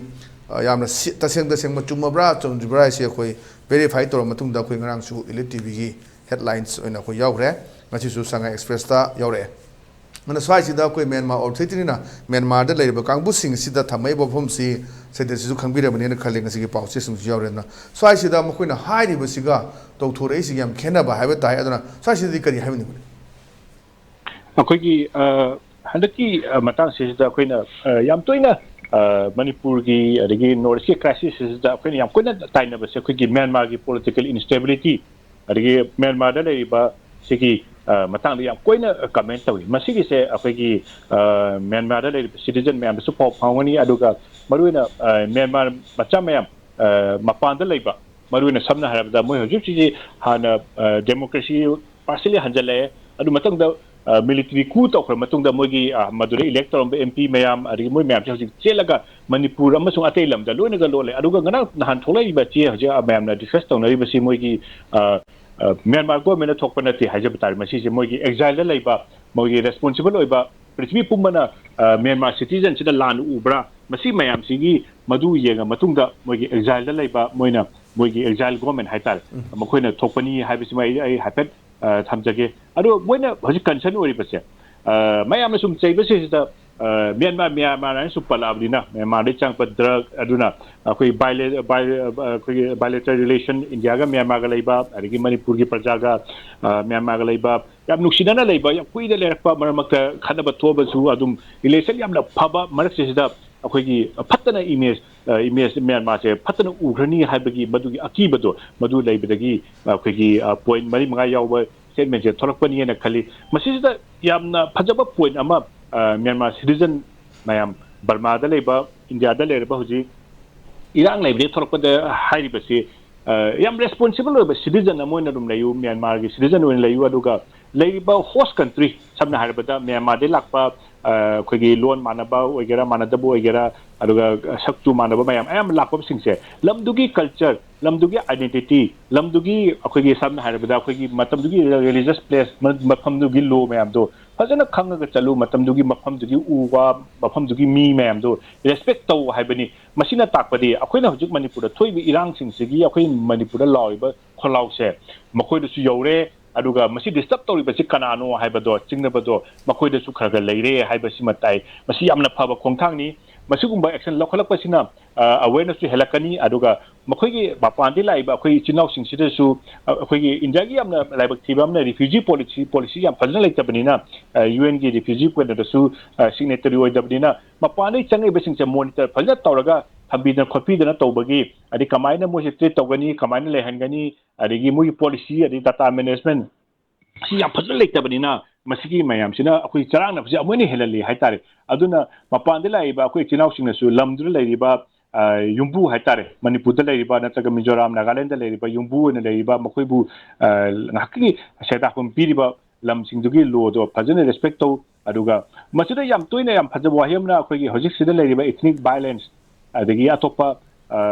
ꯑ, ꯌꯥꯝꯅ ꯁꯤ-, ꯇꯁꯦꯡ ꯇꯁꯦꯡꯕ ꯆꯨꯝꯃꯕ꯭ꯔꯥ ꯆꯨꯝꯗ꯭ꯔꯤꯕ꯭ꯔꯥ ꯍꯥꯏꯁꯤ ꯑꯩꯈꯣꯏ ꯚꯦꯔꯤꯐꯥꯏ ꯇꯧꯔꯕ ꯃꯇꯨꯡꯗ ꯑꯩꯈꯣꯏ ꯉꯔꯥꯡꯁꯨ ꯏꯂꯤꯠ ꯇꯤ ꯚꯤꯒꯤ ꯍꯦꯗꯂꯥꯏꯟꯁ ꯑꯣꯏꯅ ꯑꯩꯈꯣꯏ ꯌꯥꯎꯈ꯭ꯔꯦ꯫ ꯉꯁꯤꯁꯨ ꯁꯉꯥꯏ ꯑꯦꯛꯁꯄ꯭ꯔꯦꯁꯇ ꯌꯥꯎꯔꯛꯑꯦ꯫ ꯑꯗꯨꯅ ꯁ꯭ꯋꯥꯏꯁꯤꯗ ꯑꯩꯈꯣꯏ ꯃ꯭ꯌꯥꯟꯃꯥꯔ ꯑꯣꯊꯣꯔꯤꯇꯤꯅ ꯃ꯭ꯌꯥꯟꯃꯥꯔꯗ ꯂꯩꯔꯤꯕ ꯀꯥꯡꯕꯨꯁꯤꯡ ꯑꯁꯤꯗ ꯊꯝꯃꯛꯏꯕ ꯋꯥꯐꯝꯁꯤ ꯁꯤꯗꯁꯤꯁꯨ ꯈꯪꯕꯤꯔꯕꯅꯤꯅ ꯈꯜꯂꯤ꯫ ꯉꯁꯤꯒꯤ ꯄꯥꯎꯆꯦꯁꯤꯡꯁꯨ ꯌꯥꯎꯔꯦ꯫ ꯑꯗꯨꯅ ꯁ꯭ꯋꯥꯏꯁꯤꯗ ꯃꯈꯣꯏꯅ ꯍꯥꯏꯔꯤꯕꯁꯤꯒ ꯇꯧꯊꯣꯔꯛꯏꯁꯤꯒ ꯌꯥꯝ ꯈꯦꯠꯅꯕ ꯍꯥꯏꯕ ꯇꯥꯏ꯫ ꯑꯗꯨꯅ ꯁ꯭ꯋꯥꯏꯁꯤꯗꯗꯤ ꯀꯔꯤ ꯍꯥꯏꯕꯤꯅꯤꯡꯕꯅꯤ? ꯑꯩꯈꯣꯏꯒꯤ, ꯑ, ꯍꯟꯗꯛꯀꯤ, ꯑ, ꯃꯇꯥꯡꯁꯤꯗ ꯑꯩꯈꯣꯏꯅ, ꯑ, ꯌꯥꯝ ꯇꯣꯏꯅ, ꯑ, ꯃꯅꯤꯄꯨꯔꯒꯤ ꯑꯗꯒꯤ ꯅꯣꯔꯠ ꯏꯁꯀꯤ ꯀ꯭ꯔꯥꯏꯁꯤꯁ ꯑꯁꯤꯗ ꯑꯩꯈꯣꯏꯅ ꯌꯥꯝ ꯀꯟꯅ ꯇꯥꯏꯅꯕꯁꯦ ꯑꯩꯈꯣꯏꯒꯤ ꯃ꯭ꯌꯥꯟꯃꯥꯔꯒꯤ ꯄꯣꯂꯤꯇꯤꯀꯦꯜ ꯏꯟꯁꯇꯦꯕꯤꯂꯤꯇꯤ, ꯑꯗꯒꯤ ꯃ꯭ꯌꯥꯟꯃꯥꯔꯗ ꯂꯩꯔꯤꯕ ꯁꯤꯒꯤ, ꯑ, ꯃꯇꯥꯡꯗ ꯌꯥꯝ ꯀꯟꯅ ꯀꯃꯦꯟ ꯇꯧꯏ꯫ ꯃꯁꯤꯒꯤꯁꯦ ꯑꯩꯈꯣꯏꯒꯤ, ꯑ, ꯃ꯭ꯌꯥꯟꯃꯥꯔꯗ ꯂꯩꯔꯤꯕ ꯁꯤꯇꯤꯖꯟ ꯃꯌꯥꯝꯗꯁꯨ ꯄꯥꯎ ꯐꯥꯎꯒꯅꯤ, ꯑꯗꯨꯒ ꯃꯔꯨꯑꯣꯏꯅ, ꯑ, ꯃ꯭ꯌꯥꯟꯃꯥꯔ ꯃꯆꯥ ꯃꯌꯥꯝ, ꯑ, ꯃꯄꯥꯟꯗ ꯂꯩꯕ, ꯃꯔꯨꯑꯣꯏꯅ ꯁꯝꯅ ꯍꯥꯏꯔꯕꯗ ꯃꯣꯏ ꯍꯧꯖꯤꯛ ꯍꯧꯖꯤꯛꯁꯤ ꯍꯥꯟꯅ, ꯑ, ꯗꯦꯃꯣꯀ꯭ꯔꯦꯁꯤ ꯄꯥꯔꯁꯦꯂꯤ ꯍꯟꯖꯜꯂꯛꯑꯦ꯫ ꯑꯗꯨ ꯃꯇꯨꯡꯗ, ꯑ, ꯃꯤꯂꯤꯇꯔꯤ ꯀꯨ ꯇꯧꯈ꯭ꯔ ꯃꯇꯨꯡꯗ ꯃꯣꯏꯒꯤ, ꯑ, ꯃꯗꯨꯗ ꯏꯂꯦꯛ ꯇꯧꯔꯝꯕ ꯑꯦꯝ ꯄꯤ ꯃꯌꯥꯝ, ꯑꯗꯒꯤ ꯃꯣꯏ ꯃꯌꯥꯝꯁꯦ ꯍꯧꯖꯤꯛ ꯆꯦꯜꯂꯒ ꯃꯅꯤꯄꯨꯔ ꯑꯃꯁꯨꯡ ꯑꯇꯩ ꯂꯝꯗ ꯂꯣꯏꯅꯒ ꯂꯣꯠꯂꯦ꯫ ꯑꯗꯨꯒ ꯉꯔꯥꯡ ꯅꯍꯥꯟ ꯊꯣꯛꯂꯛꯏꯕ ꯆꯦ ꯍꯧꯖꯤꯛ, ꯑ, ꯃꯌꯥꯝꯅ ꯗꯤꯁꯀꯁ ꯇꯧꯅꯔꯤꯕꯁꯤ ꯃꯣꯏꯒꯤ, ꯑ, ꯑ, ꯃ꯭ꯌꯥꯟꯃꯥꯔ ꯒꯣꯔꯃꯦꯟꯅ ꯊꯣꯛꯄ ꯅꯠꯇꯦ ꯍꯥꯏꯖꯕ ꯇꯥꯔꯦ꯫ ꯃꯁꯤꯁꯦ ꯃꯣꯏꯒꯤ ꯑꯦꯛꯖꯥꯏꯜꯗ ꯂꯩꯕ, ꯃꯣꯏꯒꯤ ꯔꯦꯁꯄꯣꯟꯁꯤꯕꯜ ꯑꯣꯏꯕ, ꯄ꯭ꯔꯤꯊꯤꯕꯤ ꯄꯨꯝꯕꯅ, ꯑ, ꯃ꯭ꯌꯥꯟꯃꯥꯔ ꯁꯤꯇꯤꯖꯟꯁꯤꯗ ꯂꯥꯟꯅ ꯎꯕ꯭ꯔꯥ? ꯃꯁꯤ ꯃꯌꯥꯝꯁꯤꯒꯤ ꯃꯗꯨ ꯌꯦꯡꯉ ꯃꯇꯨꯡꯗ ꯃꯣꯏꯒꯤ ꯑꯦꯛꯖꯥꯏꯜꯗ ꯂꯩꯕ ꯃꯣꯏꯅ, ꯃꯣꯏꯒꯤ ꯑꯦꯛꯖꯥꯏꯜ ꯒꯣꯔꯃꯦꯟ ꯍꯥꯏꯇꯥꯔꯦ, ꯃꯈꯣꯏꯅ ꯊꯣꯛꯄꯅꯤ ꯍꯥꯏꯕꯁꯤꯃ ꯑꯩ, ꯑꯩ ꯍꯥꯏꯐꯦꯠ, ꯑ, ꯊꯝꯖꯒꯦ꯫ ꯑꯗꯣ ꯃꯣꯏꯅ ꯍꯧꯖꯤꯛ ꯀꯟꯁꯔꯟ ꯑꯣꯏꯔꯤꯕꯁꯦ, ꯑ, ꯃꯌꯥꯝꯅ ꯁꯨꯝ ꯆꯩꯕꯁꯤꯗ, ꯃ꯭ꯌꯥꯟꯃꯥꯔ ꯃ꯭ꯌꯥꯟꯃꯥꯔ ꯍꯥꯏꯅꯁꯨ ꯄꯜꯂꯛꯑꯕꯅꯤꯅ, ꯃ꯭ꯌꯥꯟꯃꯥꯔꯗꯒꯤ ꯆꯪꯉꯛꯄ ꯗ꯭ꯔꯒ, ꯑꯗꯨꯅ ꯑꯩꯈꯣꯏ ꯕꯥꯏꯂꯦ- ꯕꯥꯏ- ꯑꯩꯈꯣꯏꯒꯤ ꯕꯥꯏꯂꯦꯇꯔꯦꯜ ꯔꯤꯂꯦꯁꯟ ꯏꯟꯗꯤꯌꯥꯒ ꯃ꯭ꯌꯥꯟꯃꯥꯔꯒ ꯂꯩꯕ, ꯑꯗꯒꯤ ꯃꯅꯤꯄꯨꯔꯒꯤ ꯄ꯭ꯔꯖꯥꯒ ꯃ꯭ꯌꯥꯟꯃꯥꯔꯒ ꯂꯩꯕ, ꯌꯥꯝ ꯅꯨꯡꯁꯤꯅꯅ ꯂꯩꯕ, ꯌꯥꯝ ꯀꯨꯏꯅ ꯂꯩꯔꯛꯄ, ꯃꯔꯛ ꯃꯔꯛꯇ ꯈꯠꯅꯕ ꯊꯣꯛꯑꯕꯁꯨ ꯑꯗꯨꯝ ꯔꯤꯂꯦꯁꯟ ꯌꯥꯝꯅ ꯐꯕ ꯃꯔꯛꯁꯤꯗ ꯑꯩꯈꯣꯏꯒꯤ ꯐꯠꯇꯅ ꯏꯃꯦꯖ ꯏꯃꯦꯖ ꯃ꯭ꯌꯥꯟꯃꯥꯔꯁꯦ ꯐꯠꯇꯅ ꯎꯈ꯭ꯔꯅꯤ ꯍꯥꯏꯕꯒꯤ ꯃꯗꯨꯒꯤ ꯑꯀꯤꯕꯗꯣ, ꯃꯗꯨ ꯂꯩꯕꯗꯒꯤ ꯑꯩꯈꯣꯏꯒꯤ ꯄꯣꯏꯟ ꯃꯔꯤ ꯃꯉꯥ ꯌꯥꯎꯕ ꯁ꯭ꯇꯦꯠꯃꯦꯟꯁꯦ ꯊꯣꯛꯂꯛꯄꯅꯤꯅ ꯈꯜꯂꯤ꯫ ꯃꯁꯤꯁꯤꯗ ꯌꯥꯝꯅ ꯐꯖꯕ ꯄꯣꯏꯟ ꯑꯃ, ꯃ꯭ꯌꯥꯟꯃꯥꯔ ꯁꯤꯇꯤꯖꯟ ꯃꯌꯥꯝ, ꯕꯔꯃꯥꯗ ꯂꯩꯕ, ꯏꯟꯗꯤꯌꯥꯗ ꯂꯩꯔꯕ ꯍꯧꯖꯤꯛ ꯏꯔꯥꯡ ꯂꯩꯕꯗꯒꯤ ꯊꯣꯛꯂꯛꯄꯗ ꯍꯥꯏꯔꯤꯕꯁꯤ, ꯌꯥꯝ ꯔꯦꯁꯄꯣꯟꯁꯤꯕꯜ ꯑꯣꯏꯕ ꯁꯤꯇꯤꯖꯟ ꯑꯃ ꯑꯣꯏꯅ ꯑꯗꯨꯝ ꯂꯩꯌꯨ, ꯃ꯭ꯌꯥꯟꯃꯥꯔꯒꯤ ꯁꯤꯇꯤꯖꯟ ꯑꯣꯏꯅ ꯂꯩꯌꯨ, ꯑꯗꯨꯒ ꯂꯩꯔꯤꯕ ꯍꯣꯁ ꯀꯟꯇ꯭ꯔꯤ, ꯁꯝꯅ ꯍꯥꯏꯔꯕꯗ ꯃ꯭ꯌꯥꯟꯃꯥꯔꯗꯒꯤ ꯂꯥꯛꯄ ꯑꯩꯈꯣꯏꯒꯤ ꯂꯣꯟ ꯃꯥꯟꯅꯕ ꯑꯣꯏꯒꯦꯔꯥ ꯃꯥꯟꯅꯗꯕ ꯑꯣꯏꯒꯦꯔꯥ, ꯑꯗꯨꯒ ꯁꯛꯆꯨ ꯃꯥꯟꯅꯕ ꯃꯌꯥꯝ ꯑꯌꯥꯝꯕ ꯂꯥꯛꯄꯁꯤꯡꯁꯦ ꯂꯝꯗꯨꯒꯤ ꯀꯜꯆꯔ, ꯂꯝꯗꯨꯒꯤ ꯑꯥꯏꯗꯦꯟꯇꯤꯇꯤ, ꯂꯝꯗꯨꯒꯤ ꯑꯩꯈꯣꯏꯒꯤ ꯁꯝꯅ ꯍꯥꯏꯔꯕꯗ ꯑꯩꯈꯣꯏꯒꯤ ꯃꯇꯝꯗꯨꯒꯤ ꯔꯤꯂꯤꯖꯁ ꯄ꯭ꯂꯦꯁ, ꯃꯐꯝꯗꯨꯒꯤ ꯂꯣ ꯃꯌꯥꯝꯗꯣ ꯐꯖꯅ ꯈꯪꯉꯒ ꯆꯠꯂꯨ, ꯃꯇꯝꯗꯨꯒꯤ ꯃꯐꯝꯗꯨꯒꯤ ꯎ ꯋꯥ, ꯃꯐꯝꯗꯨꯒꯤ ꯃꯤ ꯃꯌꯥꯝꯗꯣ ꯔꯦꯁꯄꯦꯛ ꯇꯧ ꯍꯥꯏꯕꯅꯤ꯫ ꯃꯁꯤꯅ ꯇꯥꯛꯄꯗꯤ ꯑꯩꯈꯣꯏꯅ ꯍꯧꯖꯤꯛ ꯃꯅꯤꯄꯨꯔꯗ ꯊꯣꯛꯏꯕ ꯏꯔꯥꯡꯁꯤꯡꯁꯤꯒꯤ ꯑꯩꯈꯣꯏ ꯃꯅꯤꯄꯨꯔꯗ ꯂꯥꯎꯔꯤꯕ ꯈꯣꯜꯂꯥꯎꯁꯦ ꯃꯈꯣꯏꯗꯁꯨ ꯌꯧꯔꯦ, ꯑꯗꯨꯒ ꯃꯁꯤ ꯗꯤꯁꯇꯔꯕ ꯇꯧꯔꯤꯕꯁꯤ ꯀꯅꯥꯅꯣ ꯍꯥꯏꯕꯗꯣ ꯆꯤꯡꯅꯕꯗꯣ ꯃꯈꯣꯏꯗꯁꯨ ꯈꯔ ꯈꯔ ꯂꯩꯔꯦ ꯍꯥꯏꯕꯁꯤꯃ ꯇꯥꯏ꯫ ꯃꯁꯤ ꯌꯥꯝꯅ ꯐꯕ ꯈꯣꯡꯊꯥꯡꯅꯤ꯫ ꯃꯁꯤꯒꯨꯝꯕ ꯑꯦꯛꯁꯟ ꯂꯧꯈꯠꯂꯛꯄꯁꯤꯅ ꯑꯋꯦꯔꯅꯦꯁꯁꯨ ꯍꯦꯜꯂꯛꯀꯅꯤ, ꯑꯗꯨꯒ ꯃꯈꯣꯏꯒꯤ ꯃꯄꯥꯟꯗꯒꯤ ꯂꯥꯛꯏꯕ ꯑꯩꯈꯣꯏ ꯏꯆꯤꯟ ꯏꯅꯥꯎꯁꯤꯡꯁꯤꯗꯁꯨ ꯑꯩꯈꯣꯏꯒꯤ ꯏꯟꯗꯤꯌꯥꯒꯤ ꯌꯥꯝꯅ ꯂꯥꯏꯕꯛ ꯊꯤꯕ ꯑꯃꯅ ꯔꯤꯐ꯭ꯌꯨꯖꯤ ꯄꯣꯂꯤꯁꯤ ꯄꯣꯂꯤꯁꯤ ꯌꯥꯝ ꯐꯖꯅ ꯂꯩꯇꯕꯅꯤꯅ, ꯌꯨ ꯑꯦꯟꯒꯤ ꯔꯤꯐ꯭ꯌꯨꯖꯤ ꯀꯩꯅꯣꯗꯁꯨ ꯁꯤꯒꯅꯦꯇꯔꯤ ꯑꯣꯏꯗꯕꯅꯤꯅ ꯃꯄꯥꯟꯗꯒꯤ ꯆꯪꯉꯛꯏꯕꯁꯤꯡꯁꯦ ꯃꯣꯅꯤꯇꯔ ꯐꯖꯅ ꯇꯧꯔꯒ ꯊꯝꯕꯤꯗꯅ ꯈꯣꯠꯄꯤꯗꯅ ꯇꯧꯕꯒꯤ, ꯑꯗꯩ ꯀꯃꯥꯏꯅ ꯃꯣꯏꯁꯦ ꯇ꯭ꯔꯤꯠ ꯇꯧꯒꯅꯤ, ꯀꯃꯥꯏꯅ ꯂꯩꯍꯟꯒꯅꯤ, ꯑꯗꯒꯤ ꯃꯣꯏꯒꯤ ꯄꯣꯂꯤꯁꯤ ꯑꯗꯩ ꯗꯥꯇꯥ ꯃꯦꯅꯦꯖꯃꯦꯟ ꯁꯤ ꯌꯥꯝ ꯐꯖꯅ ꯂꯩꯇꯕꯅꯤꯅ ꯃꯁꯤꯒꯤ ꯃꯌꯥꯝꯁꯤꯅ ꯑꯩꯈꯣꯏ ꯆꯔꯥꯡꯅꯕꯁꯦ ꯑꯃꯨꯛ ꯍꯦꯟꯅ ꯍꯦꯜꯍꯜꯂꯤ ꯍꯥꯏꯇꯥꯔꯦ꯫ ꯑꯗꯨꯅ ꯃꯄꯥꯟꯗ ꯂꯥꯛꯏꯕ ꯑꯩꯈꯣꯏ ꯏꯆꯤꯟ ꯏꯅꯥꯎꯁꯤꯡꯅꯁꯨ ꯂꯝꯗꯨꯗ ꯂꯩꯔꯤꯕ ꯌꯨꯝꯕꯨ ꯍꯥꯏꯇꯥꯔꯦ, ꯃꯅꯤꯄꯨꯔꯗ ꯂꯩꯔꯤꯕ ꯅꯠꯇ꯭ꯔꯒ ꯃꯤꯖꯣꯔꯥꯝ, ꯅꯥꯒꯥꯂꯦꯟꯗ ꯂꯩꯔꯤꯕ ꯌꯨꯝꯕꯨ ꯑꯣꯏꯅ ꯂꯩꯔꯤꯕ ꯃꯈꯣꯏꯕꯨ ꯉꯥꯏꯍꯥꯛꯀꯤ ꯁꯦꯜ ꯊꯥꯛꯐꯝ ꯄꯤꯔꯤꯕ ꯂꯝꯁꯤꯡꯗꯨꯒꯤ ꯂꯣꯗꯣ ꯐꯖꯅ ꯔꯦꯁꯄꯦꯛ ꯇꯧ꯫ ꯑꯗꯨꯒ ꯃꯁꯤꯗ ꯌꯥꯝ ꯇꯣꯏꯅ ꯌꯥꯝ ꯐꯖꯕ ꯋꯥꯍꯩ ꯑꯃꯅ ꯑꯩꯈꯣꯏꯒꯤ ꯍꯧꯖꯤꯛꯁꯤꯗ ꯂꯩꯔꯤꯕ ꯏꯊꯅꯤꯛ ꯚꯥꯏꯂꯦꯟꯁ ꯑꯗꯒꯤ ꯑꯇꯣꯞꯄ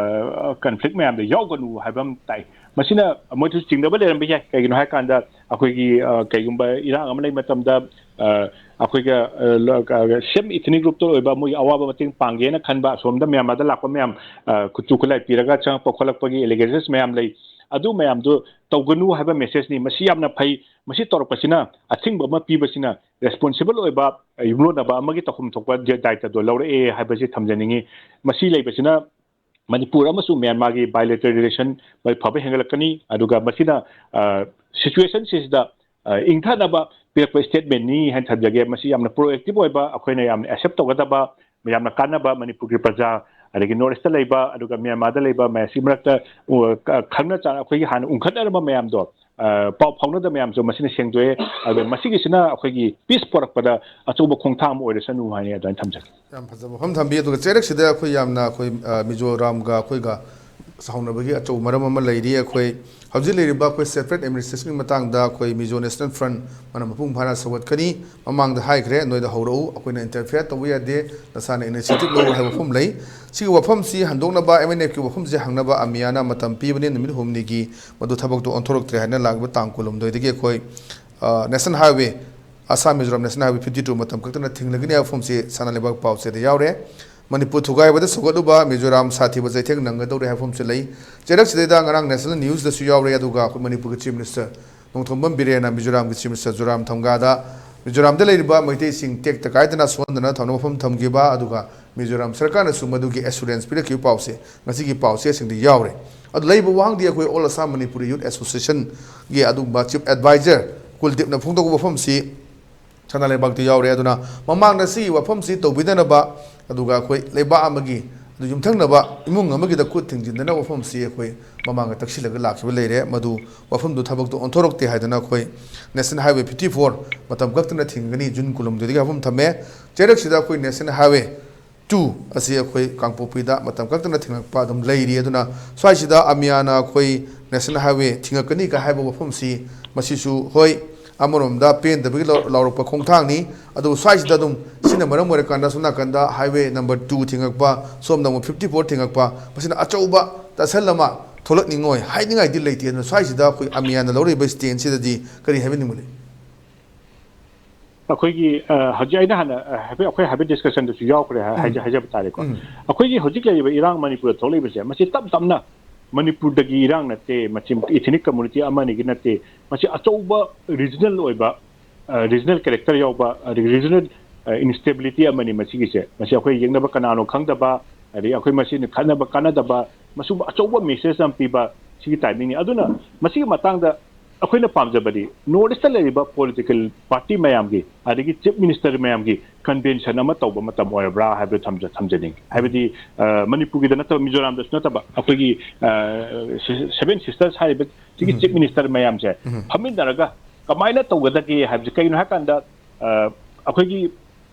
ꯀꯟꯐ꯭ꯂꯤꯛ ꯃꯌꯥꯝꯗ ꯌꯥꯎꯒꯅꯨ ꯍꯥꯏꯕ ꯑꯃ ꯇꯥꯏ꯫ ꯃꯁꯤꯅ ꯃꯣꯏꯗꯁꯨ ꯆꯤꯡꯅꯕ ꯂꯩꯔꯝꯕ ꯌꯥꯏ꯫ ꯀꯩꯒꯤꯅꯣ ꯍꯥꯏ ꯀꯥꯟꯗ ꯑꯩꯈꯣꯏꯒꯤ ꯀꯩꯒꯨꯝꯕ ꯏꯔꯥꯡ ꯑꯃ ꯂꯩꯕ ꯃꯇꯝꯗ ꯑꯩꯈꯣꯏꯒ ꯁꯦꯝ ꯏꯊꯅꯤꯛ ꯒ꯭ꯔꯨꯞꯇ ꯑꯣꯏꯕ ꯃꯣꯏꯒꯤ ꯑꯋꯥꯕ ꯃꯇꯦꯡ ꯄꯥꯡꯒꯦꯅ ꯈꯟꯕ ꯑꯁꯣꯝꯗ ꯃ꯭ꯌꯥꯟꯃꯥꯔꯗ ꯂꯥꯛꯄ ꯃꯌꯥꯝ ꯈꯨꯠꯁꯨ ꯈꯨꯠꯂꯥꯏ ꯄꯤꯔꯒ ꯆꯪꯉꯛꯄ ꯈꯣꯠꯂꯛꯄꯒꯤ ꯑꯦꯂꯤꯒꯦꯁꯟꯁ ꯃꯌꯥꯝ ꯂꯩ꯫ ꯑꯗꯨ ꯃꯌꯥꯝꯗꯨ ꯇꯧꯒꯅꯨ ꯍꯥꯏꯕ message ꯅꯤ꯫ ꯃꯁꯤ ꯌꯥꯝꯅ ꯐꯩ꯫ ꯃꯁꯤ ꯇꯧꯔꯛꯄꯁꯤꯅ, ꯑꯊꯤꯡꯕ ꯑꯃ ꯄꯤꯕꯁꯤꯅ responsible ꯑꯣꯏꯕ ꯌꯨꯝꯂꯣꯟꯅꯕ ꯑꯃꯒꯤ ꯇꯧꯐꯝ ꯊꯣꯛꯄ ꯗꯥ-, ꯗꯥꯏꯇꯗꯣ ꯂꯧꯔꯛꯑꯦ ꯍꯥꯏꯕꯁꯤ ꯊꯝꯖꯅꯤꯡꯉꯤ꯫ ꯃꯁꯤ ꯂꯩꯕꯁꯤꯅ ꯃꯅꯤꯄꯨꯔ ꯑꯃꯁꯨꯡ ꯃ꯭ꯌꯥꯟꯃꯥꯔꯒꯤ bilateral relation ꯐꯕ ꯍꯦꯟꯒꯠꯂꯛꯀꯅꯤ꯫ ꯑꯗꯨꯒ ꯃꯁꯤꯅ, ꯑ, situation ꯁꯤꯗ, ꯑ, ꯏꯪꯊꯅꯕ ꯄꯤꯔꯛꯄ statement ꯅꯤ ꯍꯥꯏꯅ ꯊꯝꯖꯒꯦ꯫ ꯃꯁꯤ ꯌꯥꯝꯅ proactive ꯑꯣꯏꯕ, ꯑꯩꯈꯣꯏꯅ ꯌꯥꯝꯅ accept ꯇꯧꯒꯗꯕ, ꯌꯥꯝꯅ ꯀꯥꯟꯅꯕ ꯃꯅꯤꯄꯨꯔꯒꯤ ꯄ꯭ꯔꯖꯥ, ꯑꯗꯒꯤ North East ꯇ ꯂꯩꯕ, ꯑꯗꯨꯒ ꯃ꯭ꯌꯥꯟꯃꯥꯔꯗ ꯂꯩꯕ ꯃꯌꯥꯝꯁꯤ ꯃꯔꯛꯇ, ꯑ, ꯀ-, ꯈꯪꯅ ꯆꯥꯟꯅ ꯑꯩꯈꯣꯏꯒꯤ ꯍꯥꯟꯅ ꯎꯪꯈꯠꯅꯔꯝꯕ ꯃꯌꯥꯝꯗꯣ, ꯑ, ꯄꯥꯎ ꯐꯥꯎꯅꯗꯕ ꯃꯌꯥꯝꯁꯨ ꯃꯁꯤꯅ ꯁꯦꯡꯗꯣꯛꯑꯦ꯫ ꯑꯗꯨꯒ ꯃꯁꯤꯒꯤꯁꯤꯅ ꯑꯩꯈꯣꯏꯒꯤ peace ꯄꯣꯔꯛꯄꯗ ꯑꯆꯧꯕ ꯈꯣꯡꯊꯥꯡ ꯑꯃ ꯑꯣꯏꯔꯁꯅꯨ ꯍꯥꯏꯅ ꯑꯗꯨꯃꯥꯏꯅ ꯊꯝꯖꯒꯦ꯫ ꯌꯥꯝ ꯐꯖꯕ ꯋꯥꯐꯝ ꯊꯝꯕꯤ꯫ ꯑꯗꯨꯒ ꯆꯩꯔꯛꯁꯤꯗ ꯑꯩꯈꯣꯏ ꯌꯥꯝꯅ ꯑꯩꯈꯣꯏ, ꯑ, ꯃꯤꯖꯣꯔꯥꯝꯒ ꯑꯩꯈꯣꯏꯒ ꯁꯥꯎꯅꯕꯒꯤ ꯑꯆꯧꯕ ꯃꯔꯝ ꯑꯃ ꯂꯩꯔꯤ꯫ ꯑꯩꯈꯣꯏ ꯍꯧꯖꯤꯛ ꯂꯩꯔꯤꯕ ꯑꯩꯈꯣꯏ separate administration ꯒꯤ ꯃꯇꯥꯡꯗ ꯑꯩꯈꯣꯏ Mizo National Front ꯃꯅ ꯃꯄꯨꯡ ꯐꯥꯅ ꯁꯧꯒꯠꯀꯅꯤ꯫ ꯃꯃꯥꯡꯗ ꯍꯥꯏꯈ꯭ꯔꯦ, ꯅꯣꯏꯗ ꯍꯧꯔꯛꯎ, ꯑꯩꯈꯣꯏꯅ interfere ꯇꯧꯕ ꯌꯥꯗꯦ, ꯅꯁꯥꯅ initiative ꯂꯧꯔꯣ ꯍꯥꯏꯕ ꯋꯥꯐꯝ ꯂꯩ꯫ ꯁꯤꯒꯤ ꯋꯥꯐꯝꯁꯤ ꯍꯟꯗꯣꯛꯅꯕ, M N F ꯀꯤ ꯋꯥꯐꯝꯁꯤ ꯍꯪꯅꯕ ꯑꯃꯤꯌꯥꯅ ꯃꯇꯝ ꯄꯤꯕꯅꯤ, ꯅꯨꯃꯤꯠ ꯍꯨꯝꯅꯤꯒꯤ꯫ ꯃꯗꯨ ꯊꯕꯛꯇꯨ ꯑꯣꯟꯊꯣꯔꯛꯇ꯭ꯔꯦ ꯍꯥꯏꯅ ꯂꯥꯛꯂꯤꯕ ꯇꯥꯡ ꯀꯨꯟꯍꯨꯝꯗꯣꯏꯗꯒꯤ ꯑꯩꯈꯣꯏ, ꯑ, National Highway, Assam Mizoram National Highway fifty two ꯃꯇꯝ ꯀꯛꯇꯅ ꯊꯤꯡꯂꯒꯅꯤ ꯍꯥꯏꯕ ꯋꯥꯐꯝꯁꯤ ꯁꯅꯥ ꯂꯩꯕꯥꯛ ꯄꯥꯎꯆꯦꯗ ꯌꯥꯎꯔꯦ꯫ ꯃꯅꯤꯄꯨꯔ ꯊꯨꯒꯥꯏꯕꯗ ꯁꯧꯒꯠꯂꯨꯕ ꯃꯤꯖꯣꯔꯥꯝ ꯁꯥꯊꯤꯕ ꯆꯩꯊꯦꯡ ꯅꯪꯒꯗꯧꯔꯦ ꯍꯥꯏꯕ ꯋꯥꯐꯝꯁꯨ ꯂꯩ꯫ ꯆꯩꯔꯛꯁꯤꯗꯩꯗ ꯉꯔꯥꯡ National News ꯗꯁꯨ ꯌꯥꯎꯔꯦ, ꯑꯗꯨꯒ ꯑꯩꯈꯣꯏ ꯃꯅꯤꯄꯨꯔꯒꯤ Chief Minister Nongthombam ꯕꯤꯔꯦꯟꯅ ꯃꯤꯖꯣꯔꯥꯝꯒꯤ Chief Minister ꯖꯣꯔꯥꯝꯊꯪꯒꯥꯗ ꯃꯤꯖꯣꯔꯥꯝꯗ ꯂꯩꯔꯤꯕ ꯃꯩꯇꯩꯁꯤꯡ ꯇꯦꯛꯇ ꯀꯥꯏꯗꯅ ꯁꯣꯛꯍꯟꯗꯅ ꯊꯝꯅꯕ ꯋꯥꯐꯝ ꯊꯝꯈꯤꯕ, ꯑꯗꯨꯒ ꯃꯤꯖꯣꯔꯥꯝ ꯁꯔꯀꯥꯔꯅꯁꯨ ꯃꯗꯨꯒꯤ assurance ꯄꯤꯔꯛꯈꯤꯕ ꯄꯥꯎꯁꯦ ꯉꯁꯤꯒꯤ ꯄꯥꯎꯆꯦꯁꯤꯡꯗ ꯌꯥꯎꯔꯦ꯫ ꯑꯗꯨ ꯂꯩꯕ ꯋꯥꯍꯪꯗꯤ ꯑꯩꯈꯣꯏ All Assam Manipuri Youth Association ꯒꯤ ꯑꯗꯨꯒꯨꯝꯕ Chief Advisor ꯀꯨꯜꯗꯤꯞꯅ ꯐꯣꯡꯗꯣꯛꯄ ꯋꯥꯐꯝꯁꯤ ꯁꯅꯥ ꯂꯩꯕꯥꯛꯇ ꯌꯥꯎꯔꯦ꯫ ꯑꯗꯨꯅ ꯃꯃꯥꯡꯗ ꯁꯤꯒꯤ ꯋꯥꯐꯝꯁꯤ ꯇꯧꯕꯤꯗꯅꯕ, ꯑꯗꯨꯒ ꯑꯩꯈꯣꯏ ꯂꯩꯕꯥꯛ ꯑꯃꯒꯤ ꯑꯗꯨ ꯌꯨꯝꯊꯪꯅꯕ ꯏꯃꯨꯡ ꯑꯃꯒꯤꯗ ꯈꯨꯠ ꯊꯤꯡꯖꯤꯟꯗꯅ ꯋꯥꯐꯝꯁꯤ ꯑꯩꯈꯣꯏ ꯃꯃꯥꯡꯗ ꯇꯛꯁꯤꯜꯂꯒ ꯂꯥꯛꯈꯤꯕ ꯂꯩꯔꯦ꯫ ꯃꯗꯨ ꯋꯥꯐꯝꯗꯨ ꯊꯕꯛꯇꯨ ꯑꯣꯟꯊꯣꯔꯛꯇꯦ ꯍꯥꯏꯗꯅ ꯑꯩꯈꯣꯏ National Highway fifty four ꯃꯇꯝ ꯀꯛꯇꯅ ꯊꯤꯡꯒꯅꯤ, ꯖꯨꯟ ꯀꯨꯟꯍꯨꯝꯗꯣꯏꯗꯒꯤ ꯋꯥꯐꯝ ꯊꯝꯃꯦ꯫ ꯆꯩꯔꯛꯁꯤꯗ ꯑꯩꯈꯣꯏ National Highway two ꯑꯁꯤ ꯑꯩꯈꯣꯏ ꯀꯥꯡꯄꯣꯛꯄꯤꯗ ꯃꯇꯝ ꯀꯛꯇꯅ ꯊꯤꯡꯂꯛꯄ ꯑꯗꯨꯝ ꯂꯩꯔꯤ꯫ ꯑꯗꯨꯅ ꯁ꯭ꯋꯥꯏꯁꯤꯗ ꯑꯃꯤꯌꯥꯅ ꯑꯩꯈꯣꯏ National Highway ꯊꯤꯡꯉꯛꯀꯅꯤ ꯀ ꯍꯥꯏꯕ ꯋꯥꯐꯝꯁꯤ, ꯃꯁꯤꯁꯨ ꯍꯣꯏ, ꯑꯃꯔꯣꯝꯗ ꯄꯦꯟꯗꯕꯒꯤ ꯂꯥꯎ-, ꯂꯥꯎꯔꯛꯄ ꯈꯣꯡꯊꯥꯡꯅꯤ꯫ ꯑꯗꯨꯕꯨ ꯁ꯭ꯋꯥꯏꯁꯤꯗ ꯑꯗꯨꯝ ꯁꯤꯅ ꯃꯔꯝ ꯑꯣꯏꯔꯀꯥꯟꯗ ꯁꯣꯝ ꯅꯥꯀꯟꯗ Highway number two ꯊꯤꯡꯉꯛꯄ, ꯁꯣꯝꯗ ꯑꯃꯨꯛ fifty four ꯊꯤꯡꯉꯛꯄ, ꯃꯁꯤꯅ ꯑꯆꯧꯕ ꯇꯠꯁꯜ ꯑꯃ ꯊꯣꯛꯂꯛꯅꯤꯡꯉꯣꯏ, ꯍꯥꯏꯅꯤꯡꯉꯥꯏꯗꯤ ꯂꯩꯇꯦ꯫ ꯑꯗꯨꯅ ꯁ꯭ꯋꯥꯏꯁꯤꯗ ꯑꯩꯈꯣꯏ ꯑꯃꯤꯌꯥꯅ ꯂꯧꯔꯤꯕ stand ꯁꯤꯗꯗꯤ ꯀꯔꯤ ꯍꯥꯏꯕꯤꯅꯤꯡꯕ ꯂꯩ? ꯑꯩꯈꯣꯏꯒꯤ, ꯑ, ꯍꯧꯖꯤꯛ ꯑꯩꯅ ꯍꯥꯟꯅ, ꯑ, ꯍꯥꯏꯐꯦꯠ, ꯑꯩꯈꯣꯏ ꯍꯥꯏꯐꯦꯠ discussion ꯗꯁꯨ ꯌꯥꯎꯈ꯭ꯔꯦ ꯍꯥꯏ-, ꯎꯝ꯫ ꯍꯥꯏꯖ-, ꯍꯥꯏꯖꯕ ꯇꯥꯔꯦꯀꯣ꯫ ꯎꯝ꯫ ꯑꯩꯈꯣꯏꯒꯤ ꯍꯧꯖꯤꯛ ꯂꯩꯔꯤꯕ ꯏꯔꯥꯡ ꯃꯅꯤꯄꯨꯔꯗ ꯊꯣꯛꯂꯛꯏꯕꯁꯦ, ꯃꯁꯤ ꯇꯞ ꯇꯞꯅ ꯃꯅꯤꯄꯨꯔꯗꯒꯤ ꯏꯔꯥꯡ ꯅꯠꯇꯦ, ꯃꯁꯤ ethnic community ꯑꯃꯅꯤꯒꯤ ꯅꯠꯇꯦ, ꯃꯁꯤ ꯑꯆꯧꯕ regional ꯑꯣꯏꯕ, regional character ꯌꯥꯎꯕ, ꯑꯗꯒꯤ regional instability ꯑꯃꯅꯤ ꯃꯁꯤꯒꯤꯁꯦ꯫ ꯃꯁꯤ ꯑꯩꯈꯣꯏ ꯌꯦꯛꯅꯕ ꯀꯅꯥꯅꯣ ꯈꯪꯗꯕ, ꯑꯗꯒꯤ ꯑꯩꯈꯣꯏ ꯃꯁꯤꯅ ꯈꯠꯅꯕ ꯀꯥꯟꯅꯗꯕ, ꯃꯁꯤꯒꯨꯝꯕ ꯑꯆꯧꯕ message ꯑꯃ ꯄꯤꯕ ꯁꯤꯒꯤ timingꯅꯤ꯫ ꯑꯗꯨꯅ ꯃꯁꯤꯒꯤ ꯃꯇꯥꯡꯗ ꯑꯩꯈꯣꯏꯅ ꯄꯥꯝꯖꯕꯗꯤ North Eastꯇ ꯂꯩꯔꯤꯕ political party ꯃꯌꯥꯝꯒꯤ, ꯑꯗꯒꯤ chief minister ꯃꯌꯥꯝꯒꯤ convention ꯑꯃ ꯇꯧꯕ ꯃꯇꯝ ꯑꯣꯏꯔꯕ꯭ꯔꯥ ꯍꯥꯏꯕꯗꯨ ꯊꯝꯖ-, ꯊꯝꯖꯅꯤꯡꯉꯤ꯫ ꯍꯥꯏꯕꯗꯤ, ꯑ, ꯃꯅꯤꯄꯨꯔꯒꯤꯗ ꯅꯠꯇꯕ, ꯃꯤꯖꯣꯔꯥꯝꯗꯁꯨ ꯅꯠꯇꯕ, ꯑꯩꯈꯣꯏꯒꯤ, ꯑ, ꯁꯤ-, Seven Sisters ꯍꯥꯏꯔꯤꯕ ꯁꯤꯒꯤ chief minister ꯃꯌꯥꯝꯁꯦ ꯐꯝꯃꯤꯟꯅꯔꯒ ꯀꯃꯥꯏꯅ ꯇꯧꯒꯗꯒꯦ ꯍꯥꯏꯕꯁꯦ꯫ ꯀꯩꯒꯤꯅꯣ ꯍꯥꯏꯀꯥꯟꯗ, ꯑ, ꯑꯩꯈꯣꯏꯒꯤ,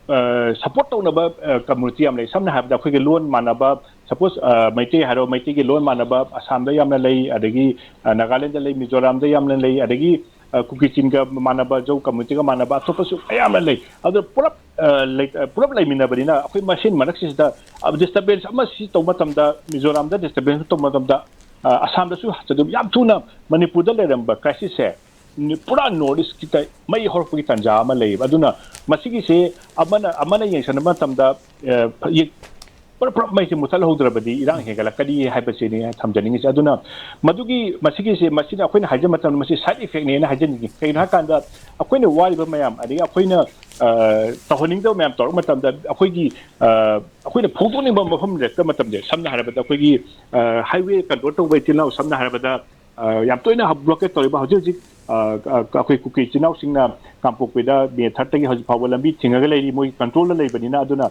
ꯑ, support ꯇꯧꯅꯕ, ꯑ, community ꯌꯥꯝ ꯂꯩ꯫ ꯁꯝꯅ ꯍꯥꯏꯔꯕꯗ, ꯑꯩꯈꯣꯏꯒꯤ ꯂꯣꯟ ꯃꯥꯟꯅꯕ, suppose, ꯑ, ꯃꯩꯇꯩ ꯍꯥꯏꯔꯣ, ꯃꯩꯇꯩꯒꯤ ꯂꯣꯟ ꯃꯥꯟꯅꯕ ꯑꯁꯥꯝꯗ ꯌꯥꯝꯅ ꯂꯩ, ꯑꯗꯒꯤ, ꯑ, ꯅꯥꯒꯥꯂꯦꯟꯗ ꯂꯩ, ꯃꯤꯖꯣꯔꯥꯝꯗ ꯌꯥꯝꯅ ꯂꯩ, ꯑꯗꯒꯤ, ꯑ, ꯀꯨꯀꯤꯆꯤꯟꯒ ꯃꯥꯟꯅꯕ, ꯖꯧ communityꯒ ꯃꯥꯟꯅꯕ ꯑꯇꯣꯞꯄꯁꯨ ꯃꯌꯥꯝ ꯑꯃ ꯂꯩ꯫ ꯑꯗꯨ ꯄꯨꯂꯞ, ꯑ, ꯂꯩ-, ꯑ, ꯄꯨꯂꯞ ꯂꯩꯃꯤꯟꯅꯕꯅꯤꯅ ꯑꯩꯈꯣꯏ ꯃꯁꯦꯟ ꯃꯔꯛꯁꯤꯗ, ꯑ, disturbance ꯑꯃ ꯁꯤ ꯇꯧꯕ ꯃꯇꯝꯗ, ꯃꯤꯖꯣꯔꯥꯝꯗ disturbance ꯇꯧꯕ ꯃꯇꯝꯗ, ꯑ, ꯑꯁꯥꯝꯗꯁꯨ ꯍꯥꯆꯗꯨ ꯌꯥꯝ ꯊꯨꯅ ꯃꯅꯤꯄꯨꯔꯗ ꯂꯩꯔꯝꯕ crisisꯁꯦ ꯅꯤ-, ꯄꯨꯔꯥ North Eastꯀꯤ ꯇ-, ꯃꯩ ꯍꯧꯔꯛꯄꯒꯤ ꯇꯥꯟꯖꯥ ꯑꯃ ꯂꯩꯌꯦꯕ꯫ ꯑꯗꯨꯅ ꯃꯁꯤꯒꯤꯁꯦ ꯑꯃꯅ, ꯑꯃꯅ ꯌꯦꯡꯁꯤꯟꯕ ꯃꯇꯝꯗ, ꯑ, ꯌꯦ-, ꯄꯨꯔꯞ ꯄꯨꯔꯞ ꯃꯩꯁꯦ ꯃꯨꯊꯠꯍꯧꯗ꯭ꯔꯕꯗꯤ ꯏꯔꯥꯡ ꯍꯦꯟꯒꯠꯂꯛꯀꯅꯤ ꯍꯥꯏꯕꯁꯤꯅꯤ ꯊꯝꯖꯅꯤꯡꯉꯤꯁꯦ꯫ ꯑꯗꯨꯅ ꯃꯗꯨꯒꯤ, ꯃꯁꯤꯒꯤꯁꯦ, ꯃꯁꯤꯅ ꯑꯩꯈꯣꯏꯅ ꯍꯥꯏꯖꯕ ꯃꯇꯝꯗ ꯃꯁꯤ side effectꯅꯦꯅ ꯍꯥꯏꯖꯅꯤꯡꯉꯤ꯫ ꯀꯩꯒꯤꯅꯣ ꯍꯥꯏꯀꯥꯟꯗ, ꯑꯩꯈꯣꯏꯅ ꯋꯥꯔꯤꯕ ꯃꯌꯥꯝ, ꯑꯗꯒꯤ ꯑꯩꯈꯣꯏꯅ, ꯑ, ꯇꯧꯍꯟꯅꯤꯡꯗꯕ ꯃꯌꯥꯝ ꯇꯧꯔꯛꯄ ꯃꯇꯝꯗ, ꯑꯩꯈꯣꯏꯒꯤ, ꯑ, ꯑꯩꯈꯣꯏꯅ ꯐꯣꯡꯗꯣꯛꯅꯤꯡꯕ ꯃꯐꯝ ꯂꯩꯔꯛꯇꯕ ꯃꯇꯝꯗ, ꯁꯝꯅ ꯍꯥꯏꯔꯕꯗ, ꯑꯩꯈꯣꯏꯒꯤ, ꯑ, highway control ꯇꯧꯕ ꯏꯆꯤꯜ ꯏꯅꯥꯎ, ꯁꯝꯅ ꯍꯥꯏꯔꯕꯗ, ꯑ, ꯌꯥꯝ ꯇꯣꯏꯅ blockade ꯇꯧꯔꯤꯕ ꯍꯧꯖꯤꯛ ꯍꯧꯖꯤꯛ, ꯑ, ꯑ, ꯑꯩꯈꯣꯏ ꯀꯨꯀꯤ ꯏꯆꯤꯜ ꯏꯅꯥꯎꯁꯤꯡꯅ ꯀꯥꯡꯄꯣꯛꯄꯤꯗ May third ꯇꯒꯤ ꯍꯧꯖꯤꯛ ꯐꯥꯎꯕ ꯂꯝꯕꯤ ꯊꯤꯡꯉꯒ ꯂꯩꯔꯤ, ꯃꯣꯏꯒꯤ controlꯗ ꯂꯩꯕꯅꯤꯅ꯫ ꯑꯗꯨꯅ,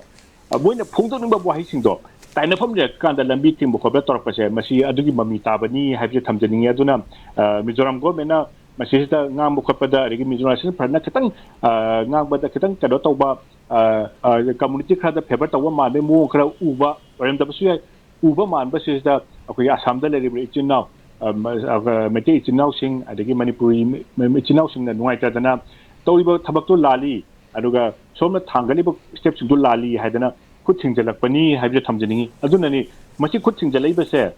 ꯑ, ꯃꯣꯏꯅ ꯐꯣꯡꯗꯣꯛꯅꯤꯡꯕ ꯋꯥꯍꯩꯁꯤꯡꯗꯣ ꯇꯥꯏꯅꯐꯝ ꯂꯩꯔꯀꯥꯟꯗ ꯂꯝꯕꯤ ꯊꯤꯡꯕ ꯈꯣꯠꯄ ꯇꯧꯔꯛꯄꯁꯦ, ꯃꯁꯤ ꯑꯗꯨꯒꯤ ꯃꯃꯤ ꯇꯥꯕꯅꯤ ꯍꯥꯏꯕꯁꯦ ꯊꯝꯖꯅꯤꯡꯉꯤ꯫ ꯑꯗꯨꯅ, ꯑ, ꯃꯤꯖꯣꯔꯥꯝ governmentꯅ ꯃꯁꯤꯁꯤꯗ ꯉꯥꯡꯕ ꯈꯣꯠꯄꯗ, ꯑꯗꯒꯤ ꯃꯤꯖꯣꯔꯥꯝꯁꯤꯅ ꯐꯖꯅ ꯈꯤꯇꯪ, ꯑ, ꯉꯥꯡꯕꯗ ꯈꯤꯇꯪ ꯀꯩꯅꯣ ꯇꯧꯕ, ꯑ, ꯑ, community ꯈꯔꯗ favour ꯇꯧꯕ ꯃꯥꯟꯕꯒꯤ ꯃꯑꯣꯡ ꯈꯔ ꯎꯕ ꯑꯣꯏꯔꯝꯗꯕꯁꯨ ꯌꯥꯏ꯫ ꯎꯕ ꯃꯥꯟꯕꯁꯤꯗ ꯑꯩꯈꯣꯏꯒꯤ ꯑꯁꯥꯝꯗ ꯂꯩꯔꯤꯕ ꯏꯆꯤꯟ ꯏꯅꯥꯎ, ꯑ, ꯃ-, ꯑ, ꯃꯩꯇꯩ ꯏꯆꯤꯟ ꯏꯅꯥꯎꯁꯤꯡ, ꯑꯗꯒꯤ ꯃꯅꯤꯄꯨꯔꯤ ꯃ-, ꯃ-, ꯏꯆꯤꯟ ꯏꯅꯥꯎꯁꯤꯡꯅ ꯅꯨꯡꯉꯥꯏꯇꯗꯅ ꯇꯧꯔꯤꯕ ꯊꯕꯛꯇꯣ ꯂꯥꯜꯂꯤ, ꯑꯗꯨꯒ ꯁꯣꯝꯅ ꯊꯥꯡꯒꯠꯂꯤꯕ stepꯁꯤꯡꯗꯣ ꯂꯥꯜꯂꯤ ꯍꯥꯏꯗꯅ ꯈꯨꯠ ꯊꯤꯡꯖꯤꯜꯂꯛꯄꯅꯤ ꯍꯥꯏꯕꯁꯦ ꯊꯝꯖꯅꯤꯡꯉꯤ꯫ ꯑꯗꯨꯅꯅꯤ ꯃꯁꯤ ꯈꯨꯠ ꯊꯤꯡꯖꯤꯜꯂꯛꯏꯕꯁꯦ꯫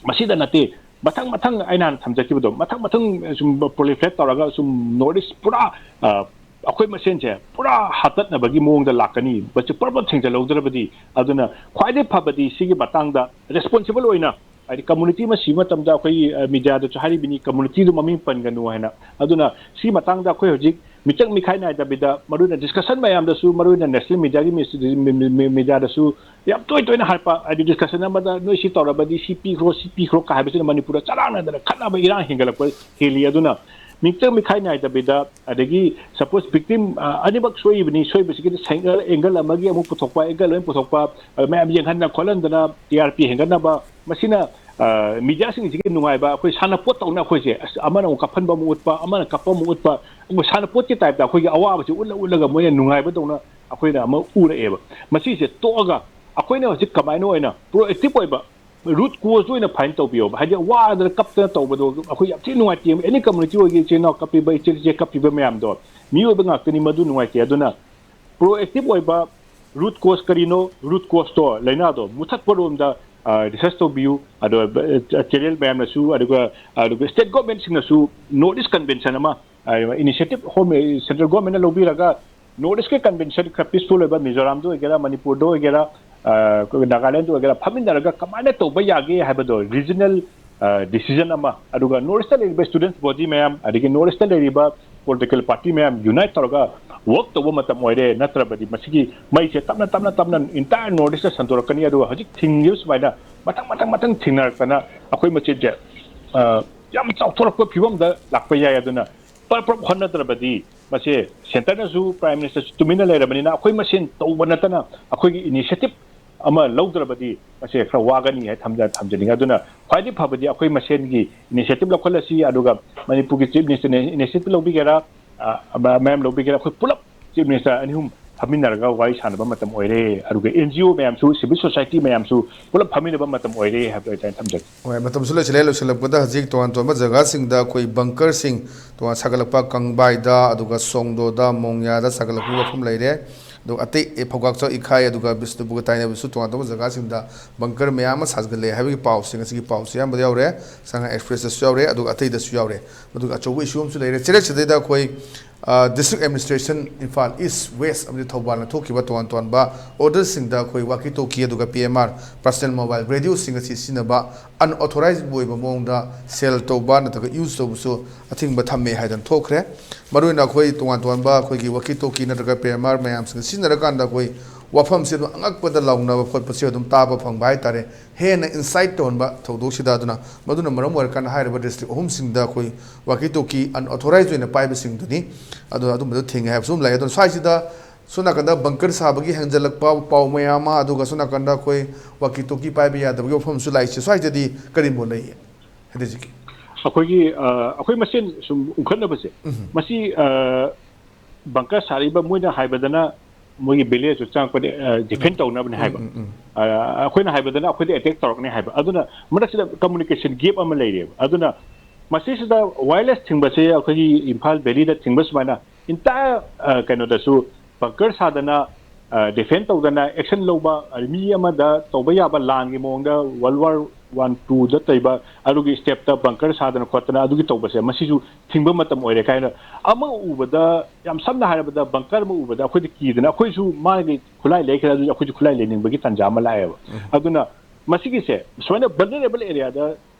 ꯃꯁꯤꯗ ꯅꯠꯇꯦ, ꯃꯊꯪ ꯃꯊꯪ ꯑꯩꯅ ꯍꯥꯟꯅ ꯊꯝꯖꯈꯤꯕꯗꯣ, ꯃꯊꯪ ꯃꯊꯪ ꯁꯨꯝ proliferate ꯇꯧꯔꯒ ꯁꯨꯝ North East ꯄꯨꯔꯥ, ꯑ, ꯑꯩꯈꯣꯏ ꯃꯁꯦꯟꯁꯦ ꯄꯨꯔꯥ ꯍꯥꯠꯇꯠꯅꯕꯒꯤ ꯃꯑꯣꯡꯗ ꯂꯥꯛꯀꯅꯤ, ꯃꯁꯤ ꯄꯨꯔꯥ ꯄꯨꯔꯥ ꯊꯦꯡꯖꯤꯜꯍꯧꯗ꯭ꯔꯕꯗꯤ꯫ ꯑꯗꯨꯅ ꯈ꯭ꯋꯥꯏꯗꯒꯤ ꯐꯕꯗꯤ ꯁꯤꯒꯤ ꯃꯇꯥꯡꯗ responsible ꯑꯣꯏꯅ ꯍꯥꯏꯗꯤ ꯀꯝꯃꯨꯅꯤꯇꯤ ꯑꯃ ꯁꯤꯕ ꯃꯇꯝꯗ ꯑꯩꯈꯣꯏꯒꯤ ꯃꯤꯗꯤꯌꯥꯗꯁꯨ ꯍꯥꯏꯔꯤꯕꯅꯤ, ꯀꯝꯃꯨꯅꯤꯇꯤꯗꯨ ꯃꯃꯤꯡ ꯄꯟꯒꯅꯨ ꯍꯥꯏꯅ꯫ ꯑꯗꯨꯅ ꯁꯤ ꯃꯇꯥꯡꯗ ꯑꯩꯈꯣꯏ ꯍꯧꯖꯤꯛ ꯃꯤꯆꯪ ꯃꯤꯈꯥꯏ ꯅꯥꯏꯗꯕꯤꯗ, ꯃꯔꯨꯑꯣꯏꯅ ꯗꯤꯁꯀꯁꯟ ꯃꯌꯥꯝꯗꯁꯨ, ꯃꯔꯨꯑꯣꯏꯅ ꯅꯦꯁꯅꯦꯜ ꯃꯤꯗꯤꯌꯥꯒꯤ ꯃꯤꯗꯤꯌꯥꯗꯁꯨ ꯌꯥꯝ ꯇꯣꯏ ꯇꯣꯏꯅ ꯍꯥꯏꯔꯛꯄ, ꯍꯥꯏꯗꯤ ꯗꯤꯁꯀꯁꯟ ꯑꯃꯗ ꯅꯣꯏ ꯁꯤ ꯇꯧꯔꯕꯗꯤ ꯁꯤ ꯄꯤꯈ꯭ꯔꯣ, ꯁꯤ ꯄꯤꯈ꯭ꯔꯣ ꯀ ꯍꯥꯏꯕꯁꯤꯅ ꯃꯅꯤꯄꯨꯔꯗ ꯆꯔꯥꯡꯅꯗꯅ ꯈꯠꯅꯕ ꯏꯔꯥꯡ ꯍꯦꯟꯒꯠꯂꯛꯄ ꯍꯦꯜꯂꯤ꯫ ꯑꯗꯨꯅ ꯃꯤꯆꯪ ꯃꯤꯈꯥꯏ ꯅꯥꯏꯗꯕꯤꯗ, ꯑꯗꯒꯤ ꯁꯄꯣꯁ ꯚꯤꯛꯇꯤꯝ ꯑꯅꯤꯃꯛ ꯁꯣꯏꯕꯅꯤ, ꯁꯣꯏꯕꯁꯤꯒꯤ ꯑꯦꯡꯒꯜ ꯑꯃꯒꯤ ꯑꯃꯨꯛ ꯄꯨꯊꯣꯛꯄ, ꯑꯦꯡꯒꯜ ꯑꯃ ꯄꯨꯊꯣꯛꯄ, ꯑꯗꯨ ꯃꯌꯥꯝ ꯌꯦꯡꯍꯟꯗꯅ ꯈꯣꯠꯍꯟꯗꯅ ꯇꯤ ꯑꯥꯔ ꯄꯤ ꯍꯦꯟꯒꯠꯅꯕ, ꯃꯁꯤꯅ ꯃꯤꯗꯤꯌꯥꯁꯤꯡꯁꯤꯒꯤ ꯅꯨꯡꯉꯥꯏꯕ, ꯑꯩꯈꯣꯏ ꯁꯥꯟꯅꯄꯣꯠ ꯇꯧꯅ ꯑꯩꯈꯣꯏꯁꯦ, ꯑꯁ, ꯑꯃꯅ ꯑꯃꯨꯛ ꯀꯞꯍꯟꯕ ꯑꯃꯨꯛ ꯎꯠꯄ, ꯑꯃꯅ ꯀꯞꯄ ꯑꯃꯨꯛ ꯎꯠꯄ, ꯑꯩꯈꯣꯏ ꯁꯥꯟꯅꯄꯣꯠꯀꯤ ꯇꯥꯏꯞꯇ ꯑꯩꯈꯣꯏꯒꯤ ꯑꯋꯥꯕꯁꯤ ꯎꯠꯂ ꯎꯠꯂꯒ ꯃꯣꯏꯅ ꯅꯨꯡꯉꯥꯏꯕꯗꯧꯅ ꯑꯩꯈꯣꯏꯅ ꯑꯃ ꯎꯔꯛꯑꯦꯕ꯫ ꯃꯁꯤꯁꯦ ꯇꯣꯛꯑꯒ ꯑꯩꯈꯣꯏꯅ ꯍꯧꯖꯤꯛ ꯀꯃꯥꯏꯅ ꯑꯣꯏꯅ ꯄ꯭ꯔꯣꯑꯦꯛꯇꯤꯞ ꯑꯣꯏꯕ ꯔꯨꯠ ꯀꯣꯁꯇ ꯑꯣꯏꯅ ꯐꯥꯏꯟ ꯇꯧꯕꯤꯌꯣꯕ꯫ ꯍꯥꯏꯗꯤ ꯋꯥꯗꯅ ꯀꯞꯇꯅ ꯇꯧꯕꯗꯣ ꯑꯩꯈꯣꯏ ꯌꯥꯝ ꯊꯤꯅ ꯅꯨꯡꯉꯥꯏꯇꯦ꯫ ꯑꯦꯅꯤ ꯀꯝꯃꯨꯅꯤꯇꯤ ꯑꯣꯏꯒꯦ, ꯏꯆꯤꯜ ꯏꯅꯥꯎ ꯀꯞꯄꯤꯕ, ꯏꯆꯦ ꯏꯆꯦ ꯀꯞꯄꯤꯕ ꯃꯌꯥꯝꯗꯣ ꯃꯤꯑꯣꯏꯕ ꯉꯥꯛꯇꯅꯤ, ꯃꯗꯨ ꯅꯨꯡꯉꯥꯏꯇꯦ꯫ ꯑꯗꯨꯅ ꯄ꯭ꯔꯣꯑꯦꯛꯇꯤꯞ ꯑꯣꯏꯕ ꯔꯨꯠ ꯀꯣꯁ ꯀꯔꯤꯅꯣ, ꯔꯨꯠ ꯀꯣꯁꯇꯣ, ꯂꯥꯏꯅꯥꯗꯣ ꯃꯨꯊꯠꯄꯔꯣꯝꯗ ꯔꯤꯁꯔꯁ ꯇꯧꯕꯤꯌꯨ꯫ ꯑꯗꯣ ꯆꯦꯅꯦꯜ ꯃꯌꯥꯝꯅꯁꯨ, ꯑꯗꯨꯒ ꯑꯗꯨꯒ ꯁ꯭ꯇꯦꯠ ꯒꯣꯔꯃꯦꯟꯁꯤꯡꯅꯁꯨ ꯅꯣꯔꯠ ꯏꯁ ꯀꯟꯚꯦꯟꯁꯟ ꯑꯃ, ꯏꯅꯤꯁꯤꯌꯦꯇꯤꯞ ꯍꯣꯝ ꯁꯦꯟꯇ꯭ꯔꯦꯜ ꯒꯣꯔꯃꯦꯟꯅ ꯂꯧꯕꯤꯔꯒ ꯅꯣꯔꯠ ꯏꯁꯀꯤ ꯀꯟꯚꯦꯟꯁꯟ ꯈꯔ ꯄꯤꯁꯐꯨꯜ ꯑꯣꯏꯕ, ꯃꯤꯖꯣꯔꯥꯝꯗ ꯑꯣꯏꯒꯦꯔꯥ, ꯃꯅꯤꯄꯨꯔꯗ ꯑꯣꯏꯒꯦꯔꯥ, ꯑ, ꯅꯥꯒꯥꯂꯦꯟꯗ ꯑꯣꯏꯒꯦꯔꯥ, ꯐꯝꯃꯤꯟꯅꯔꯒ ꯀꯃꯥꯏꯅ ꯇꯧꯕ ꯌꯥꯒꯦ ꯍꯥꯏꯕꯗꯣ ꯔꯤꯖꯅꯦꯜ ꯗꯤꯁꯤꯖꯟ ꯑꯃ, ꯑꯗꯨꯒ ꯅꯣꯔꯠ ꯏꯁꯇ ꯂꯩꯔꯤꯕ ꯁ꯭ꯇꯨꯗꯦꯟꯠꯁ ꯕꯣꯗꯤ ꯃꯌꯥꯝ, ꯑꯗꯒꯤ ꯅꯣꯔꯠ ꯏꯁꯇ ꯂꯩꯔꯤꯕ ꯄꯣꯂꯤꯇꯤꯀꯦꯜ ꯄꯥꯔꯇꯤ ꯃꯌꯥꯝ ꯌꯨꯅꯥꯏꯠ ꯇꯧꯔꯒ ꯋꯔꯛ ꯇꯧꯕ ꯃꯇꯝ ꯑꯣꯏꯔꯦ꯫ ꯅꯠꯇ꯭ꯔꯕꯗꯤ ꯃꯁꯤꯒꯤ ꯃꯩꯁꯦ ꯇꯞꯅ ꯇꯞꯅ ꯇꯞꯅ ꯏꯟꯇꯥꯌꯔ ꯅꯣꯔꯠ ꯏꯁꯇ ꯁꯟꯗꯣꯔꯛꯀꯅꯤ꯫ ꯑꯗꯨꯒ ꯍꯧꯖꯤꯛ ꯊꯤꯡꯉꯤꯕ ꯁꯨꯃꯥꯏꯅ ꯃꯊꯪ ꯃꯊꯪ ꯃꯊꯪ ꯊꯤꯡꯅꯔꯛꯇꯅ ꯑꯩꯈꯣꯏ ꯃꯆꯤꯟꯁꯦ, ꯑ, ꯌꯥꯝ ꯆꯥꯎꯊꯣꯔꯛꯄ ꯐꯤꯕꯝꯗ ꯂꯥꯛꯄ ꯌꯥꯏ꯫ ꯑꯗꯨꯅ ꯄꯔꯞ ꯄꯔꯞ ꯍꯣꯠꯅꯗ꯭ꯔꯕꯗꯤ ꯃꯁꯦ ꯁꯦꯟꯇꯔꯅꯁꯨ, ꯄ꯭ꯔꯥꯏꯝ ꯃꯤꯅꯤꯁꯇꯔꯁꯨ ꯇꯨꯃꯤꯟꯅ ꯂꯩꯔꯕꯅꯤꯅ ꯑꯩꯈꯣꯏ ꯃꯁꯦꯟ ꯇꯧꯕ ꯅꯠꯇꯅ ꯑꯩꯈꯣꯏꯒꯤ ꯏꯅꯤꯁꯤꯌꯦꯇꯤꯞ ꯑꯃ ꯂꯧꯗ꯭ꯔꯕꯗꯤ ꯃꯁꯦ ꯈꯔ ꯋꯥꯒꯅꯤ ꯍꯥꯏ ꯊꯝꯖ-, ꯊꯝꯖꯅꯤꯡꯉꯤ꯫ ꯑꯗꯨꯅ ꯈ꯭ꯋꯥꯏꯗꯒꯤ ꯐꯕꯗꯤ ꯑꯩꯈꯣꯏ ꯃꯁꯦꯟꯒꯤ ꯏꯅꯤꯁꯤꯌꯦꯇꯤꯞ ꯂꯧꯈꯠꯂꯁꯤ, ꯑꯗꯨꯒ ꯃꯅꯤꯄꯨꯔꯒꯤ ꯆꯤꯐ ꯃꯤꯅꯤꯁꯇꯔꯅ ꯏꯅꯤꯁꯤꯌꯦꯇꯤꯞ ꯂꯧꯕꯤꯒꯦꯔꯥ, ꯑ, ꯃ-, ꯃꯌꯥꯝ ꯂꯧꯕꯤꯒꯦꯔꯥ, ꯑꯩꯈꯣꯏ ꯄꯨꯂꯞ ꯆꯤꯐ ꯃꯤꯅꯤꯁꯇꯔ ꯑꯅꯤ ꯑꯍꯨꯝ ꯐꯝꯃꯤꯟꯅꯔꯒ ꯋꯥꯔꯤ ꯁꯥꯟꯅꯕ ꯃꯇꯝ ꯑꯣꯏꯔꯦ꯫ ꯑꯗꯨꯒ ꯑꯦꯟ ꯖꯤ ꯑꯣ ꯃꯌꯥꯝꯁꯨ, ꯁꯤꯚꯤꯜ ꯁꯣꯁꯥꯏꯇꯤ ꯃꯌꯥꯝꯁꯨ ꯄꯨꯂꯞ ꯐꯝꯃꯤꯟꯅꯕ ꯃꯇꯝ ꯑꯣꯏꯔꯦ ꯍꯥꯏꯕꯗꯣ ꯑꯩ ꯊꯝꯖꯒꯦ꯫ ꯍꯣꯏ, ꯃꯇꯝꯁꯨ ꯂꯣꯏꯁꯤꯜꯂꯦ꯫ ꯂꯣꯏꯁꯤꯜꯂꯛꯄꯗ ꯍꯧꯖꯤꯛ ꯇꯣꯉꯥꯟ ꯇꯣꯉꯥꯟꯕ ꯖꯒꯥꯁꯤꯡꯗ ꯑꯩꯈꯣꯏ ꯕꯪꯀꯔꯁꯤꯡ ꯇꯣꯉꯥꯟ ꯁꯥꯒꯠꯂꯛꯄ, ꯀꯪꯕꯥꯏꯗ, ꯑꯗꯨꯒ ꯁꯣꯡꯗꯣꯗ, ꯃꯣꯡꯌꯥꯗ ꯁꯥꯒꯠꯂꯛꯄꯒꯤ ꯋꯥꯐꯝ ꯂꯩꯔꯦ꯫ ꯑꯗꯨꯒ ꯑꯇꯩ, ꯑꯦ, ꯐꯧꯒꯥꯛꯆꯥꯎ ꯏꯈꯥꯏ, ꯑꯗꯨꯒ ꯕꯤꯁꯅꯨꯄꯨꯔꯒ ꯇꯥꯏꯅꯕꯁꯨ ꯇꯣꯉꯥꯟ ꯇꯣꯉꯥꯟꯕ ꯖꯒꯥꯁꯤꯡꯗ ꯕꯪꯀꯔ ꯃꯌꯥꯝ ꯑꯃ ꯁꯥꯒꯠꯂꯦ ꯍꯥꯏꯕꯒꯤ ꯄꯥꯎꯁꯦ, ꯉꯁꯤꯒꯤ ꯄꯥꯎꯁꯦ ꯑꯌꯥꯝꯕꯗ ꯌꯥꯎꯔꯦ꯫ ꯁꯉꯥꯏ ꯑꯦꯛꯁꯄ꯭ꯔꯦꯁꯇꯁꯨ ꯌꯥꯎꯔꯦ, ꯑꯗꯨꯒ ꯑꯇꯩꯗꯁꯨ ꯌꯥꯎꯔꯦ꯫ ꯃꯗꯨꯒ ꯑꯆꯧꯕ ꯏꯁꯨ ꯑꯃꯁꯨ ꯂꯩꯔꯦ꯫ ꯆꯦꯔꯦꯠꯁꯤꯗꯩꯗ ꯑꯩꯈꯣꯏ ꯗꯤꯁꯇ꯭ꯔꯤꯛ ꯑꯦꯗꯃꯤꯅꯤꯁꯇ꯭ꯔꯦꯁꯟ, ꯏꯝꯐꯥꯜ ꯏꯁ, ꯋꯦꯁ ꯑꯃꯗꯤ ꯊꯧꯕꯥꯜꯅ ꯊꯣꯛꯈꯤꯕ ꯇꯣꯉꯥꯟ ꯇꯣꯉꯥꯟꯕ ꯑꯣꯔꯗꯔꯁꯤꯡꯗ ꯑꯩꯈꯣꯏ ꯋꯥꯀꯤ ꯇꯣꯀꯤ ꯑꯗꯨꯒ P M R personal mobile ꯔꯦꯗꯤꯑꯣꯁꯤꯡ ꯑꯁꯤ ꯁꯤꯖꯤꯟꯅꯕ ꯑꯟꯑꯣꯊꯣꯔꯥꯏꯖ ꯑꯣꯏꯕ ꯃꯑꯣꯡꯗ ꯁꯦꯜ ꯇꯧꯕ ꯅꯠꯇ꯭ꯔꯒ ꯌꯨꯁ ꯇꯧꯕꯁꯨ ꯑꯊꯤꯡꯕ ꯊꯝꯃꯦ ꯍꯥꯏꯗꯅ ꯊꯣꯛꯈ꯭ꯔꯦ꯫ ꯃꯔꯨꯑꯣꯏꯅ ꯑꯩꯈꯣꯏ ꯇꯣꯉꯥꯟ ꯇꯣꯉꯥꯟꯕ ꯑꯩꯈꯣꯏꯒꯤ ꯋꯥꯀꯤ ꯇꯣꯀꯤ ꯅꯠꯇ꯭ꯔꯒ ꯄꯤ ꯑꯦꯝ ꯑꯥꯔ ꯃꯌꯥꯝꯁꯤꯡ ꯁꯤꯖꯤꯟꯅꯔꯀꯥꯟꯗ ꯑꯩꯈꯣꯏ ꯋꯥꯐꯝꯁꯤ ꯑꯗꯨꯝ ꯑꯉꯛꯄꯗ ꯂꯥꯎꯅꯕ ꯈꯣꯠꯄꯁꯤ ꯑꯗꯨꯝ ꯇꯥꯕ ꯐꯪꯕ ꯍꯥꯏꯇꯥꯔꯦ꯫ ꯍꯦꯟꯅ ꯏꯟꯁꯥꯏꯠ ꯇꯧꯍꯟꯕ ꯊꯧꯗꯣꯛꯁꯤꯗ꯫ ꯑꯗꯨꯅ ꯃꯗꯨꯅ ꯃꯔꯝ ꯑꯣꯏꯔꯀꯥꯟꯗ ꯍꯥꯏꯔꯤꯕ ꯗꯤꯁꯇ꯭ꯔꯤꯛ ꯑꯍꯨꯝꯁꯤꯡꯗ ꯑꯩꯈꯣꯏ ꯋꯥꯀꯤ ꯇꯣꯀꯤ ꯑꯟꯑꯣꯊꯣꯔꯥꯏꯖ ꯑꯣꯏꯅ ꯄꯥꯏꯕꯁꯤꯡꯗꯨꯅꯤ꯫ ꯑꯗꯨꯅ ꯑꯗꯨꯝꯕꯗꯣ ꯊꯤꯡꯉꯦ ꯍꯥꯏꯕꯁꯨ ꯑꯃ ꯂꯩ꯫ ꯑꯗꯨꯅ ꯁ꯭ꯋꯥꯏꯁꯤꯗ ꯁꯣꯝ ꯅꯥꯀꯟꯗ ꯕꯪꯀꯔ ꯁꯥꯕꯒꯤ ꯍꯦꯟꯖꯜꯂꯛꯄ ꯄꯥꯎ ꯃꯌꯥꯝ ꯑꯃ, ꯑꯗꯨꯒ ꯁꯣꯝ ꯅꯥꯀꯟꯗ ꯑꯩꯈꯣꯏ ꯋꯥꯀꯤ ꯇꯣꯀꯤ ꯄꯥꯏꯕ ꯌꯥꯗꯕꯒꯤ ꯋꯥꯐꯝꯁꯨ ꯂꯥꯛꯏꯁꯦ꯫ ꯁ꯭ꯋꯥꯏꯁꯤꯗꯗꯤ ꯀꯔꯤ ꯃꯣꯠ ꯂꯩ? ꯍꯥꯏꯗꯤ ꯍꯧꯖꯤꯛꯀꯤ ꯑꯩꯈꯣꯏꯒꯤ ꯑ, ꯑꯩꯈꯣꯏ ꯃꯁꯦꯟ ꯁꯨꯝ ꯎꯪꯈꯠꯅꯕꯁꯦ, ꯎꯝ꯫ ꯃꯁꯤ ꯑ, ꯕꯪꯀꯔ ꯁꯥꯔꯤꯕ ꯃꯣꯏꯅ ꯍꯥꯏꯕꯗꯅ ꯃꯣꯏꯒꯤ ꯚꯤꯂꯦꯖꯇꯨ ꯆꯪꯉꯛꯄꯗ ꯗꯤꯐꯦꯟ ꯎꯝ, ꯇꯧꯅꯕꯅꯦ ꯎꯝ, ꯍꯥꯏꯕ꯫ ꯎꯝ, ꯎꯝ꯫ ꯑ, ꯑꯩꯈꯣꯏꯅ ꯍꯥꯏꯕꯗꯅ ꯑꯩꯈꯣꯏꯗ ꯑꯦꯇꯦꯛ ꯇꯧꯔꯛꯅꯤ ꯍꯥꯏꯕ꯫ ꯑꯗꯨꯅ ꯃꯔꯛꯁꯤꯗ ꯀꯝꯃꯨꯅꯤꯀꯦꯁꯟ ꯒꯦꯞ ꯑꯃ ꯂꯩꯔꯦꯕ꯫ ꯑꯗꯨꯅ ꯃꯁꯤꯁꯤꯗ ꯋꯥꯌꯔꯂꯦꯁ ꯊꯤꯡꯕꯁꯦ ꯑꯩꯈꯣꯏꯒꯤ ꯏꯝꯐꯥꯜ ꯚꯦꯂꯤꯗ ꯊꯤꯡꯕ ꯁꯨꯃꯥꯏꯅ ꯏꯟꯇꯥꯌꯔ ꯀꯩꯅꯣꯗꯁꯨ ꯕꯪꯀꯔ ꯁꯥꯗꯅ, ꯗꯤꯐꯦꯟ ꯇꯧꯗꯅ ꯑꯦꯛꯁꯟ ꯂꯧꯕ, ꯑ, ꯃꯤ ꯑꯃꯗ ꯇꯧꯕ ꯌꯥꯕ ꯂꯥꯟꯒꯤ ꯃꯑꯣꯡꯗ ꯋꯥꯔꯜ ꯋꯥꯔ ꯋꯥꯟ ꯇꯨꯗ ꯇꯧꯕ ꯑꯗꯨꯒꯤ ꯁ꯭ꯇꯦꯞꯇ ꯕꯪꯀꯔ ꯁꯥꯗꯅ ꯈꯣꯠꯇꯅ ꯑꯗꯨꯒꯤ ꯇꯧꯕꯁꯦ, ꯃꯁꯤꯁꯨ ꯊꯤꯡꯕ ꯃꯇꯝ ꯑꯣꯏꯔꯦ ꯀꯥꯏꯅ꯫ ꯑꯃ ꯎꯕꯗ, ꯌꯥꯝ ꯁꯝꯅ ꯍꯥꯏꯔꯕꯗ, ꯕꯪꯀꯔ ꯑꯃ ꯎꯕꯗ ꯑꯩꯈꯣꯏꯗꯤ ꯀꯤꯗꯅ, ꯑꯩꯈꯣꯏꯁꯨ ꯃꯥꯒꯤ ꯈꯨꯠꯂꯥꯏ ꯂꯩꯈ꯭ꯔꯦ, ꯑꯗꯨꯗꯤ ꯑꯩꯈꯣꯏꯁꯨ ꯈꯨꯠꯂꯥꯏ ꯂꯩꯅꯤꯡꯕꯒꯤ ꯇꯥꯟꯖꯥ ꯑꯃ ꯂꯥꯛꯑꯦꯕ꯫ ꯎꯝ꯫ ꯑꯗꯨꯅ ꯃꯁꯤꯒꯤꯁꯦ ꯁꯨꯃꯥꯏꯅ ꯚꯜꯅꯔꯦꯕꯜ ꯑꯦꯔꯤꯌꯥꯗ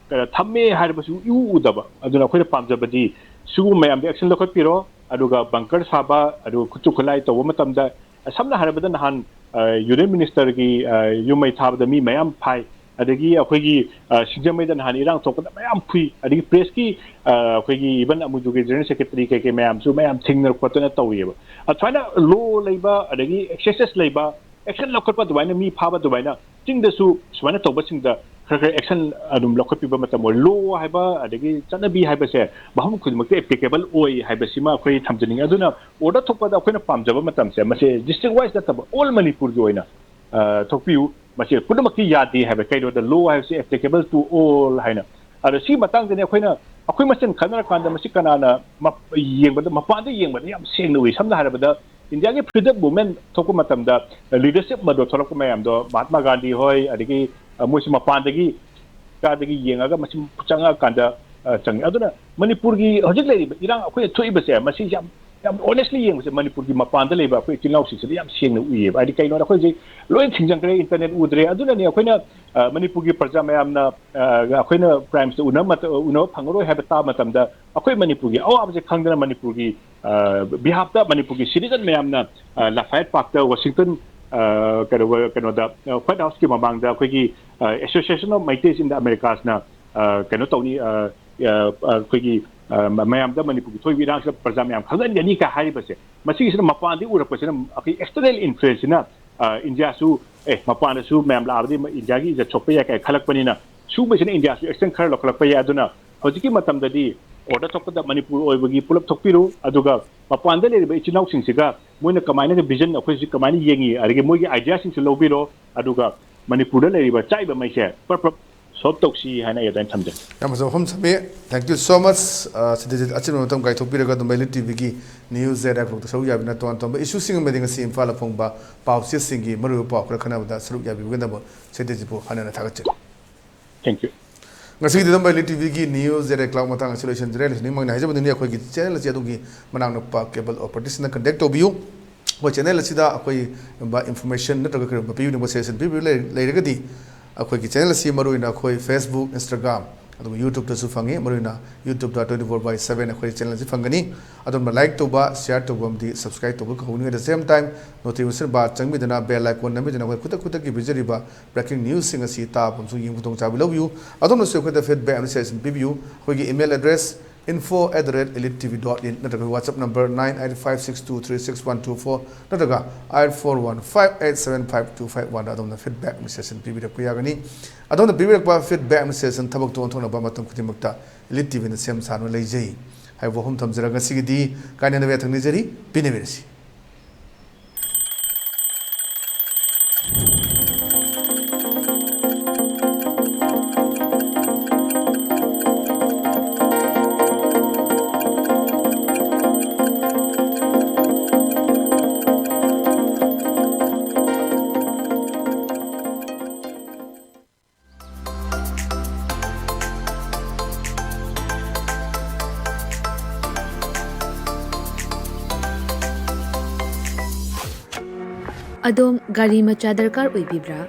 ꯊꯝꯃꯦ ꯍꯥꯏꯔꯕꯁꯨ ꯏꯎ ꯎꯗꯕ꯫ ꯑꯗꯨꯅ ꯑꯩꯈꯣꯏꯅ ꯄꯥꯝꯖꯕꯗꯤ ꯁꯤꯒꯨꯝꯕ ꯃꯌꯥꯝꯗ ꯑꯦꯛꯁꯟ ꯂꯧꯈꯠꯄꯤꯔꯣ, ꯑꯗꯨꯒ ꯕꯪꯀꯔ ꯁꯥꯕ, ꯑꯗꯨꯒ ꯈꯨꯠꯁꯨ ꯈꯨꯠꯂꯥꯏ ꯇꯧꯕ ꯃꯇꯝꯗ, ꯁꯝꯅ ꯍꯥꯏꯔꯕꯗ ꯅꯍꯥꯟ, ꯑ, ꯌꯨꯅꯤꯌꯟ ꯃꯤꯅꯤꯁꯇꯔꯒꯤ, ꯑ, ꯌꯨꯝ ꯃꯩ ꯊꯥꯕꯗ ꯃꯤ ꯃꯌꯥꯝ ꯐꯥꯏ, ꯑꯗꯒꯤ ꯑꯩꯈꯣꯏꯒꯤ, ꯑ, ꯁꯤꯡꯖꯃꯩꯗ ꯅꯍꯥꯟ ꯏꯔꯥꯡ ꯊꯣꯛꯄꯗ ꯃꯌꯥꯝ ꯐꯨꯏ, ꯑꯗꯒꯤ ꯄ꯭ꯔꯦꯁꯀꯤ, ꯑ, ꯑꯩꯈꯣꯏꯒꯤ ꯏꯚꯟ ꯑꯃꯨꯖꯨꯒꯤ ꯖꯦꯅꯔꯦꯜ ꯁꯦꯀ꯭ꯔꯦꯇꯔꯤ ꯀꯩꯀꯩ ꯃꯌꯥꯝꯁꯨ ꯃꯌꯥꯝ ꯊꯤꯡꯅ ꯈꯣꯠꯇꯅ ꯇꯧꯔꯤꯑꯕ꯫ ꯑꯁꯨꯃꯥꯏꯅ ꯂꯣ ꯂꯩꯕ, ꯑꯗꯒꯤ ꯑꯦꯛꯁꯦꯁꯦꯁ ꯂꯩꯕ, ꯑꯦꯛꯁꯟ ꯂꯧꯈꯠꯄ ꯑꯗꯨꯃꯥꯏꯅ, ꯃꯤ ꯐꯥꯕ ꯑꯗꯨꯃꯥꯏꯅ, ꯆꯤꯡꯗꯁꯨ ꯁꯨꯃꯥꯏꯅ ꯇꯧꯕꯁꯤꯡꯗ ꯈꯔ ꯈꯔ ꯑꯦꯛꯁꯟ ꯑꯗꯨꯝ ꯂꯧꯈꯠꯄꯤꯕ ꯃꯇꯝ ꯑꯣꯏ꯫ ꯂꯣ ꯍꯥꯏꯕ ꯑꯗꯒꯤ ꯆꯠꯅꯕꯤ ꯍꯥꯏꯕꯁꯦ ꯃꯐꯝ ꯈꯨꯗꯤꯡꯃꯛꯇ ꯑꯦꯄ꯭ꯂꯤꯀꯦꯕꯜ ꯑꯣꯏ ꯍꯥꯏꯕꯁꯤꯃ ꯑꯩꯈꯣꯏ ꯊꯝꯖꯅꯤꯡꯉꯤ꯫ ꯑꯗꯨꯅ ꯑꯣꯔꯗꯔ ꯊꯣꯛꯄꯗ ꯑꯩꯈꯣꯏꯅ ꯄꯥꯝꯖꯕ ꯃꯇꯝꯁꯦ, ꯃꯁꯤ ꯗꯤꯁꯇ꯭ꯔꯤꯛ ꯋꯥꯏꯁ ꯅꯠꯇꯕ ꯑꯣꯜ ꯃꯅꯤꯄꯨꯔꯒꯤ ꯑꯣꯏꯅ, ꯑ, ꯊꯣꯛꯄꯤꯌꯨ꯫ ꯃꯁꯤ ꯄꯨꯝꯅꯃꯛꯀꯤ ꯌꯥꯗꯦ ꯍꯥꯏꯕ, ꯀꯩꯅꯣꯗ ꯂꯣ ꯍꯥꯏꯕꯁꯤ ꯑꯦꯄ꯭ꯂꯤꯀꯦꯕꯜ ꯇꯨ ꯑꯣꯜ ꯍꯥꯏꯅ꯫ ꯑꯗꯣ ꯁꯤꯒꯤ ꯃꯇꯥꯡꯗꯅꯤ ꯑꯩꯈꯣꯏꯅ, ꯑꯩꯈꯣꯏ ꯃꯁꯦꯟ ꯈꯟꯅꯔꯀꯥꯟꯗ ꯃꯁꯤ ꯀꯅꯥꯅ ꯃꯞ-, ꯌꯦꯡꯕꯗ, ꯃꯄꯥꯟꯗ ꯌꯦꯡꯕꯗ ꯌꯥꯝ ꯁꯦꯡꯅ ꯎꯏ꯫ ꯁꯝꯅ ꯍꯥꯏꯔꯕꯗ ꯏꯟꯗꯤꯌꯥꯒꯤ ꯐ꯭ꯔꯤꯗꯝ ꯃꯨꯚꯃꯦꯟ ꯊꯣꯛꯄ ꯃꯇꯝꯗ ꯂꯤꯗꯔꯁꯤꯞ ꯃꯗꯣ ꯊꯣꯛꯂꯛꯄ ꯃꯌꯥꯝꯗꯣ, ꯃꯍꯥꯠꯃꯥ ꯒꯥꯟꯙꯤ ꯍꯣꯏ, ꯑꯗꯒꯤ, ꯑ, ꯃꯣꯏꯁꯤ ꯃꯄꯥꯟꯗꯒꯤ ꯀꯥꯗꯒꯤ ꯌꯦꯡꯉꯒ ꯃꯁꯤ ꯆꯪꯉꯛꯑꯀꯥꯟꯗ, ꯑ, ꯆꯪꯉꯤ꯫ ꯑꯗꯨꯅ ꯃꯅꯤꯄꯨꯔꯒꯤ ꯍꯧꯖꯤꯛ ꯂꯩꯔꯤꯕ ꯏꯔꯥꯡ ꯑꯩꯈꯣꯏꯅ ꯊꯣꯛꯏꯕꯁꯦ, ꯃꯁꯤ ꯌꯥꯝ ꯌꯥꯝ honestly ꯌꯦꯡꯕꯁꯦ ꯃꯅꯤꯄꯨꯔꯒꯤ ꯃꯄꯥꯟꯗ ꯂꯩꯕ ꯑꯩꯈꯣꯏ ꯏꯆꯤꯜ ꯏꯅꯥꯎꯁꯤꯡꯁꯤꯗ ꯌꯥꯝ ꯁꯦꯡꯅ ꯎꯏꯌꯦꯕ꯫ ꯍꯥꯏꯗꯤ ꯀꯩꯅꯣꯗ ꯑꯩꯈꯣꯏ ꯍꯧꯖꯤꯛ ꯂꯣꯏ ꯊꯤꯡꯖꯤꯟꯈ꯭ꯔꯦ, internet ꯎꯗ꯭ꯔꯦ꯫ ꯑꯗꯨꯅꯅꯦ ꯑꯩꯈꯣꯏꯅ, ꯑ, ꯃꯅꯤꯄꯨꯔꯒꯤ ꯄ꯭ꯔꯖꯥ ꯃꯌꯥꯝꯅ, ꯑ, ꯑꯩꯈꯣꯏꯅ crimeꯁꯇ ꯎꯅꯕ ꯃꯇ-, ꯎꯅꯕ ꯐꯪꯉꯔꯣꯏ ꯍꯥꯏꯕ ꯇꯥꯕ ꯃꯇꯝꯗ ꯑꯩꯈꯣꯏ ꯃꯅꯤꯄꯨꯔꯒꯤ ꯑꯋꯥꯕꯁꯦ ꯈꯪꯗꯅ ꯃꯅꯤꯄꯨꯔꯒꯤ, ꯑ, behalfꯇ ꯃꯅꯤꯄꯨꯔꯒꯤ citizen ꯃꯌꯥꯝꯅ, ꯑ, Lafayette Parkꯇ, Washington, ꯑ, ꯀꯩꯅꯣ-, ꯀꯩꯅꯣꯗ, ꯑ, White Houseꯀꯤ ꯃꯃꯥꯡꯗ ꯑꯩꯈꯣꯏꯒꯤ, ꯑ, Association of Meiteis in the Americasꯅ, ꯑ, ꯀꯩꯅꯣ ꯇꯧꯅꯤ, ꯑ, ꯑ, ꯑꯩꯈꯣꯏꯒꯤ, ꯑ, ꯃ-, ꯃꯌꯥꯝꯗ ꯃꯅꯤꯄꯨꯔꯒꯤ ꯊꯣꯛꯏꯕ ꯏꯔꯥꯡꯁꯤꯗ ꯄ꯭ꯔꯖꯥ ꯃꯌꯥꯝ ꯈꯪꯍꯟꯒꯅꯤ ꯀꯥꯏ ꯍꯥꯏꯔꯤꯕꯁꯦ, ꯃꯁꯤꯒꯤꯁꯤꯅ ꯃꯄꯥꯟꯗꯒꯤ ꯎꯔꯛꯄꯁꯤꯅ ꯑꯩꯈꯣꯏ external influenceꯁꯤꯅ, ꯑ, ꯏꯟꯗꯤꯌꯥꯁꯨ, ꯑꯦ, ꯃꯄꯥꯟꯗꯁꯨ ꯃꯌꯥꯝ ꯂꯥꯛꯑꯕꯗꯤ ꯏꯟꯗꯤꯌꯥꯒꯤ ꯏꯖꯠ ꯁꯣꯛꯄ ꯌꯥꯏ ꯀꯥꯏꯅ ꯈꯜꯂꯛꯄꯅꯤꯅ, ꯁꯤꯒꯨꯝꯕꯁꯤꯅ ꯏꯟꯗꯤꯌꯥꯁꯨ action ꯈꯔ ꯂꯧꯈꯠꯂꯛꯄ ꯌꯥꯏ꯫ ꯑꯗꯨꯅ ꯍꯧꯖꯤꯛꯀꯤ ꯃꯇꯝꯗꯗꯤ order ꯊꯣꯛꯄꯗ ꯃꯅꯤꯄꯨꯔ ꯑꯣꯏꯕꯒꯤ ꯄꯨꯂꯞ ꯊꯣꯛꯄꯤꯔꯨ, ꯑꯗꯨꯒ ꯃꯄꯥꯟꯗ ꯂꯩꯔꯤꯕ ꯏꯆꯤꯜ ꯏꯅꯥꯎꯁꯤꯡꯁꯤꯒ ꯃꯣꯏꯅ ꯀꯃꯥꯏꯅ vision ꯑꯩꯈꯣꯏꯁꯤ ꯀꯃꯥꯏꯅ ꯌꯦꯡꯉꯤ, ꯑꯗꯒꯤ ꯃꯣꯏꯒꯤ ideaꯁꯤꯡꯁꯨ ꯂꯧꯕꯤꯔꯣ, ꯑꯗꯨꯒ ꯃꯅꯤꯄꯨꯔꯗ ꯂꯩꯔꯤꯕ ꯆꯥꯛꯏꯕ ꯃꯩꯁꯦ ꯄ꯭ꯔꯞ ꯄ꯭ꯔꯞ solve ꯇꯧꯁꯤ ꯍꯥꯏꯅ ꯑꯩ ꯑꯗꯨꯃꯥꯏꯅ ꯊꯝꯖꯒꯦ꯫ ꯌꯥꯝ ꯐꯖꯕ ꯋꯥꯐꯝ ꯊꯝꯕꯤ꯫ Thank you so much꯫ ꯑ, ꯁꯤꯗꯩꯁꯤꯗ ꯑꯆꯤꯟꯕ ꯃꯇꯝ ꯀꯥꯏꯊꯣꯛꯄꯤꯔꯒ ꯑꯗꯨꯝ ꯚꯦꯂꯤ ꯇꯤꯚꯤꯒꯤ News Direct ꯇ ꯁꯔꯨꯛ ꯌꯥꯕꯤꯅ ꯇꯣꯉꯥꯟ ꯇꯣꯉꯥꯟꯕ issue ꯁꯤꯡ ꯑꯃꯗꯤ ꯉꯁꯤ ꯏꯝꯐꯥꯜꯗ ꯐꯣꯡꯕ ꯄꯥꯎꯆꯦꯁꯤꯡꯒꯤ ꯃꯔꯨꯑꯣꯏꯕ ꯄꯥꯎ ꯈꯔ ꯈꯟꯅꯕꯗ ꯁꯔꯨꯛ ꯌꯥꯕꯤꯕꯒꯤꯗꯃꯛ ꯁꯤꯗꯩꯁꯤꯕꯨ ꯍꯟꯅ ꯍꯟꯅ ꯊꯥꯒꯠꯆꯔꯤ꯫ Thank you꯫ ꯉꯁꯤꯒꯤꯗꯤ ꯑꯗꯨꯝ ꯚꯦꯂꯤ ꯇꯤꯚꯤꯒꯤ News Direct Cloud ꯃꯇꯥꯡ ꯑꯁꯤ ꯂꯣꯏꯁꯤꯟꯖꯔꯦ꯫ ꯂꯣꯏꯁꯤꯟꯅꯤꯡ ꯃꯪꯅ ꯍꯥꯏꯖꯕꯗꯨꯅꯤ, ꯑꯩꯈꯣꯏꯒꯤ channel ꯑꯁꯤ ꯑꯗꯣꯝꯒꯤ ꯃꯅꯥꯛ ꯅꯛꯄ cable operator ꯁꯤꯡꯅ contact ꯇꯧꯕꯤꯌꯨ꯫ ꯑꯩꯈꯣꯏ channel ꯑꯁꯤꯗ ꯑꯩꯈꯣꯏ information ꯅꯠꯇ꯭ꯔꯒ ꯀꯔꯤꯒꯨꯝꯕ ꯄꯤꯕꯤꯅꯤꯡꯕ suggestion ꯄꯤꯕꯤꯕ ꯂꯩ-, ꯂꯩꯔꯒꯗꯤ ꯑꯩꯈꯣꯏꯒꯤ channel ꯑꯁꯤ ꯃꯔꯨꯑꯣꯏꯅ ꯑꯩꯈꯣꯏ Facebook, Instagram, ꯑꯗꯨꯒ YouTube ꯇꯁꯨ ꯐꯪꯉꯤ꯫ ꯃꯔꯨꯑꯣꯏꯅ YouTube ꯇ twenty four by seven ꯑꯩꯈꯣꯏ channel ꯑꯁꯤ ꯐꯪꯒꯅꯤ꯫ ꯑꯗꯣꯝꯅ like ꯇꯧꯕ, share ꯇꯧꯕ ꯑꯃꯗꯤ subscribe ꯇꯧꯕ ꯀꯥꯎꯍꯧꯅꯤꯡꯉꯥꯏ꯫ At the same time, notification bar ꯆꯪꯕꯤꯗꯨꯅ bell icon ꯅꯝꯕꯤꯗꯨꯅ ꯑꯩꯈꯣꯏ ꯈꯨꯗꯛ ꯈꯨꯗꯛꯀꯤ ꯄꯤꯖꯔꯤꯕ breaking news ꯁꯤꯡ ꯑꯁꯤ ꯇꯥꯕ ꯑꯃꯁꯨꯡ ꯌꯦꯡꯕ ꯈꯨꯗꯣꯡꯆꯥꯕ ꯂꯧꯕꯤꯌꯨ꯫ ꯑꯗꯣꯝꯅꯁꯨ ꯑꯩꯈꯣꯏꯗ feedback ꯑꯃꯗꯤ suggestion ꯄꯤꯕꯤꯌꯨ꯫ ꯑꯩꯈꯣꯏꯒꯤ email address info at the rate elite T V dot in ꯅꯠꯇ꯭ꯔꯒ WhatsApp number nine eight five six two three six one two four ꯅꯠꯇ꯭ꯔꯒ eight four one five eight seven five two five one ꯗ ꯑꯗꯣꯝꯅ feedback ꯑꯃꯗꯤ suggestion ꯄꯤꯕꯤꯔꯛꯄ ꯌꯥꯒꯅꯤ꯫ ꯑꯗꯣꯝꯅ ꯄꯤꯕꯤꯔꯛꯄ feedback ꯑꯃꯗꯤ suggestion ꯊꯕꯛꯇ ꯑꯣꯟꯊꯣꯛꯅꯕ ꯃꯇꯝ ꯈꯨꯗꯤꯡꯃꯛꯇ Elite T V ꯅ ꯁꯦꯝ ꯁꯥꯗꯨꯅ ꯂꯩꯖꯩ ꯍꯥꯏꯕ ꯋꯥꯐꯝ ꯊꯝꯖꯔꯒ ꯉꯁꯤꯒꯤꯗꯤ ꯀꯥꯏꯅꯅꯕ ꯌꯥꯊꯪ ꯅꯤꯖꯔꯤ꯫ ꯄꯤꯅꯕꯤꯔꯁꯤ꯫ ꯑꯗꯣꯝ ꯒꯥꯔꯤ ꯃꯆꯥ ꯗꯔꯀꯥꯔ ꯑꯣꯏꯕꯤꯕ꯭ꯔꯥ?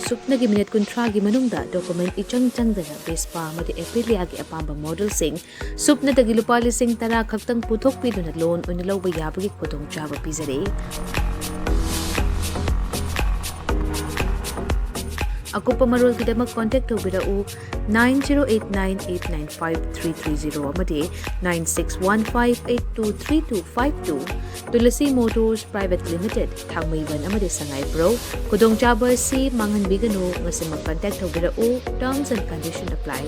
ꯁꯨꯞꯅꯒꯤ ꯃꯤꯅꯤꯠ ꯀꯨꯟꯊ꯭ꯔꯥꯒꯤ ꯃꯅꯨꯡꯗ ꯗꯣꯀꯨꯃꯦꯟ ꯏꯆꯪ ꯆꯪꯗꯅ ꯚꯦꯁꯄꯥ ꯑꯃꯗꯤ ꯑꯦꯄꯤꯂꯤꯌꯥꯒꯤ ꯑꯄꯥꯝꯕ ꯃꯣꯗꯦꯜꯁꯤꯡ ꯁꯨꯞꯅꯗꯒꯤ ꯂꯨꯄꯥ ꯂꯤꯁꯤꯡ ꯇꯔꯥ ꯈꯛꯇꯪ ꯄꯨꯊꯣꯛꯄꯤꯗꯨꯅ ꯂꯣꯟ ꯑꯣꯏꯅ ꯂꯧꯕ ꯌꯥꯕꯒꯤ ꯈꯨꯗꯣꯡꯆꯥꯕ ꯄꯤꯖꯔꯤ꯫ ꯑꯀꯨꯞꯄ ꯃꯔꯣꯜꯒꯤꯗꯃꯛ ꯀꯣꯟꯇꯦꯛ ꯇꯧꯕꯤꯔꯛꯎ nine zero eight nine eight nine five three three zero ꯑꯃꯗꯤ nine six one five eight two three two five two꯫ Tulsi motors private limited, Thangmeiband ꯑꯃꯗꯤ ꯁꯉꯥꯏꯄ꯭ꯔꯧ꯫ ꯈꯨꯗꯣꯡꯆꯥꯕ ꯑꯁꯤ ꯃꯥꯡꯍꯟꯕꯤꯒꯅꯨ꯫ ꯉꯁꯤꯃꯛ ꯀꯟꯇꯦꯛ ꯇꯧꯕꯤꯔꯛꯎ꯫ Terms and condition apply꯫